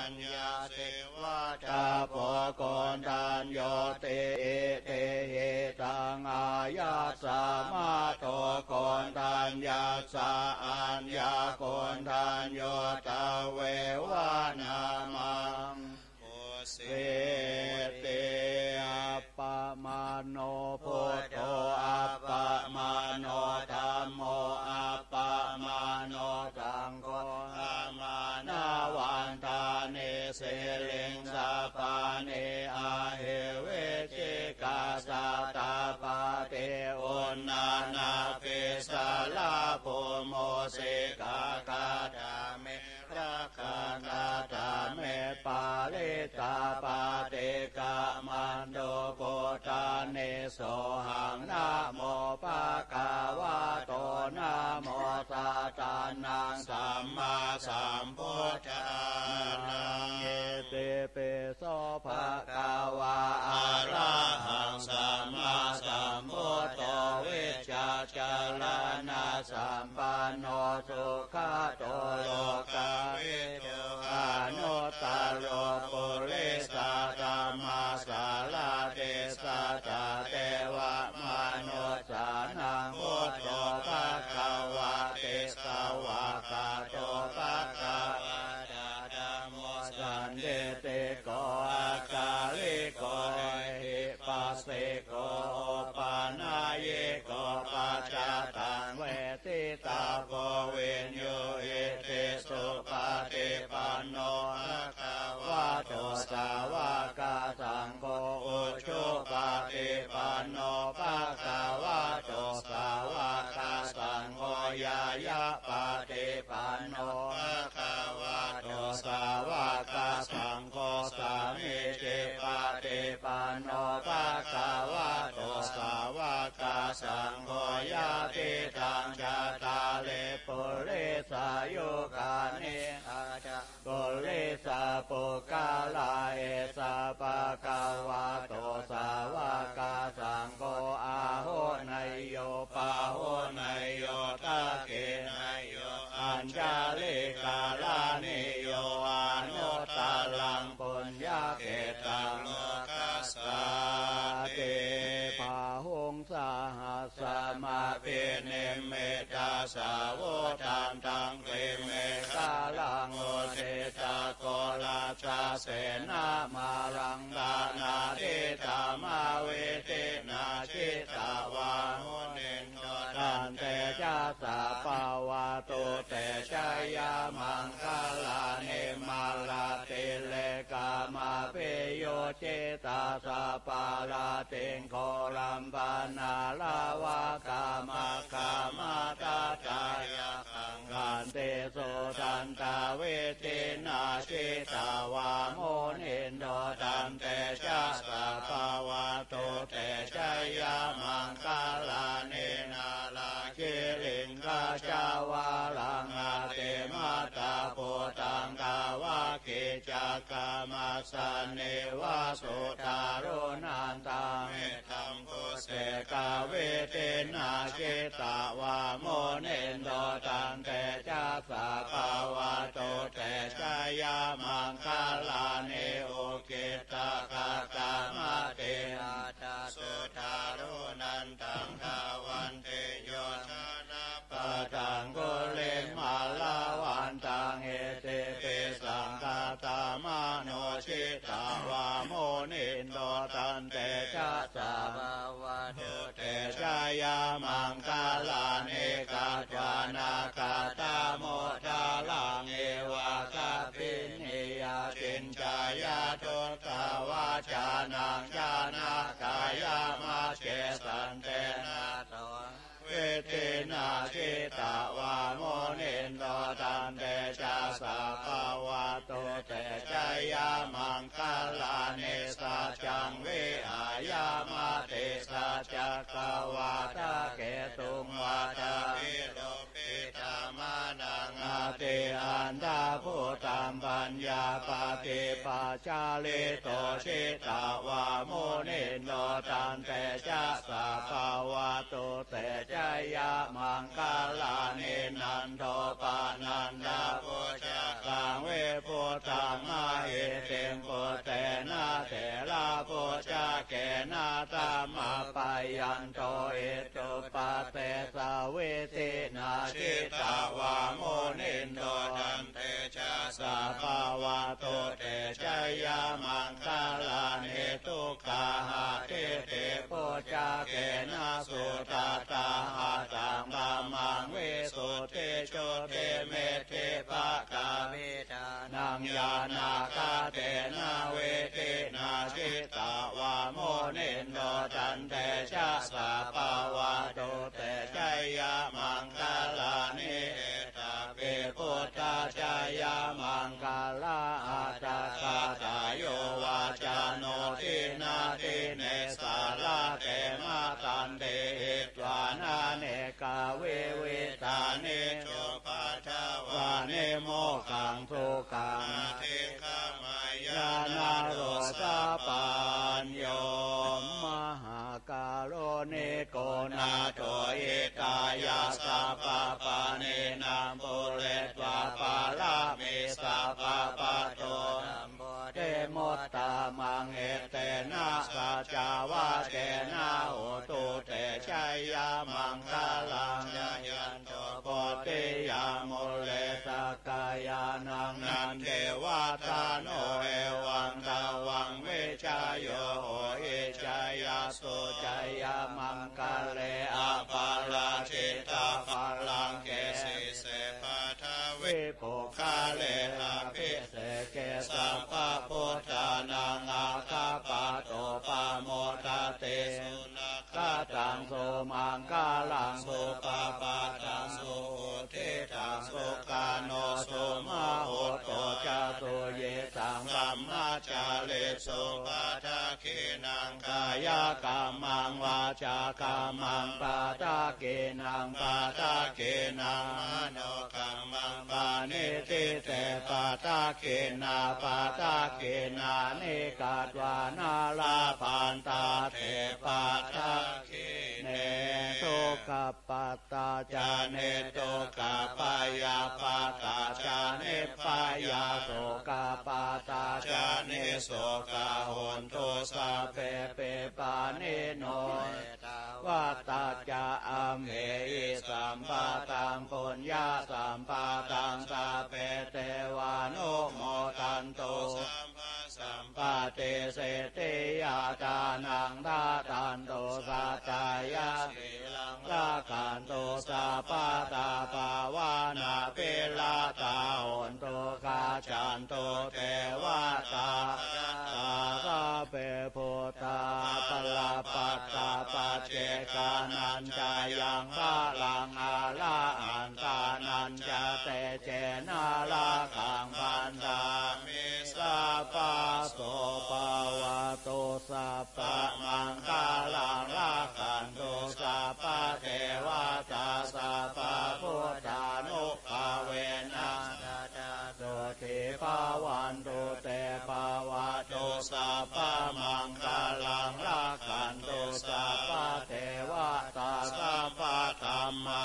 aññāsi vata bho koṇḍaññoti. Itihidaṃ āyasmato koṇḍaññassa aññākoṇḍañño tveva nāmaṃ ahosīti. Appamāṇo buddho, appamāṇo dhammo, appamāṇo saṅgho, pamāṇavantāni sirīsapāni ahi vicchikā satapadī uṇṇānābhī sarabū mūsikā. Katā me rakkhā, katā me parittā, paṭikkamantu bhūtāni. Sohaṃ namo bhagavato, namo sattannaṃ sammāsambuddhānaṃ. Itipi so bhagavā arahaṃ sammāsambuddho vijjācaraṇasampanno sugato lokavidū anuttaro purisadammasārathi satthā devamanussānaṃ buddho bhagavāti. Svākkhāto bhagavatā dhammo sandiṭṭhiko akāliko ehipassiko opanayiko paccattaṃ veditabbo viññūhīti. Supaṭipanno bhagavato sāvakasaṅgho, ujupaṭipanno bhagavato sāvakasaṅgho, ñāyapaṭipanno bhagavato sāvakasaṅgho, sāmīcipaṭipanno bhagavato sāvakasaṅgho, yadidaṃ cattāri purisayugāni aṭṭha purisapuggalā, esa bhagavato sāvakasaṅgho, āhuneyyo pāhuneyyo dakkhiṇeyyo añjalikaraṇīyo, anuttaraṃ puññakkhettaṃ lokassāti. Bāhuṃ sahassamabhinimmitasāvudhantaṃ, girimekhalaṃ uditaghorasasenamāraṃ, dānādidhammavidhinā jitavā munindo, tantejasā bhavatu te jayamaṅgalāni. Mārātirekamabhiyujjhitasabbarattiṃ, ghorampanāḷavakamakkhamathaddhayakkhaṃ, khantīsudantavidhinā jitavā munindo, tantejasā bhavatu te jayamaṅgalāni. Nāḷāgiriṃ gajavaraṃ atimattabhūtaṃ, dāvaggicakkamasanīva sudāruṇantaṃ, mettambusekavidhinā jitavā munindo, tantejasā bhavatu te jayamaṅgalāni. Ukkhittakhaggamatihatthasudāruṇantaṃ, dhāvantiyojanapathu- maṅgalāni katvāna kaṭṭhamudaraṃ iva gabbhinīyā ciñcāya duṭṭhavacanaṃ janakāyamajjhe santena somavidhinā jitavā munindo tantejasā bhavatu te jayamaṅgalāni. Saccaṃ vihāya matisaccakavādaketuṃ vādābhiropitamanaṃ atiandhabhūtaṃ paññāpadīpajalito jitavā munindo tantejasā bhavatu te jayamaṅgalāni. Nandopanandabhujagaṃ vibudhaṃ mahiddhiṃ puttena therabhujagena damāpayanto iddhūpadesavidhinā jitavā munindo tantejasā bhavatu te jayamaṅgalāni. Duggāhadiṭṭhibhujagena sudaṭṭhahatthaṃ brahmaṃ visuddhijutimiddhibakābhidhānaṃ ñāṇāgadena vidhinā jitavā munindo tantejasā bhavatu te jayamaṅgalāni. Etāpi buddhajayamaṅgalaaṭṭhagāthā yo vācano dinadine sarate matandī hitvānanekavividhāni cupaddavāni mokkhaṃ sukhaṃ adhigameyya naro sapañño. Mahā kāruṇiko nātho hitāya sabbapāṇinaṃ pūretvā pāramī sabbā patto sambodhimuttamaṃ. Etena saccavajjena hotu te jayamaṅgalaṃ. Jayan to bodhiyā mūle sakyānaṃ nandivaḍḍhano evaṃ tvaṃ vijayo hohi jayassu jayamaṅgale aparājitapallaṅke sīse paṭhavipokkhare abhiseke sabbabuddhānaṃ aggappatto pamodati. Sunakkhattaṃ sumaṅgalaṃ supabhātaṃ suhuṭṭhitaṃ sukhaṇo sumuhutto ca suyiṭṭhaṃ brahmacārisu. Padakkhiṇaṃ kāyakammaṃ vācākammaṃ padakkhiṇaṃ padakkhiṇaṃ manokammaṃ paṇidhī te padakkhiṇā. Padakkhiṇāni katvāna labhantatthe padakkhiṇe. Dukkhappattā ca niddukkhā bhayappattā ca nibbhayā sokappattā ca nissokā hontu sabbepi pāṇino. Ettāvatā ca amhehi sambhataṃ puññasampadaṃ sabbe devānumodantu sabbasampattisiddhiyā. Dānaṃ dadantu saddhāya sīlaṃ rakkhantu sabbadā bhāvanābhiratā hontu gacchantu devatāgatā. Sabbe buddhā balappattā paccekānañca yaṃ balaṃ arahantānañca tejena rakkhaṃ bandhāmi sabbaso. Bhavatu sabbamaṅgalaṃ rakkhantu sabbadevatā sabbabuddhānubhāvena sadā sotthī bhavantu te. Bhavatu sabbamaṅgalaṃ rakkhantu sabbadevatā sabbadhammā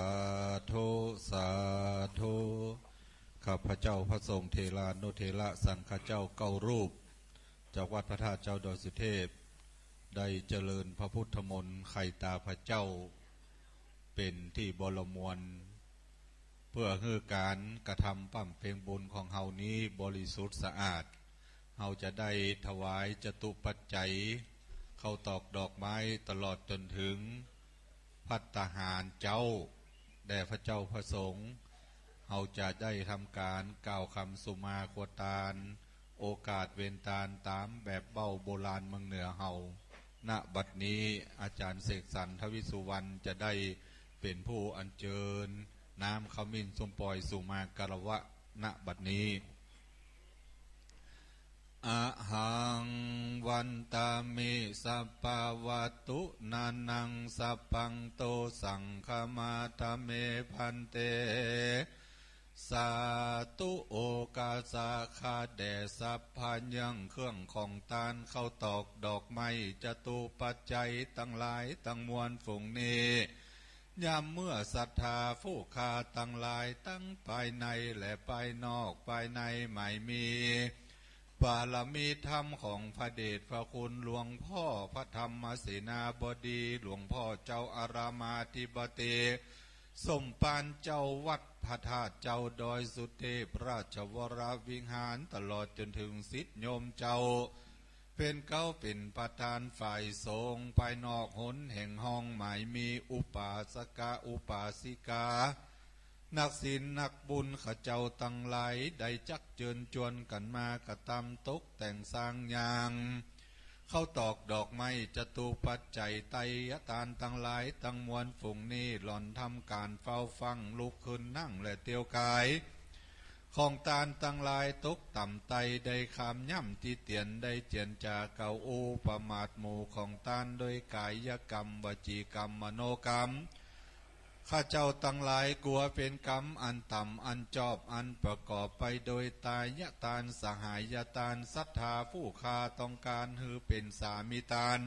าธุ สาธุ ข้าพเจ้าพระสงฆ์เถรานุเถระสังฆเจ้าเก้ารูป จากวัดพระธาตุเจ้าดอยสุเทพ ได้เจริญพระพุทธมนต์ไขตาพระเจ้า เป๋นตี้บรมวล เปื้อหื้อก๋านกระทำบำเพ็ญบุญของเฮานี้บริสุทธิ์สะอาด เฮาจะได้ถวายจตุปัจจัย ข้าวตอกดอกไม้ตลอดจ๋นเถิงภัตตาหารเจ๊า แด่พระเจ้าพระสงฆ์ เฮาจะได้ทำก๋านกล่าวกำสุมาครัวตาน โอกาสเวนตานต๋ามแบบเบ้าโบราณเมืองเหนือเฮา ณ บัดนี้อาจ๋ารย์เสกสรร ทวิสุวรรณ จะได้เป๋นผู้อัญเจิญน้ำขมิ้นส้มป่อยสุมาคารวะ ณ บัดนี้ Ahaṃ vandāmi sabbavatthunānaṃ sabbaṃ to saṅ khamātha me bhante. สาธุ โอกาสะ ข้าแด่สัพพะเยื่องเครื่องของตาน ข้าวตอกดอกไม้ จตุปัจจัยตังหลายตังมวลฝูงนี้ ยามเมื่อศรัทธาผู้ข้าตังหลายตังภายในและภายนอก ภายในหมายมี บารมีธรรมของพระเดชพระคุณหลวงพ่อพระธรรมเสนาบดี หลวงพ่อเจ้าอารามอธิบดี สมภารเจ้าวัดพระธาตุเจ้าดอยสุเทพราชวรวิหาร ตลอดจ๋นเถิงศิษย์โยมเจ้า เป๋นเก๊าเป๋นประธานฝ่ายสงฆ์ ภายนอกหนแห่งห้องหมายมีอุปาสกะอุปาสิกา นักศีลนักบุญข้าเจ้าตังหลาย ได้จักเจิญจวนกั๋นมากระตำตกแต่งสร้างยาง ข้าวตอกดอกไม้ จตุปัจจัยไตรยตานตังหลายตังมวลฝูงนี้ หล่อนทำก๋านเฝ้าฟั่ง ลุกขึ้นนั่งและเตียวก๋าย ของตานตังหลายตกต่ำไต้ ได้คามย่ำติเตียน ได้เจียรจาเกล่าวอู้ประมาทหมู่ของตาน โดยก๋ายกรรม วจีกรรม มโนกรรม ข้าเจ้าตังหลายกั๋วเป๋นกรรมอันต่ำอันจอบ อันประกอบไปโดยไตรยตาน สหายตาน ศรัทธาผู้ข้าต้องก๋านหื้อเป๋นสามิตาน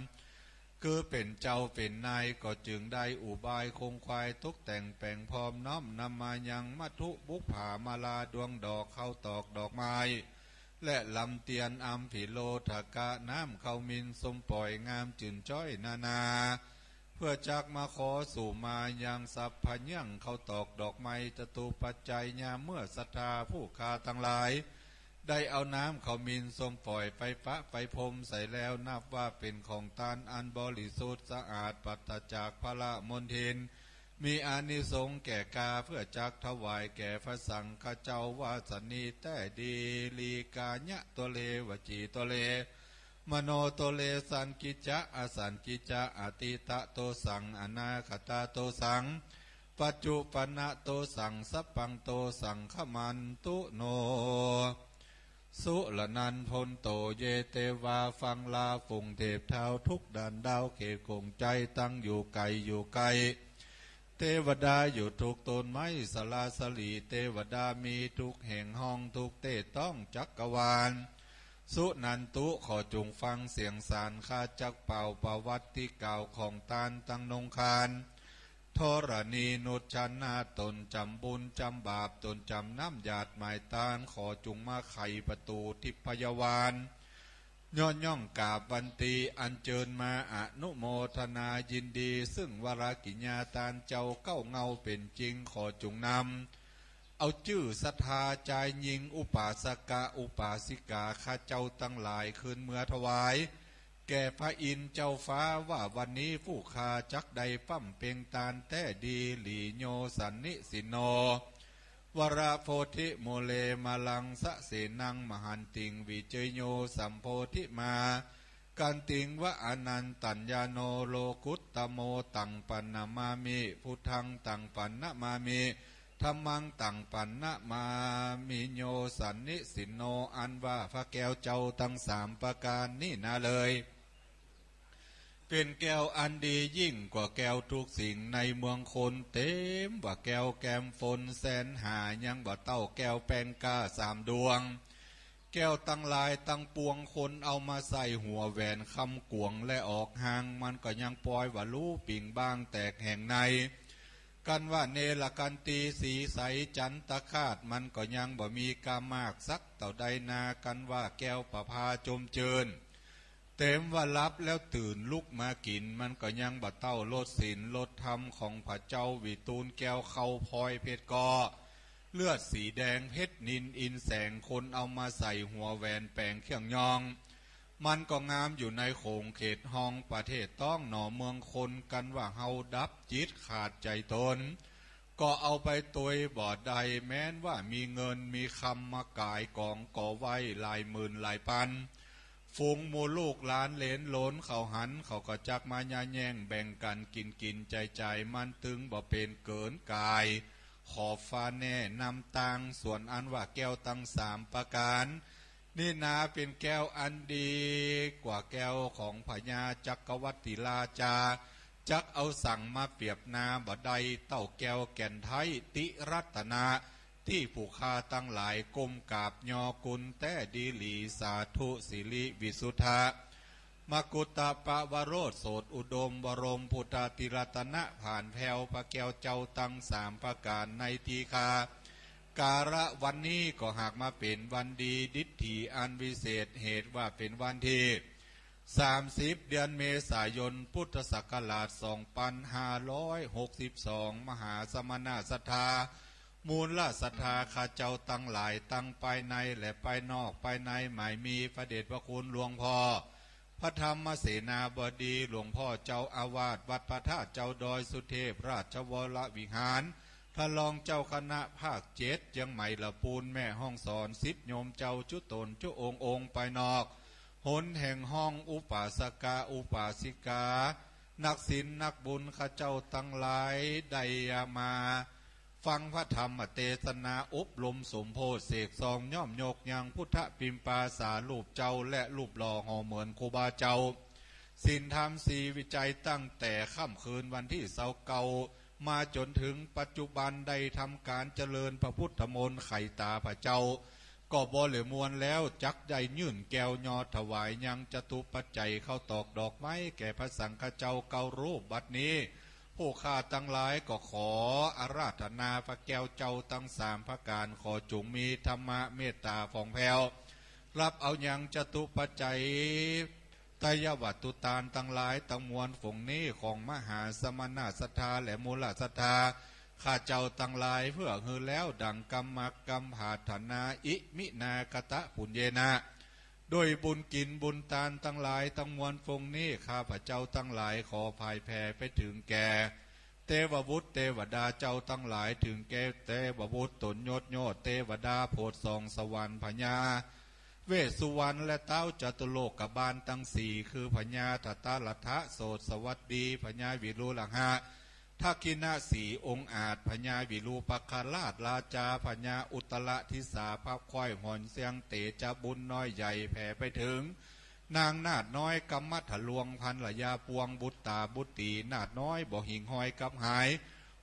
คือเป๋นเจ้าเป๋นนาย ก็จึงได้อุบายคงควายตกแต่งแป๋งพร้อมน้อมนำมายังมัทธุบุปผามาลาดวงดอก ข้าวตอกดอกไม้ และลำเตียนอัมภิโรธกะ น้ำขมิ้นส้มป่อยงามจื้นจ้อยนานา เปื้อจักมาขอสุมายังสัพพะเยื่องข้าวตอกดอกไม้ จตุปัจจัย ยามเมื่อศรัทธาผู้ข้าตังหลาย ได้เอาน้ำขมิ้นส้มป่อยไปปะไปพรมใส่แล้ว นับว่าเป๋นของตานอันบริสุทธิ์สะอาด ปราศจากพละมลทิน มีอานิสงส์แก่กล้า เปื้อจักถวายแก่พระสังฆเจ้าว่าสันนี้แต๊ดี ลีกายะโตเร วจีโตเร มโนโตเร สันกิจจะ อสันกิจจะ อตีตะโตสัง อนาคตะโตสัง ปัจจุปันนะโตสัง สัพพังโตสัง ขมันตุโน สุรนันท์ พันโต เย เตวา ฟังลา ฝูงเทพเท้าทุกด่านดาวเขตของใจ๋ ตั้งอยู่ไก๋อยู่ใก้ เตวดาอยู่ทุกต้นไม้สาราสลี เตวดามีทุกแห่งห้องทุกเต๊ต้องจักรวาล สุนันตุ ขอจุ่งฟังเสียงสารข้าจักเป่าประวัติตี้กล่าวของตานตังนงคาน ธรณีนุชนาถ ต๋นจ๋ำบุญจ๋ำบาป ต๋นจ๋ำน้ำหยาดหมายตาน ขอจุ่งมาไขประตู๋ทิพยาวาล ย้อนย่องกราบวันตี อัญเจิญมาอนุโมทนายินดี ซึ่งวรกิริยาตานเจ้าเก๊าเงาเป๋นจริง ขอจุ่งนำเอาจื้อศรัทธาจายญิง อุปาสกะอุปาสิกาข้าเจ้าตังหลาย คืนเมือถวายแก่พระอินทร์เจ้าฟ้า ว่าวันนี้ผู้ข้าจักได้บำเพ็งตานแต๊ดีหลี โย สันนิสินโน วรโพธิมูเล มาลังสะเสนัง มหันติง วิเจโย สัมโพธิมา กันติง วะ อนันตัญญาโน โลกุตตโม ตัง ปันนะมามิ พุทธัง ตัง ปันนะมามิ ธัมมัง ตัง ปันนะมามิ โย สันนิสินโน อันว่าพระแก้วเจ้าตังสามประก๋านนี้นาเลย เป๋นแก้วอันดียิ่งกว่าแก้วทุกสิ่งในเมืองคน เต๋มว่าแก้วแก้มฝนแสนหา ยังบ่เต้าแก้วแป้งก้าสามดวง แก้วตังหลายตังปวงคนเอามาใส่หัวแหวนคำก๋วงและออกห่าง มันก็ยังปอยว่าลู่ปิ่งบ้างแตกแห่งใน กันว่าเนรกันตีสีใสจันตะคาด มันก็ยังบ่มีกามากสักเต้าใดนา กันว่าแก้วประภาชมจื้น เต็มว่าหลับแล้วตื่นลุกมากิ๋น มันก็ยังบ่เต้ารสศีลรสธรรมของพระเจ้าวิทูลแก้ว เข้าพลอยเพชรก็ เลือดสีแดงเพชรนิลอินทร์แสง คนเอามาใส่หัวแหวนแป๋งเครื่องยอง มันก็งามอยู่ในโขงเขตฮองประเทศต้องหนอเมืองคน กันว่าเฮาดับจิตขาดใจ๋ต๋น ก็เอาไปตวยบ่ได้ แม้นว่ามีเงินมีคำมาก๋ายก๋องก่อไว้หลายหมื่นหลายปัน ฝูงหมู่ลูกหลานเหลนโหลนเขาหัน เขาก็จักมาย้าแย่งแบ่งกั๋นกิ๋นกิ๋นใจ๊ใจ๊ มันตึงบ่เป๋นเกิ๋นก๋าย ขอบฟ้าแน่นำตาง ส่วนอันว่าแก้วตังสามประก๋าน นี่นาเป๋นแก้วอันดีกว่าแก้วของพญาจักรวรรดิราชา จักเอาสังมาเปรียบนาบ่ได้ เต้าแก้วแก่นไท้ติรัตนะ ตี้ผู้ข้าตังหลายก้มกราบยอกุณแต๊ดีหลี สาธุ สิริวิสุทธะ มกุฏฏปวโรสโสตอุดม บรมปุทธาธิรัตนะ ผ่านแผ้วพระแก้วเจ้าตังสามประก๋านในทีฆา กาละวันนี้ก็หากมาเป๋นวันดีดิษฐีอันวิเศษ เหตุว่าเป๋นวันตี้สามสิบ เดือนเมษายน พุทธศักราชสองปันห้าร้อยหกสิบสอง มหาสมณศรัทธา มูลศรัทธาข้าเจ้าตังหลาย ตังภายในและภายนอก ภายในหมายมีพระเดชพระคุณหลวงพ่อ พระธรรมเสนาบดี หลวงพ่อเจ้าอาวาสวัดพระธาตุเจ้าดอยสุเทพราชวรวิหาร ท่านรองเจ้าคณะภาคเจ็ดเจียงใหม่ละปูน แม่ฮ่องสอน ศิษย์โยมเจ้าจุ๊ต๋นจุ๊องค์องค์ภายนอก หนแห่งห้องอุปาสกาอุปาสิกา นักศีลนักบุญข้าเจ้าตังหลาย ได้มา ฟังพระธรรมเตสนา อบรมสมโพธิเสกซอง ย้อมยกยังพุทธปิมปาสารูปเจ้า และรูปหล่อห่อเหมือนครูบาเจ้า ศีลธรรมศรีวิชัย ตั้งแต่ค่ำคืนวันตี้ซาวเก้า มาจ๋นเถิงปัจจุบัน ได้ทำก๋านเจริญพระพุทธมนต์ไขต๋าพระเจ้า ก็บริมวลแล้ว จักได้ยื่นแก้วยอถวายยังจตุปัจจัย ข้าวตอกดอกไม้แก่พระสังฆเจ้าเก้ารูปบัดนี้ ผู้ข้าตังหลายก็ขออาราธนาพระแก้วเจ้าตังสามประก๋าน ขอจุ่งมีธรรมะเมตต๋าผ่องแผ้ว รับเอายังจตุปัจจัย ไตรยวัตถุตานตังหลายตังมวลฝูงนี้ ของมหาสมณศรัทธาและมูลศรัทธาข้าเจ้าตังหลาย เพื่อหื้อแล้วดั่งกำหมักกำผาถนา อิมินาคตปุญเญนะ ด้วยบุญกิ๋นบุญตานตังหลายตังมวลฝูงนี้ ข้าพเจ้าตังหลายขอผายแผ่ไปเถิงแก่ เตวบุตรเตวดาเจ้าตังหลาย เถิงแก่เตวบุตรต๋นยศยอดเตวดาโผดสองสวรรค์ พญาเวสสุวรรณ และเต๊าจตุโลกบาลตังสี่ คือพญาธตรัฐะ โสตสวัสดี พญาวิรูฬหะ ทักขิณะสีองอาจ พญาวิรูปคราช ราชาพญาอุตตรทิสา พระค่อยหอนเสียงเตจะบุญน้อยใหญ่แผ่ไปเถิง นางนาฏน้อยกำมัทลวง ภรรยาปวงบุตราบุตรี นาฏน้อยบ่หิ่งห้อยกลับหาย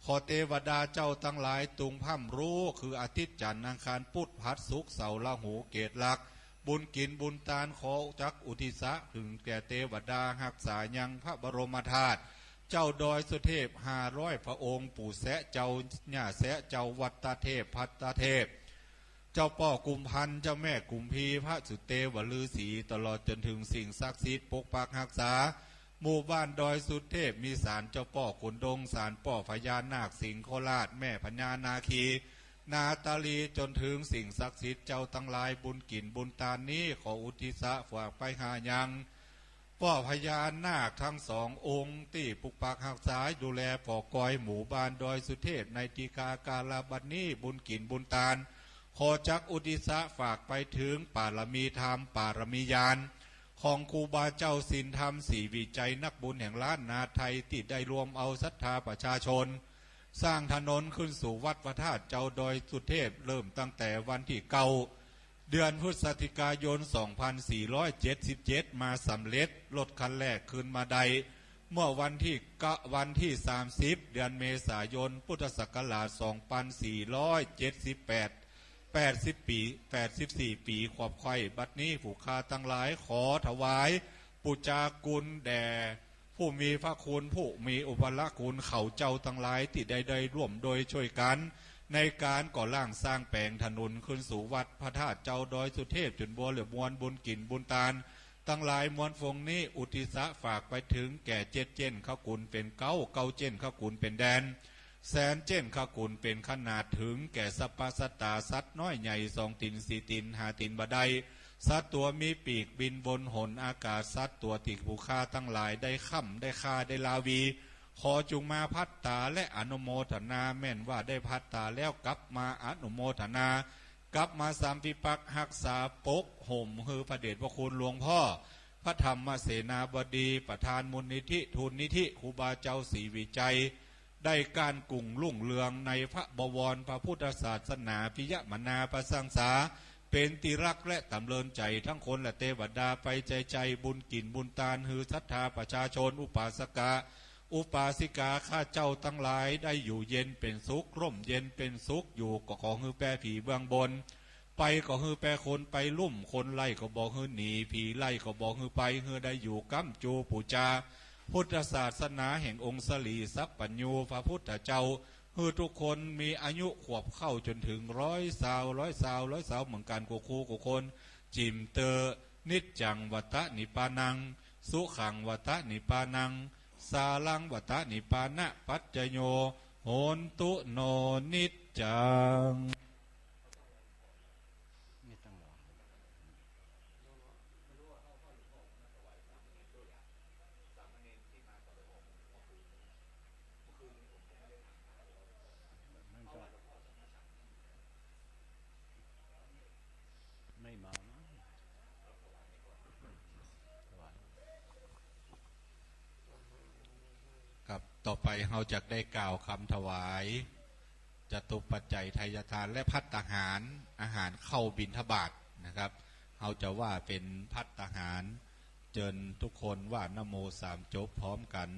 ขอเตวดาเจ้าตังหลายตุงพร่ำรู้ คืออาทิตย์จันทร์อังคารพุธพฤหัสศุกร์เสาร์ราหูเกตุลัก บุญกิ๋นบุญตานขอจักอุทิศะเถิงแก่เตวดา ฮักษายังพระบรมธาตุ เจ้าดอยสุเทพห้าร้อยพระองค์ ปู่แซะเจ้า ย่าแซะเจ้า วัตตเทพ พัตตเทพ เจ้าป้อกุมพันธ์ เจ้าแม่กุมพี พระสุเตวฤๅษี ตลอดจ๋นเถิงสิ่งศักดิ์สิทธิ์ปกปักฮักษา หมู่บ้านดอยสุเทพ มีศาลเจ้าป้อขุนดง ศาลป้อพญานาคสิงห์โคราช แม่พญานาคี นาตาลี จ๋นเถิงสิ่งศักดิ์สิทธิ์เจ้าตังหลาย บุญกิ๋นบุญตานนี้ขออุทิศะฝากไปหายัง ป้อพญานาคตังสององค์ ตี้ปกปักฮักษาดูแลปอกกอยหมู่บ้านดอยสุเทพ ในทีฆากาละบัดนี้ บุญกิ๋นบุญตาน ขอจักอุทิศะฝากไปเถิงปารมีธรรม ปารมีญาณ ของครูบาเจ้าศีลธรรมศรีวิชัย นักบุญแห่งล้านนาไทย ตี้ได้รวมเอาศรัทธาประชาชน สร้างถนนขึ้นสู่วัดพระธาตุเจ้าดอยสุเทพ เริ่มตั้งแต่วันตี้เก้า เดือนพฤศจิกายน สองพันสี่ร้อยเจ็ดสิบเจ็ด มาสำเร็จ รถคันแรกขึ้นมาได้ เมื่อวันตี้เก้า วันตี้สามสิบ เดือนเมษายน พุทธศักราช สองพันสี่ร้อยเจ็ดสิบแปด แปดสิบปี แปดสิบสี่ปี ขวบค่อย บัดนี้ผู้ข้าตังหลายขอถวายปู๋จากุณแด่ ผู้มีพระคุณ ผู้มีอุปการะคุณ เขาเจ้าตังหลายตี้ได้ ได้ร่วมโดยช่วยกั๋น ในก๋านก่อสร้างสร้างแป๋งถนนขึ้นสู่วัดพระธาตุเจ้าดอยสุเทพ จุนบัวเหลือมวลบุญกิ๋นบุญตาน ตังหลายมวลฝูงนี้ อุทิศฝากไปเถิงแก่เจ็ดเจ๊นข้ากุนเป๋นเก๊า เก๊าเจ๊นข้ากุนเป๋นแดน แสนเจ๊นข้ากุนเป๋นขนาด เถิงแก่สรรพสัตตา สัตว์น้อยใหญ่ สองตี๋น สี่ตี๋น ห้าตี๋นบ่ได้ สัตว์ตั๋วมีปีกบินวนหนอากาศ สัตว์ตั๋วตี้ผู้ข้าตังหลายได้ค้ำได้คาได้ลาวี ขอจุ่งมาภัตตาและอนุโมทนา แม่นว่าได้ภัตตาแล้วกลับมาอนุโมทนา กลับมาสำปะปากักษาปกห่มหื้อพระเดชพระคุณหลวงพ่อ พระธรรมเสนาบดี ประธานมูลนิธิ ทุนนิธิครูบาเจ้าศรีวิชัย ได้ก้านกุ่งรุ่งเรืองในพระบวรพระพุทธศาสนา ปิยมนาประสงสาร เป๋นตี้ฮักและตำเริญใจ๋ทั้งคนและเตวดาไปใจ๋ๆ บุญกิ๋นบุญตานหื้อศรัทธาประชาชน อุปาสกะ อุปาสิกาข้าเจ้าตังหลายได้อยู่เย็นเป๋นสุข ร่มเย็นเป๋นสุข อยู่ก็ขอหื้อแป้ผีเบื้องบน ไปก็หื้อแป้คนไปลุ่ม คนไล่ก็บ่หื้อหนี ผีไล่ก็บ่หื้อไป หื้อได้อยู่ก๊ำจูปู๋จาพุทธศาสนาแห่งองค์สรีสัพพัญญูพระพุทธเจ้า หื้อทุกคนมีอายุขวบเข้าจนเถิงร้อยซาว ร้อยซาว ร้อยซาวเหมือนกั๋นกู้คู่กู้คน จิ่มเต๊อะ นิจจังวัตตะนิปานัง สุขังวัตตะนิปานัง สารังวัตตะนิปานะปัจจโย โหนตุโนนิจจัง ไม่ต้องร้อง ไม่มามั้ง ถวาย ครับ ต่อไปเฮาจะได้กล่าวกำถวาย จตุปัจจัยทายทานและภัตตาหาร อาหารข้าวบิณฑบาตนะครับ เฮาจะว่าเป๋นภัตตาหาร เจิญทุกคนว่านะโมสามจบพร้อมกั๋น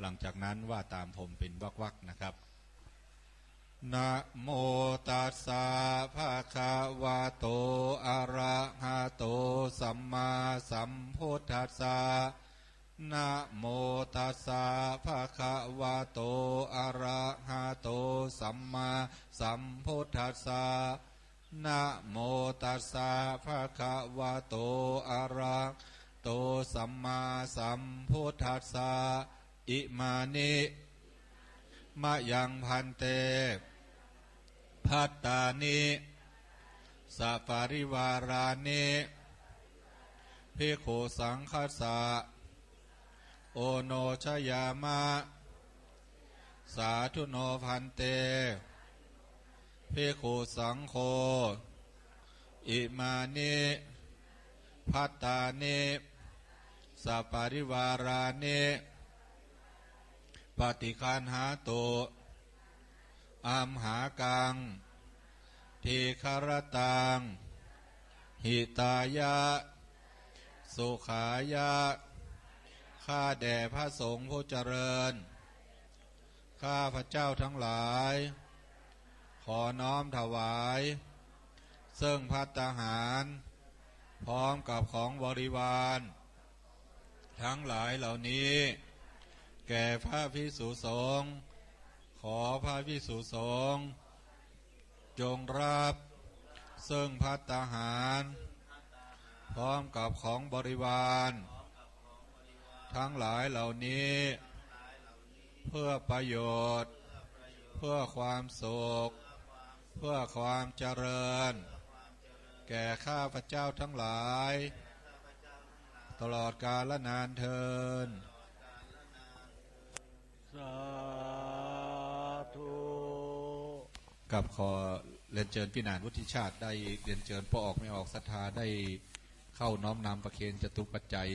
หลังจากนั้นว่าต๋ามผมเป๋นวรรคๆ นะครับ นะโมตัสสะภะคะวะโต อะระหะโต สัมมาสัมพุทธัสสะ นะโมตัสสะภะคะวะโต อะระหะโต สัมมาสัมพุทธัสสะ นะโมตัสสะภะคะวะโต อะระหะโต สัมมาสัมพุทธัสสะ อิมานิ มะยัง ภันเต ภัตตานิ สะปะริวารานิ ภิกขุสังฆัสสะ โอโนชยามะ สาธุโน ภันเต ภิกขุสังโฆ อิมานิ ภัตตานิ สะปะริวารานิ ปะฏิคันหาตุ อัมหากัง ทีฆะระตัง หิตายะ สุขายะ ข้าแด่พระสงฆ์ผู้เจริญ ข้าพเจ้าทั้งหลาย ขอน้อมถวาย ซึ่งภัตตาหาร พร้อมกับของบริวาร ทั้งหลายเหล่านี้ แก่พระภิกษุสงฆ์ ขอพระภิกษุสงฆ์ จงรับ ซึ่งภัตตาหาร พร้อมกับของบริวาร ทั้งหลายเหล่านี้ เพื่อประโยชน์ เพื่อความสุข เพื่อความเจริญ แก่ข้าพเจ้าทั้งหลาย ตลอดกาลนานเทอญ สาธุ ครับ ขอเรียนเชิญพี่หนานวุฒิชาติ ได้เรียนเชิญป้อออกแม่ออกศรัทธา ได้เข้าน้อมนำประเคนจตุปัจจัย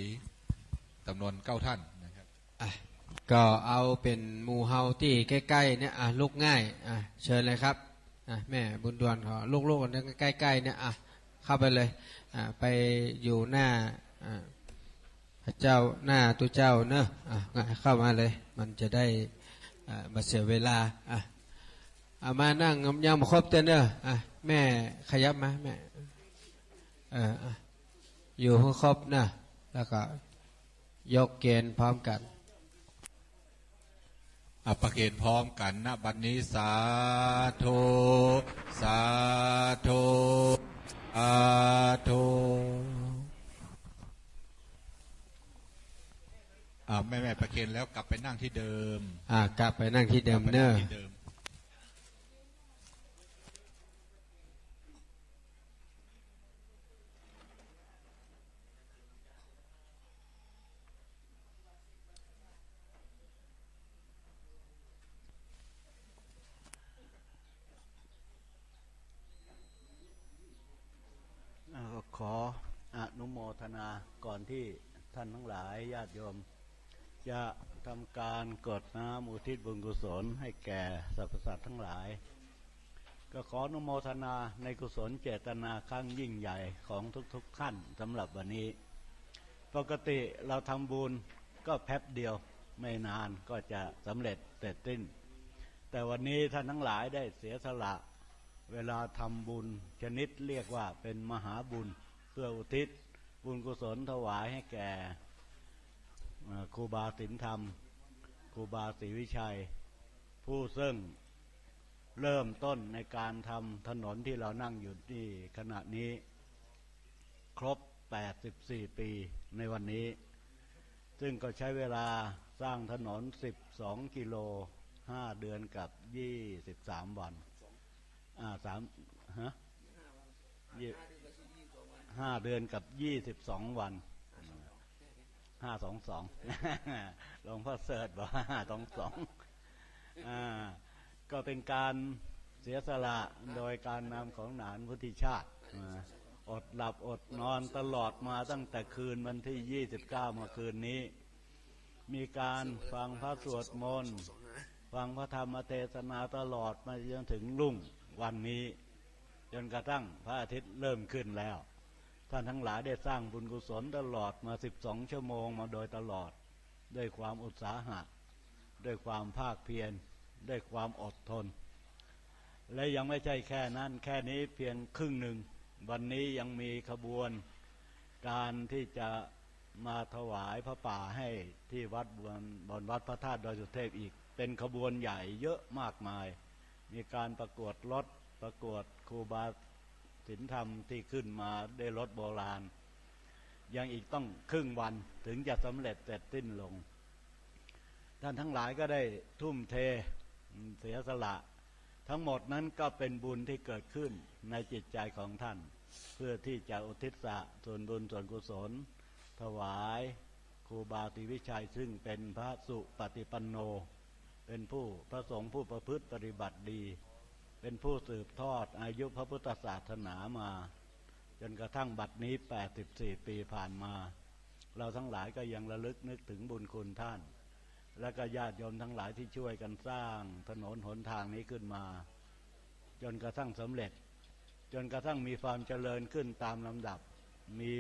จำนวนเก้าท่านนะครับ อ่ะ ก็เอาเป๋นหมู่เฮาตี้ใก้ๆ เนี่ย อ่ะ ลุกง่าย อ่ะ เชิญเลยครับ อ่ะ แม่บุญด่วนขอลุกๆ กันใก้ๆ เนี่ย อ่ะ เข้าไปเลย อ่ะ ไปอยู่หน้า อ่ะ พระเจ้า หน้าตุ๊เจ้าเนอะ อ่ะ เข้ามาเลย มันจะได้ อ่ะ บ่เสียเวลา อ่ะ เอามานั่งยังบ่ครบเตื้อเนอะ อ่ะ แม่ขยับมา แม่ เออ อ่ะ อยู่ให้ครบนะ แล้วก็ ยกเกณฑ์พร้อมกัน อ่ะ ประเคนพร้อมกั๋นนะ บัดนี้ สาธุ สาธุ สาธุ อ่ะ แม่ๆ ประเคนแล้วกลับไปนั่งที่เดิม อ่ะ กลับไปนั่งที่เดิม กลับไปนั่ง เน่อ ที่เดิม อ่า ขออนุโมทนาก่อนที่ท่านทั้งหลายญาติโยม จะทำการกรวดน้ำอุทิศบุญกุศลให้แก่สรรพสัตว์ทั้งหลาย ก็ขออนุโมทนาในกุศลเจตนาครั้งยิ่งใหญ่ของทุกๆท่านสำหรับวันนี้ ปกติเราทำบุญก็แป๊บเดียว ไม่นานก็จะสำเร็จเสร็จสิ้น แต่วันนี้ท่านทั้งหลายได้เสียสละเวลาทำบุญชนิดเรียกว่าเป็นมหาบุญ เพื่ออุทิศบุญกุศลถวายให้แก่ เอ่อ ครูบาสินธรรม ครูบาศรีวิชัย ผู้ซึ่งเริ่มต้นในการทำถนนที่เรานั่งอยู่นี่ขณะนี้ ครบแปดสิบสี่ปีในวันนี้ ซึ่งก็ใช้เวลาสร้างถนนสิบสองกิโล ห้าเดือนกับยี่สิบสามวัน อ่า สาม ฮะ ยี่ ห้าเดือนกับยี่สิบสองวัน ห้าสองสอง หลวงพ่อเสิร์ชบอกว่าห้าสองสอง อ่า ก็เป็นการเสียสละโดยการนำของหนานพุทธิชาติ อ่า อดหลับอดนอนตลอดมาตั้งแต่คืนวันที่ยี่สิบเก้าเมื่อคืนนี้ มีการฟังพระสวดมนต์ ฟังพระธรรมเทศนาตลอดมาจนถึงรุ่งวันนี้ จนกระทั่งพระอาทิตย์เริ่มขึ้นแล้ว ท่านทั้งหลายได้สร้างบุญกุศลตลอดมาสิบสองชั่วโมงมาโดยตลอด ด้วยความอุตสาหะ ด้วยความภาคเพียร ด้วยความอดทน และยังไม่ใช่แค่นั้น แค่นี้เพียงครึ่งหนึ่ง วันนี้ยังมีขบวนการที่จะมาถวายผ้าป่าให้ที่วัดบน บนวัดพระธาตุดอยสุเทพอีก เป็นขบวนใหญ่เยอะมากมาย มีการประกวดรถ ประกวดครูบาสินธรรมที่ขึ้นมาด้วยรถโบราณ ยังอีกต้องครึ่งวันถึงจะสำเร็จเสร็จสิ้นลง ท่านทั้งหลายก็ได้ทุ่มเทเสียสละ ทั้งหมดนั้นก็เป็นบุญที่เกิดขึ้นในจิตใจของท่าน เพื่อที่จะอุทิศส่วนบุญส่วนกุศล ถวายครูบาศรีวิชัย ซึ่งเป็นพระสุปฏิปันโน เป็นผู้ พระสงฆ์ผู้ประพฤติปฏิบัติดี เป็นผู้สืบทอดอายุพระพุทธศาสนามา จนกระทั่งบัดนี้แปดสิบสี่ปีผ่านมา เราทั้งหลายก็ยังระลึกนึกถึงบุญคุณท่าน และก็ญาติโยมทั้งหลายที่ช่วยกันสร้างถนนหนทางนี้ขึ้นมา จนกระทั่งสำเร็จ จนกระทั่งมีความเจริญขึ้นตามลำดับ มี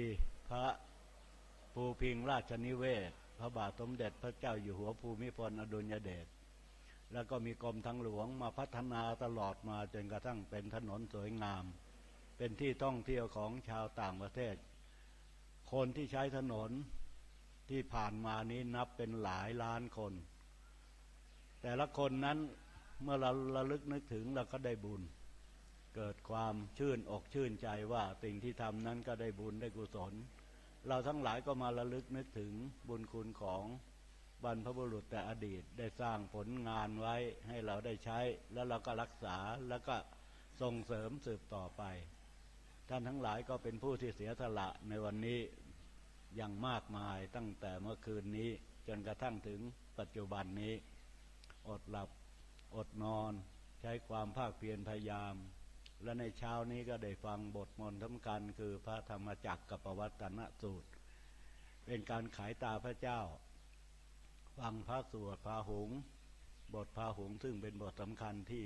พระภูพิงค์ราชนิเวศน์ พระบาทสมเด็จพระเจ้าอยู่หัวภูมิพลอดุลยเดช แล้วก็มีกรมทางหลวงมาพัฒนาตลอดมา จนกระทั่งเป็นถนนสวยงาม เป็นที่ท่องเที่ยวของชาวต่างประเทศ คนที่ใช้ถนนที่ผ่านมานี้นับเป็นหลายล้านคน แต่ละคนนั้นเมื่อเราระลึกนึกถึง เราก็ได้บุญ เกิดความชื่นอกชื่นใจว่าสิ่งที่ทำนั้นก็ได้บุญได้กุศล เราทั้งหลายก็มาระลึกนึกถึงบุญคุณของบรรพบุรุษแต่อดีต ได้สร้างผลงานไว้ให้เราได้ใช้ แล้วเราก็รักษา แล้วก็ส่งเสริมสืบต่อไป ท่านทั้งหลายก็เป็นผู้ที่เสียสละในวันนี้อย่างมากมาย ตั้งแต่เมื่อคืนนี้จนกระทั่งถึงปัจจุบันนี้ อดหลับอดนอน ใช้ความภาคเพียรพยายาม และในเช้านี้ก็ได้ฟังบทมนต์สำคัญ คือพระธรรมจักรกัปปวัตตนสูตร เป็นการไขตาพระเจ้า ฟังพระสวดพาหุง บทพาหุงซึ่งเป็นบทสำคัญที่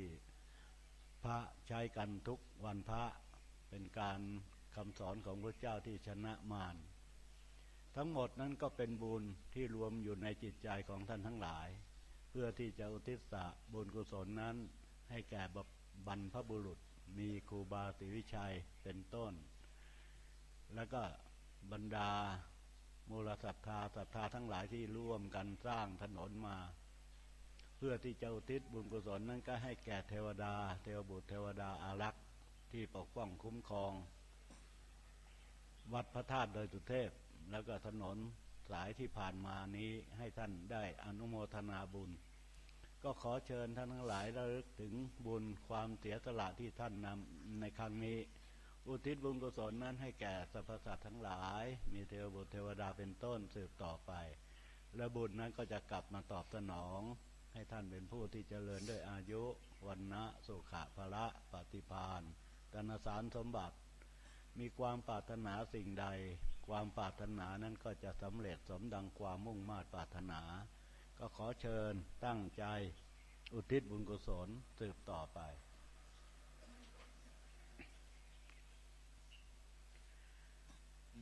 พระใช้กันทุกวันพระ เป็นการคำสอนของพระเจ้าที่ชนะมาร ทั้งหมดนั้นก็เป็นบุญที่รวมอยู่ในจิตใจของท่านทั้งหลาย เพื่อที่จะอุทิศบุญกุศลนั้นให้แก่บรรพบุรุษ มีครูบาศรีวิชัยเป็นต้น แล้วก็บรรดามูลศรัทธา ศรัทธาทั้งหลายที่ร่วมกันสร้างถนนมา พื่อที่จะอุทิศบุญกุศลนั้นก็ให้แก่เทวดา เทวบุตรเทวดาอารักษ์ที่ปกป้องคุ้มครองวัดพระธาตุดอยสุเทพ แล้วก็ถนนสายที่ผ่านมานี้ให้ท่านได้อนุโมทนาบุญ ก็ขอเชิญท่านทั้งหลายระลึกถึงบุญความเสียสละที่ท่านนำในครั้งนี้ อุทิศบุญกุศลนั้นให้แก่สรรพสัตว์ทั้งหลาย มีเทวบุตรเทวดาเป็นต้นสืบต่อไป และบุญนั้นก็จะกลับมาตอบสนอง ให้ท่านเป็นผู้ที่เจริญด้วยอายุ วรรณะ สุขะ พละ ปฏิภาณ ธนสารสมบัติ มีความปรารถนาสิ่งใด ความปรารถนานั้นก็จะสำเร็จสมดังความมุ่งมาดปรารถนา ก็ขอเชิญตั้งใจอุทิศบุญกุศลสืบต่อไป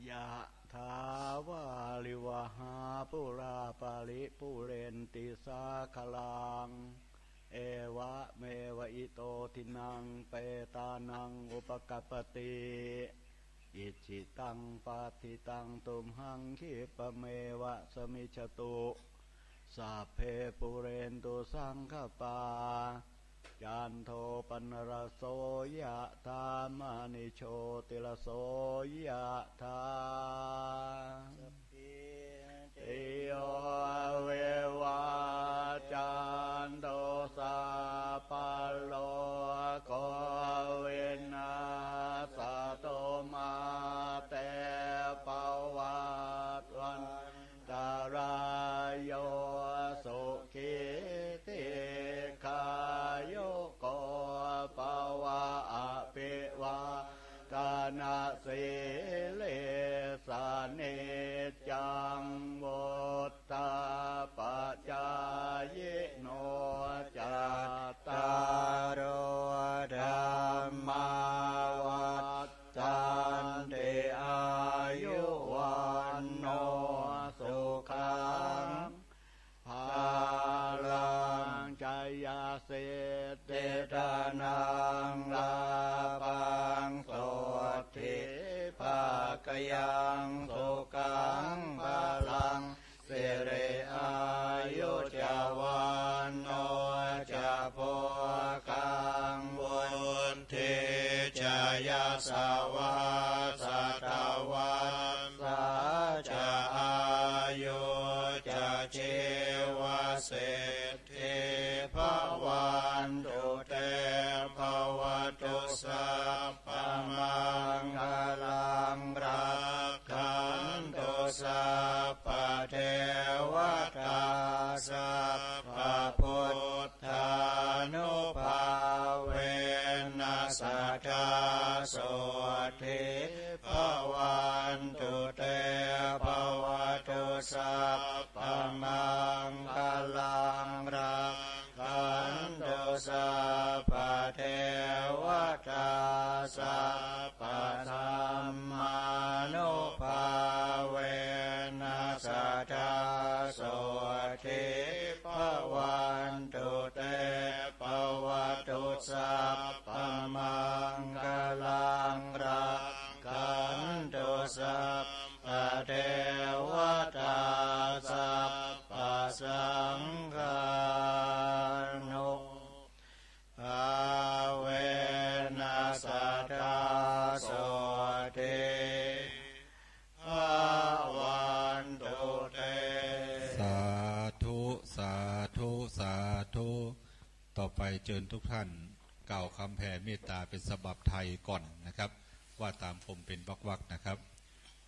ยะถาวาริวหาปูราปะริปูเรนติสาคะลัง เอวะเมวะอิโตทินังเปตานังอุปกัปปติ อิจฉิตังปัตถิตังตุมหังคิปะเมวะสะมิชฌตุ สัพเพปูเรนตุสังคะปา จันโทปนรสโสยะถามะณิโชติรสโสยะถา ติโยวิวัจจันตุสัพพะโรโควินัสสะตุมาเตภวัตวันตะราโยสุขีทีฆายุโกภวะ อะภิวาทะนะสีลิสสะนิจจังวุฑฒาปะจายิโน จัตตาโรธัมมาวัฑฒันติ อายุวัณโณสุขัง พะลัง จะยะสิทธิ ธนัง ลาภัง โสตถี ภะคะยัง สุขัง พะลัง สิริ อายุ จะ วัณโณ จะ โภคัง วุฑ ฒี จะ ยะสะวา สะตะวัสสา จะ อายุ จะ จีวะสิทธิ ภะวันตุ เต ภะวะตุ สัพพะมังคะลัง รักขันตุ สัพพะเทวะตา สัพพะพุทธานุภาเวนะ สะทา โสตถี ภะวันตุ เต ภะวะตุ สัพพะมังคะลัง รัก ขันตุ สัพพะเทวะตา สัพพะสัมมานุภาเวนะ สะทา โสตถี ภะวันตุ เต ภะวะตุ สัพพะมังคะลัง รักขันตุ สัพพะเทวะตา สัพพะสังฆานุภาเวนะ สะทา โสตถี ภะวันตุ เต สาธุ สาธุ สาธุ ต่อไปเจิญทุกท่านกล่าวกำแผ่เมตตาเป๋นฉบับไทยก่อนนะครับ ว่าต๋ามผมเป๋นวรรคๆ นะครับ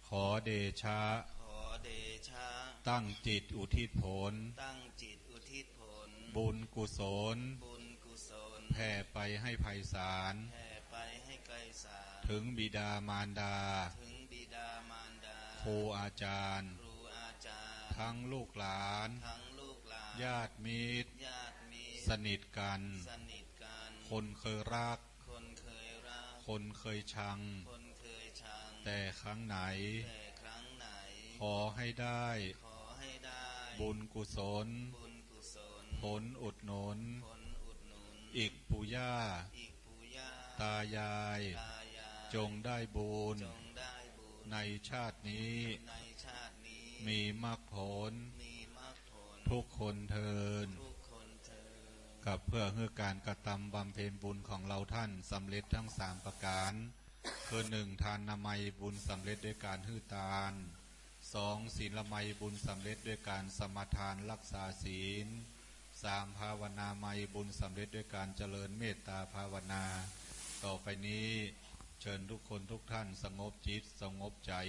ขอเดชะ ขอเดชะ ตั้งจิตอุทิศผล ตั้งจิตอุทิศผล บุญกุศล บุญกุศล แผ่ไปให้ไพศาล แผ่ไปให้ไกลสาล ถึงบิดามารดา ถึงบิดามารดา ครูอาจารย์ ครูอาจารย์ ทั้งลูกหลาน ทั้งลูกหลาน ญาติมิตร ญาติมิตร สนิทกัน สนิทกัน คนเคยรัก คนเคยรัก คนเคยชัง คนเคยชัง แต่ครั้งไหน แต่ครั้งไหน ขอให้ได้ ขอให้ได้ บุญกุศล บุญกุศล ผลอุดหนุน ผลอุดหนุน อิกปู่ย่า อิกปู่ย่า ตายาย ตายาย จงได้บุญ จงได้บุญ ในชาตินี้ ในชาตินี้ มีมรรคผล มีมรรคผล ทุกคนเทอญ ทุกคนเทอ กับเพื่อหื้อก๋านกระตำบำเพ็ญบุญของเฮาท่านสำเร็จตึงสามประก๋าน คือ หนึ่ง ทานามัย บุญสำเร็จด้วยก๋านหื้อตาน สอง ศีลามัย บุญสำเร็จด้วยก๋านสมาทานฮักษาศีล สาม ภาวนามัย บุญสำเร็จด้วยก๋านเจริญเมตตาภาวนา ต่อไปนี้ เชิญทุกคนทุกท่านสงบจิตสงบใจ๋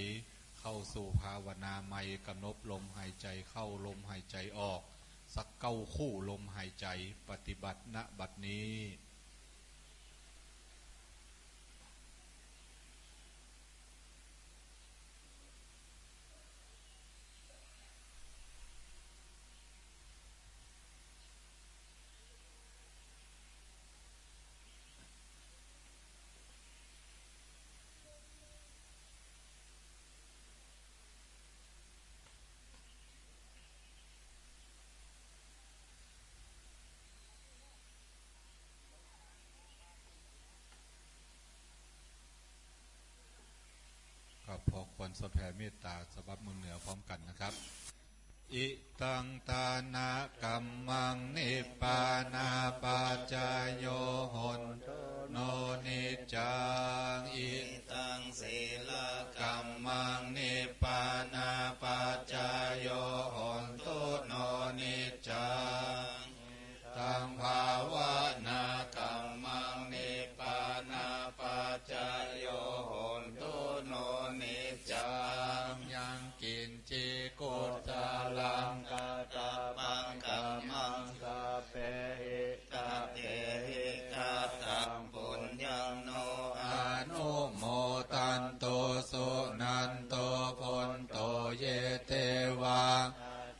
เข้าสู่ภาวนามัย กำหนดลมหายใจ๋เข้า ลมหายใจ๋ออก สักเก้าครู่ลมหายใจ๋ ปฏิบัติ ณ บัดนี้ ก็พอควรสวดแผ่เมตตาฉบับเมืองเหนือพร้อมกั๋นนะครับ Idaṃ dānakammaṃ nibbānapaccayo hontu no niccaṃ. Idaṃ sīlakammaṃ nibbānapaccayo hontu no niccaṃ. Idaṃ bhāvanākammaṃ nibbānapaccayo hontu no niccaṃ. Yaṅkiñci kussalaṃ kattabbaṃ kammaṃ sabbehi kattehi kataṃ puññaṃ no anumodantu suṇantu bhonto ye devā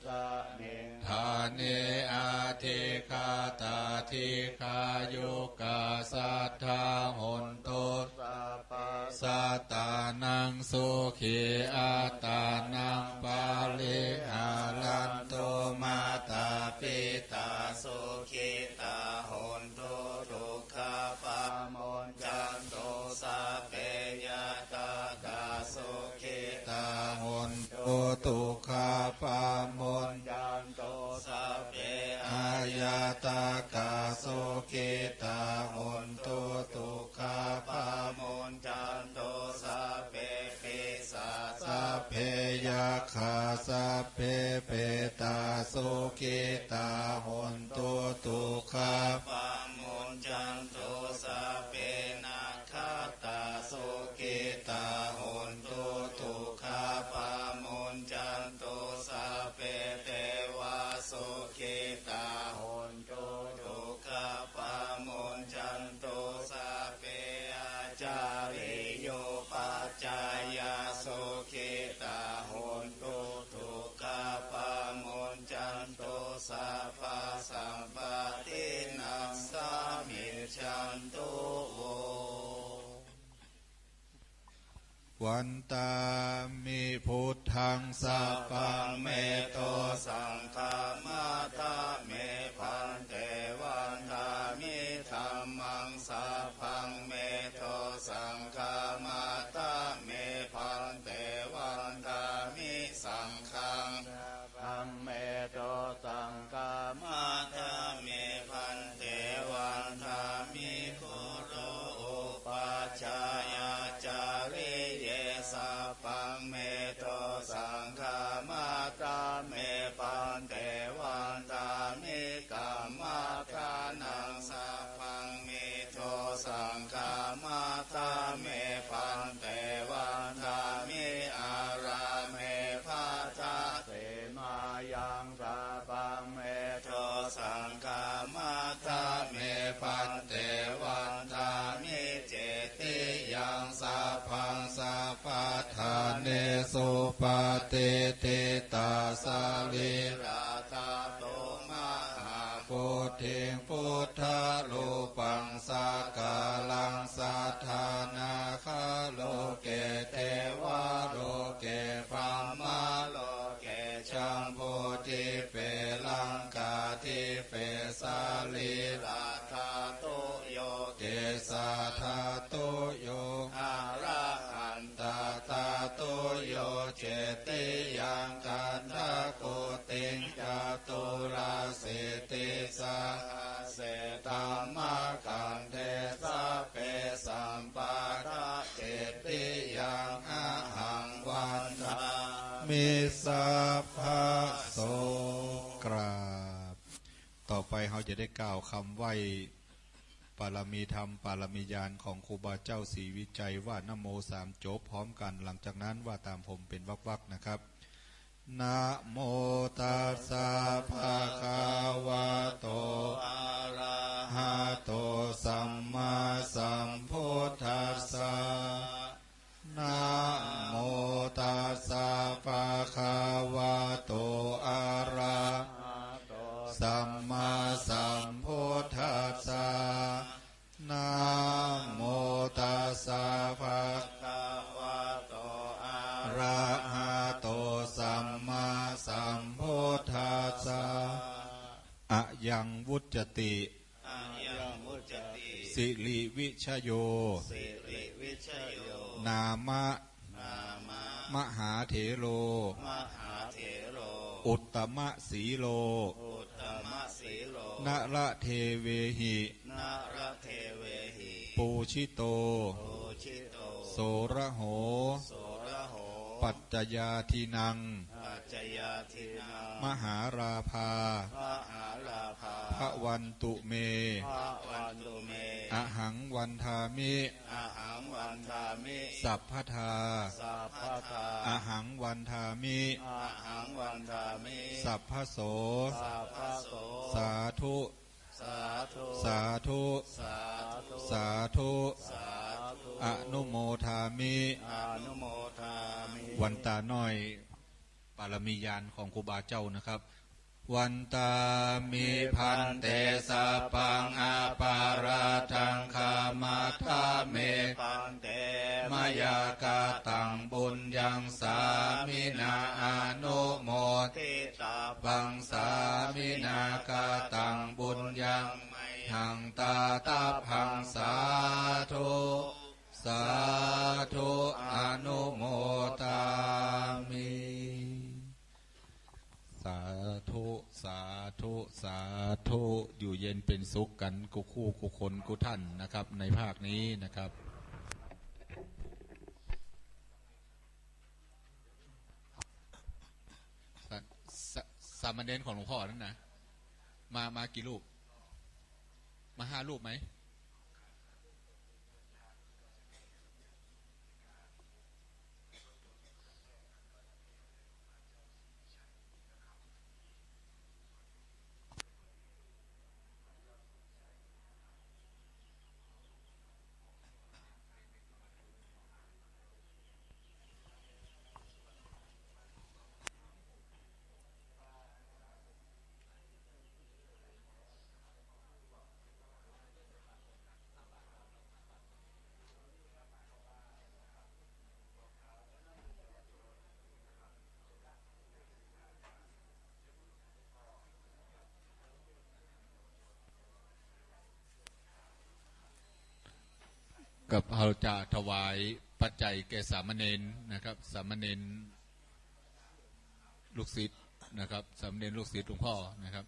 asmiṃ ṭhāne adhigatā dīghāyukā sadā hontu sabbasatānaṃ sukhī attānaṃ pariharantu. Mātā pitā sukhitā hontu dukkhā pamuñ cantu sabbe ñātakā sukhitā hontu dukkhā pamuñcantu sabbe aññātakā sukhitā hontu dukkhā pamuñcantu sabbe pisā sabbe yakkhā sabbe petā sukhitā hontu dukkhā pamuñcantu sabbe nakkhattā sukhitā hontu dukkhā pamuñcantu sabbe devā sukhitā hontu dukkhā pamuñcantu sabbe ācariyūpaccayā sukhitā hontu dukkhā pamuñcantu sabbasampattīnaṃ samijjhantu vo. Vandāmi buddhaṃ sabbaṃ me dosaṃ khamatha me bhante. Vandāmi dhammaṃ sabbaṃ me dosaṃ khamatha me bhante. Vandāmi saṅghaṃ sabbaṃ me dosaṃ khamatha me bhante. Vandāmi guru upajjhāyācariye sabbaṃ me dosaṃ khamatha me bhante. Vandāmi kammaṭṭhānaṃ sabbaṃ me dosaṃ khamatha me bhante. Vandāmi ārāme bhaddase māyaṃ sabbaṃ me dosaṃ khamatha me bhante. Vandāmi cetiyaṃ sabbaṃ sabbaṭṭhānesu patiṭṭhitā sarīradhātu mahābodhiṃ buddharūpaṃ sakalaṃ satthā nāgaloke devaloke brahmaloke jambudīpe laṅkādīpe sarīradhātuyo kesādhātuyo arahan tadhātuyo cetiyaṃ gandhakoṭiṃ caturāsītisahas จะได้กล่าวคำไหว้ปารมีธรรม ปารมีญาณของครูบาเจ้าศรีวิชัย ว่านะโมสามจบพร้อมกัน หลังจากนั้นว่าตามผมเป็นวรรคๆ นะครับ นะโมตัสสะภะคะวะโต อะระหะโต สัมมาสัมพุทธัสสะ นะโมตัสสะภะคะวะโต อะระหะโต สัมมาสัมพุทธัสสะ นะโมตัสสะภะคะวะโต อะระหะโต สัมมาสัมพุทธัสสะ อะยังวุจจติ อะยังวุจจติ สิริวิชโย สิริวิชโย นามะ นามะ มหาเถโร มหาเถโร อุตตมะสีโล อุตตมะสีโล นะระเทเวหิ นะระเทเวหิ ปูชิโต ปูชิโต โสระโห โสระโห ปัจจญาทินัง ปัจจญาทินัง มหาลาภา มหาลาภา ภะวันตุเม ภะวันตุเม อะหังวันทามิ อะหังวันทามิ สัพพะทา สัพพะทา อะหังวันทามิ อะหังวันทามิ สัพพะโส สัพพะโส สาธุ สาธุ สาธุ สาธุ สาธุ สาธุ อนุโมทามิ อนุโมทามิ วันตาน้อย ปารมีญาณของครูบาเจ้านะครับ วันตามิ ภันเต สัพพัง อปาราธัง ขะมะทะเม ภันเต มะยา กะตัง บุญญัง สามินา อนุโมทิตา ปัง สามินา กะตัง บุญญัง มะยัง ตะตะพัง สาธุ สาธุ อนุโมทามิ สาธุ สาธุ สาธุ อยู่เย็นเป็นสุขกั๋นกู้คู่กู้คนกู้ท่านนะครับ ในภาคนี้นะครับ สะ สะ สามเณรของหลวงพ่อนั่นนะ มา มากี่รูป มาห้ารูปไหม กับเราจะถวายปัจจัยแก่สามเณรนะครับ สามเณรลูกศิษย์นะครับ สามเณรลูกศิษย์หลวงพ่อนะครับ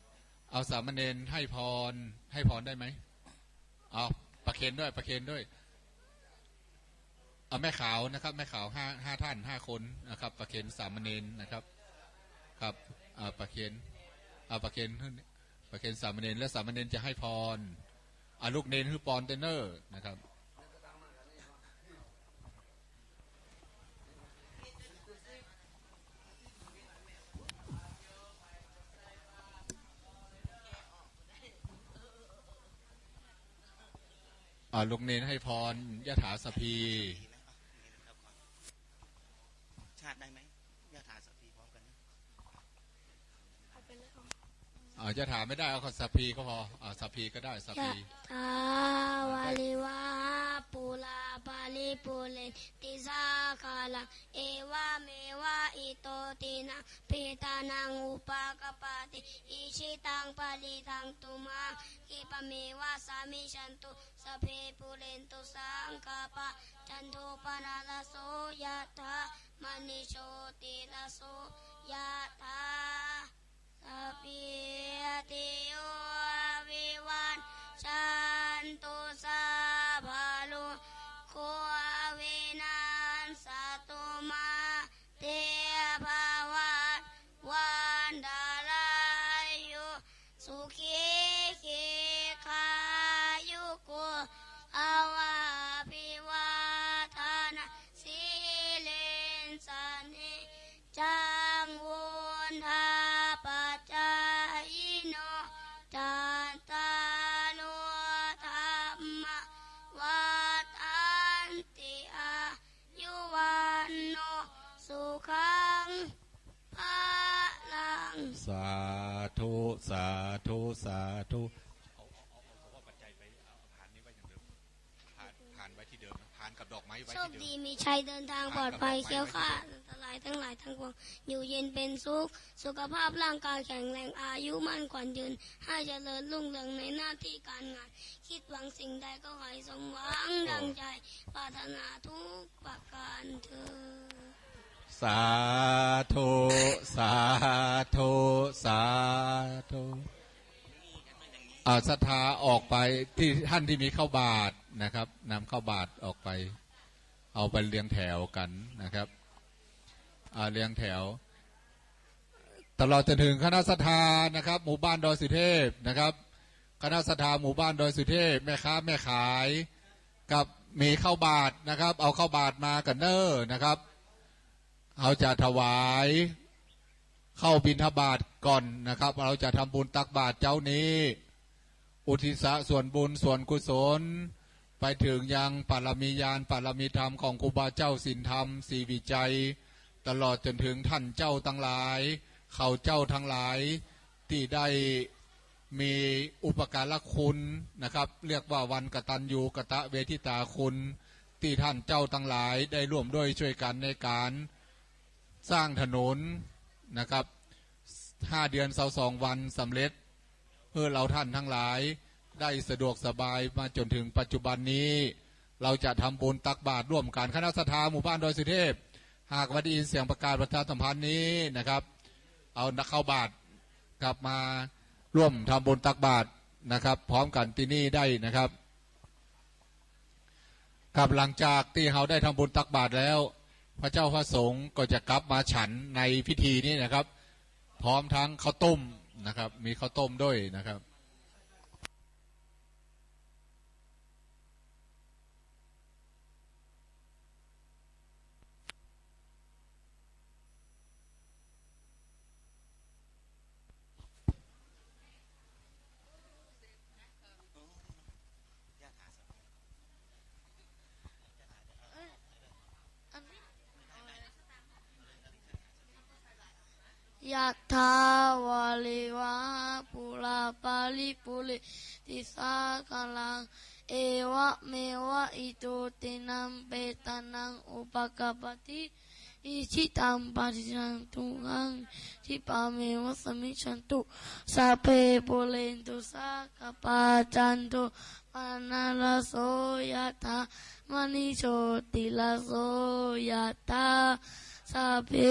เอาสามเณรให้พร ให้พรได้ไหม เอาประเคนด้วย ประเคนด้วย เอาแม่ขาวนะครับ แม่ขาวห้า ห้าท่าน ห้าคนนะครับ ประเคนสามเณรนะครับ ครับ เอาประเคน เอาประเคน ประเคนสามเณร และสามเณรจะให้พร เอาลูกเณรหื้อปอนเตนเนอร์นะครับ อ่า ลูกเณรให้พร ยะถาสัพพี ชาติได้ไหม ยะถาสัพพีพร้อมกันนะ เอาไปเลย อ่า ยะถาไม่ได้ เอาสัพพีก็พอ อ่า สัพพีก็ได้ สัพพี ยะถา วาริวะหา ปูรา ปะริปูเรนติ สาคารัง เอวะเมวะ อิโต ทินนัง เปตานัง อุปะกัปปะติ อิชิตัง ปะริตัง ตุมหัง คิปะเมวะ สะมะยะยันตุ สัพเพ ปูเรนตุ สังกัปปะ จันโท ปะนะระโส ยะถา มะณิ โชติระโส ยะถา สัพพีติโย วิวัชชันตุ สัพพะโรโค วินัสสะตุ มา เต ภะวัต วันตะราโย สุขี สาธุ สาธุ สาธุ เอา เอา เอา เอาปัจจัยไป เอาพานนี้ไว้อย่างเดิม พาน พานไว้ที่เดิมนะ พานกับดอกไม้ไว้ที่เดิม โชคดีมีชัย เดินทางปลอดภัย พานกับดอกไม้ไว้ที่เดิม แคล้วคลาดอันตรายทั้งหลายทั้งปวง อยู่เย็นเป็นสุข สุขภาพร่างกายแข็งแรง อายุมั่นขวัญยืน ให้เจริญรุ่งเรืองในหน้าที่การงาน คิดหวังสิ่งใดก็ขอให้สมหวังดังใจปรารถนาทุกประการเทอญ สาธุ สาธุ สาธุ อ่า ศรัทธาออกไปที่ ท่านที่มีข้าวบาตรนะครับ นำข้าวบาตรออกไป เอาไปเรียงแถวกันนะครับ อ่า เรียงแถว ตลอดจนถึงคณะศรัทธานะครับ หมู่บ้านดอยสุเทพนะครับ คณะศรัทธาหมู่บ้านดอยสุเทพ แม่ค้าแม่ขาย กับมีข้าวบาตรนะครับ เอาข้าวบาตรมากั๋นเน้อนะครับ เฮาจะถวายข้าวบิณฑบาตก่อนนะครับ เฮาจะทำบุญตักบาตรเจ๊านี้ อุทิศส่วนบุญส่วนกุศล ไปเถิงยังปารมีญาณปารมีธรรมของครูบาเจ้าศีลธรรมศรีวิชัย ตลอดจนถึงท่านเจ้าตังหลาย เขาเจ้าตังหลาย ตี้ได้มีอุปการะคุณนะครับ เรียกว่าวันกตัญญูกตเวทิตาคุณ ตี้ท่านเจ้าตังหลายได้ร่วมด้วยช่วยกั๋นในก๋านสร้างถนนนะครับ ห้าเดือนซาวสองวันสำเร็จ หื้อเฮาท่านตังหลายได้สะดวกสบายมาจ๋นเถิงปัจจุบันนี้ เฮาจะทำบุญตักบาตรร่วมกั๋น คณะศรัทธาหมู่บ้านดอยสุเทพ หากว่าได้ยินเสียงประกาศประชาสัมพันธ์นี้นะครับ เอาข้าวบาตรกลับมาร่วมทำบุญตักบาตรนะครับ พร้อมกั๋นตี้นี่ได้นะครับ ครับ หลังจากตี้เฮาได้ทำบุญตักบาตรแล้ว พระเจ้าพระสงฆ์ก็จะกลับมาฉันในพิธีนี้นะครับ พร้อมทั้งข้าวต้มนะครับ มีข้าวต้มด้วยนะครับ ยะถาวาริวะหาปูราปาริปูเรนติสาคารัง เอวะเมวะอิโตทินังเปตานังอุปะกัปปะติ อิจิตังปัตถิตังตุมหัง คิปะเมวะสมะยันตุ สัพเพปูเรนตุสังกะปา จันโทปะนะระโสยะถา มะณิโชติระโสยะถา สัพพี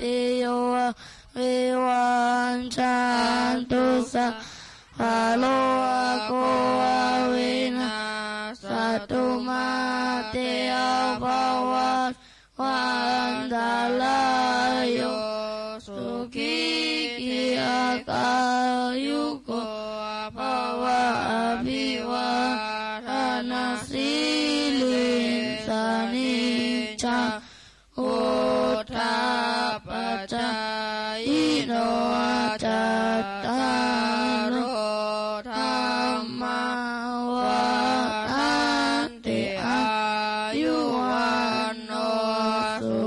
ติโยวิวัชชันตุ สัพพะโรโควินัสสะตุ มาเตภะวัตวันตะราโย สุขีทีฆายุโกภะวะ อะภิวาทะนะสีลิสสะเนสสะ พุทธัปปะจายิโน จัตตาโรธัมมา วัฑฒันติ อายุ วัณโณ สุ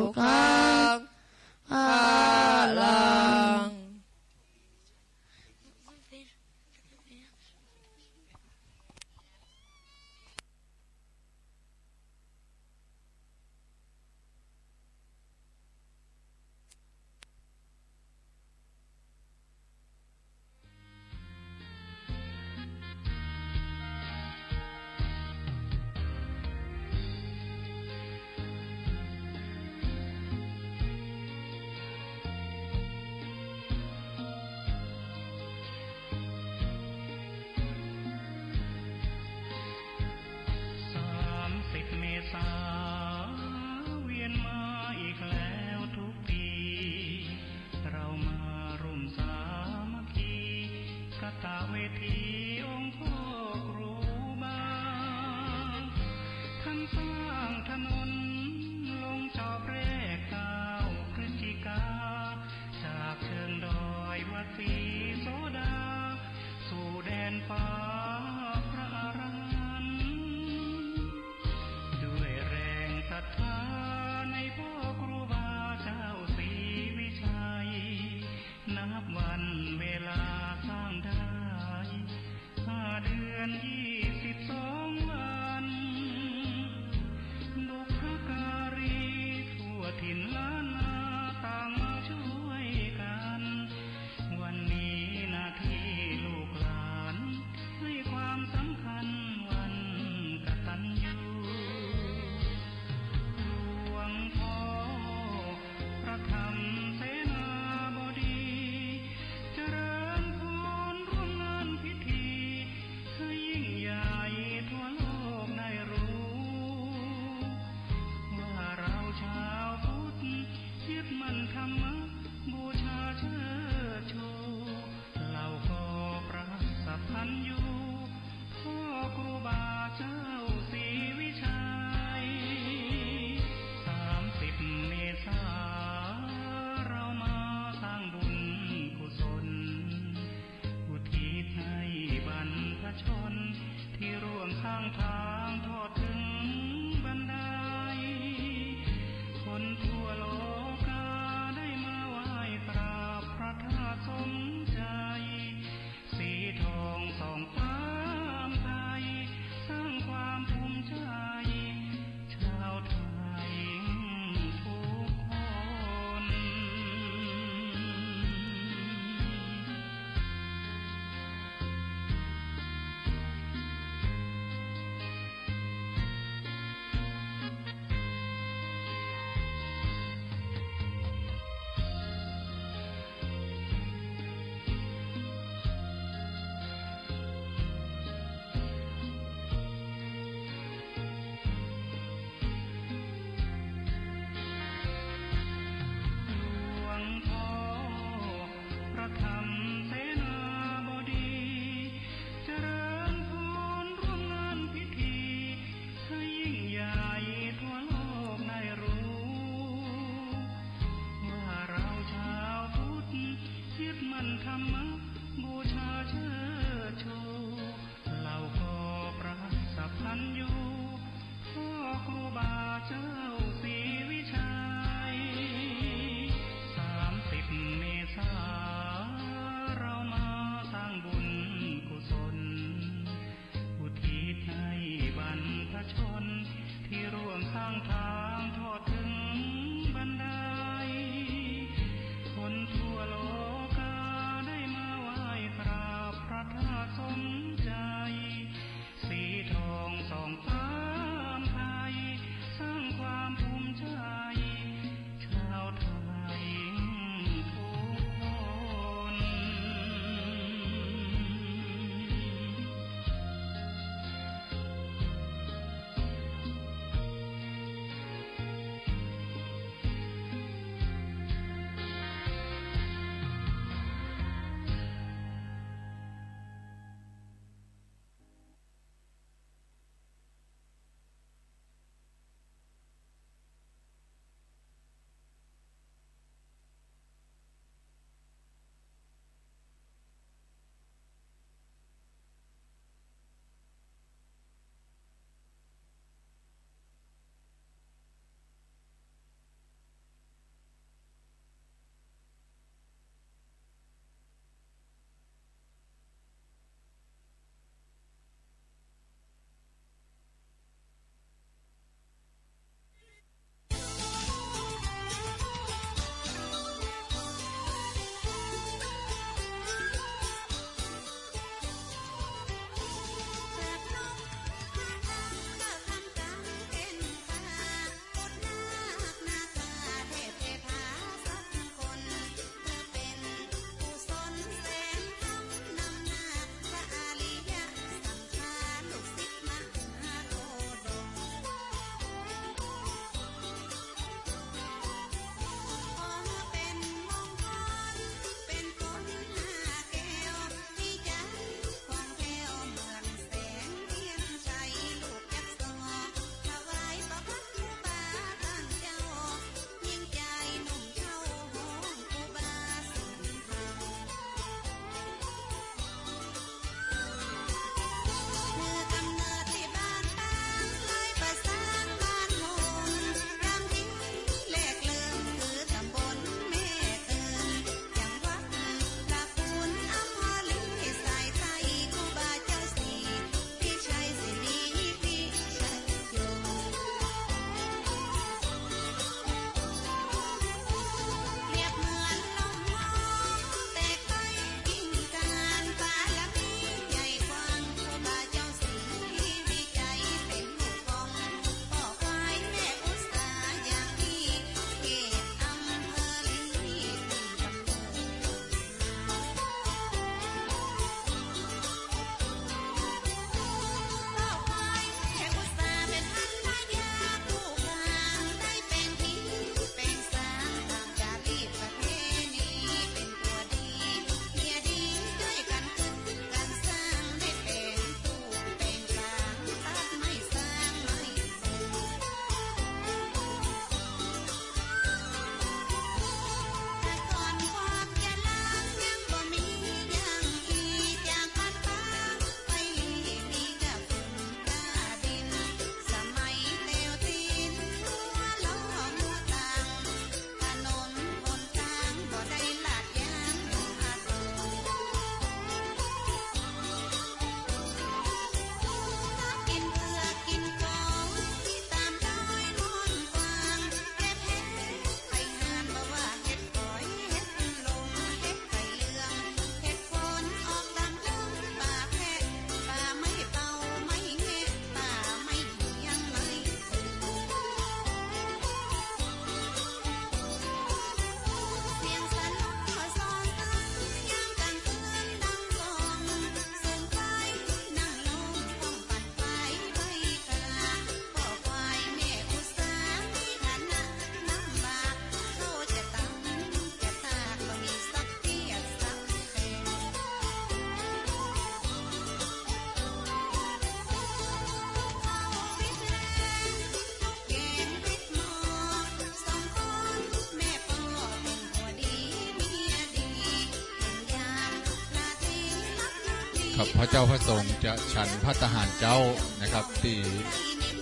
ครับ พระเจ้าพระสงฆ์จะฉันภัตตาหารเจ๊านะครับ ตี้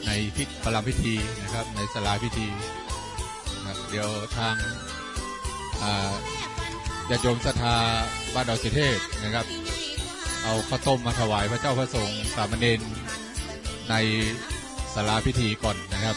ในพิธี ประรำพิธีนะครับ ในศาลาพิธีนะครับ เดี๋ยวตาง อ่า ญาติโยมศรัทธาบ้านดอยสุเทพนะครับ เอาข้าวต้มมาถวายพระเจ้าพระสงฆ์สามเณรในศาลาพิธีก่อนนะครับ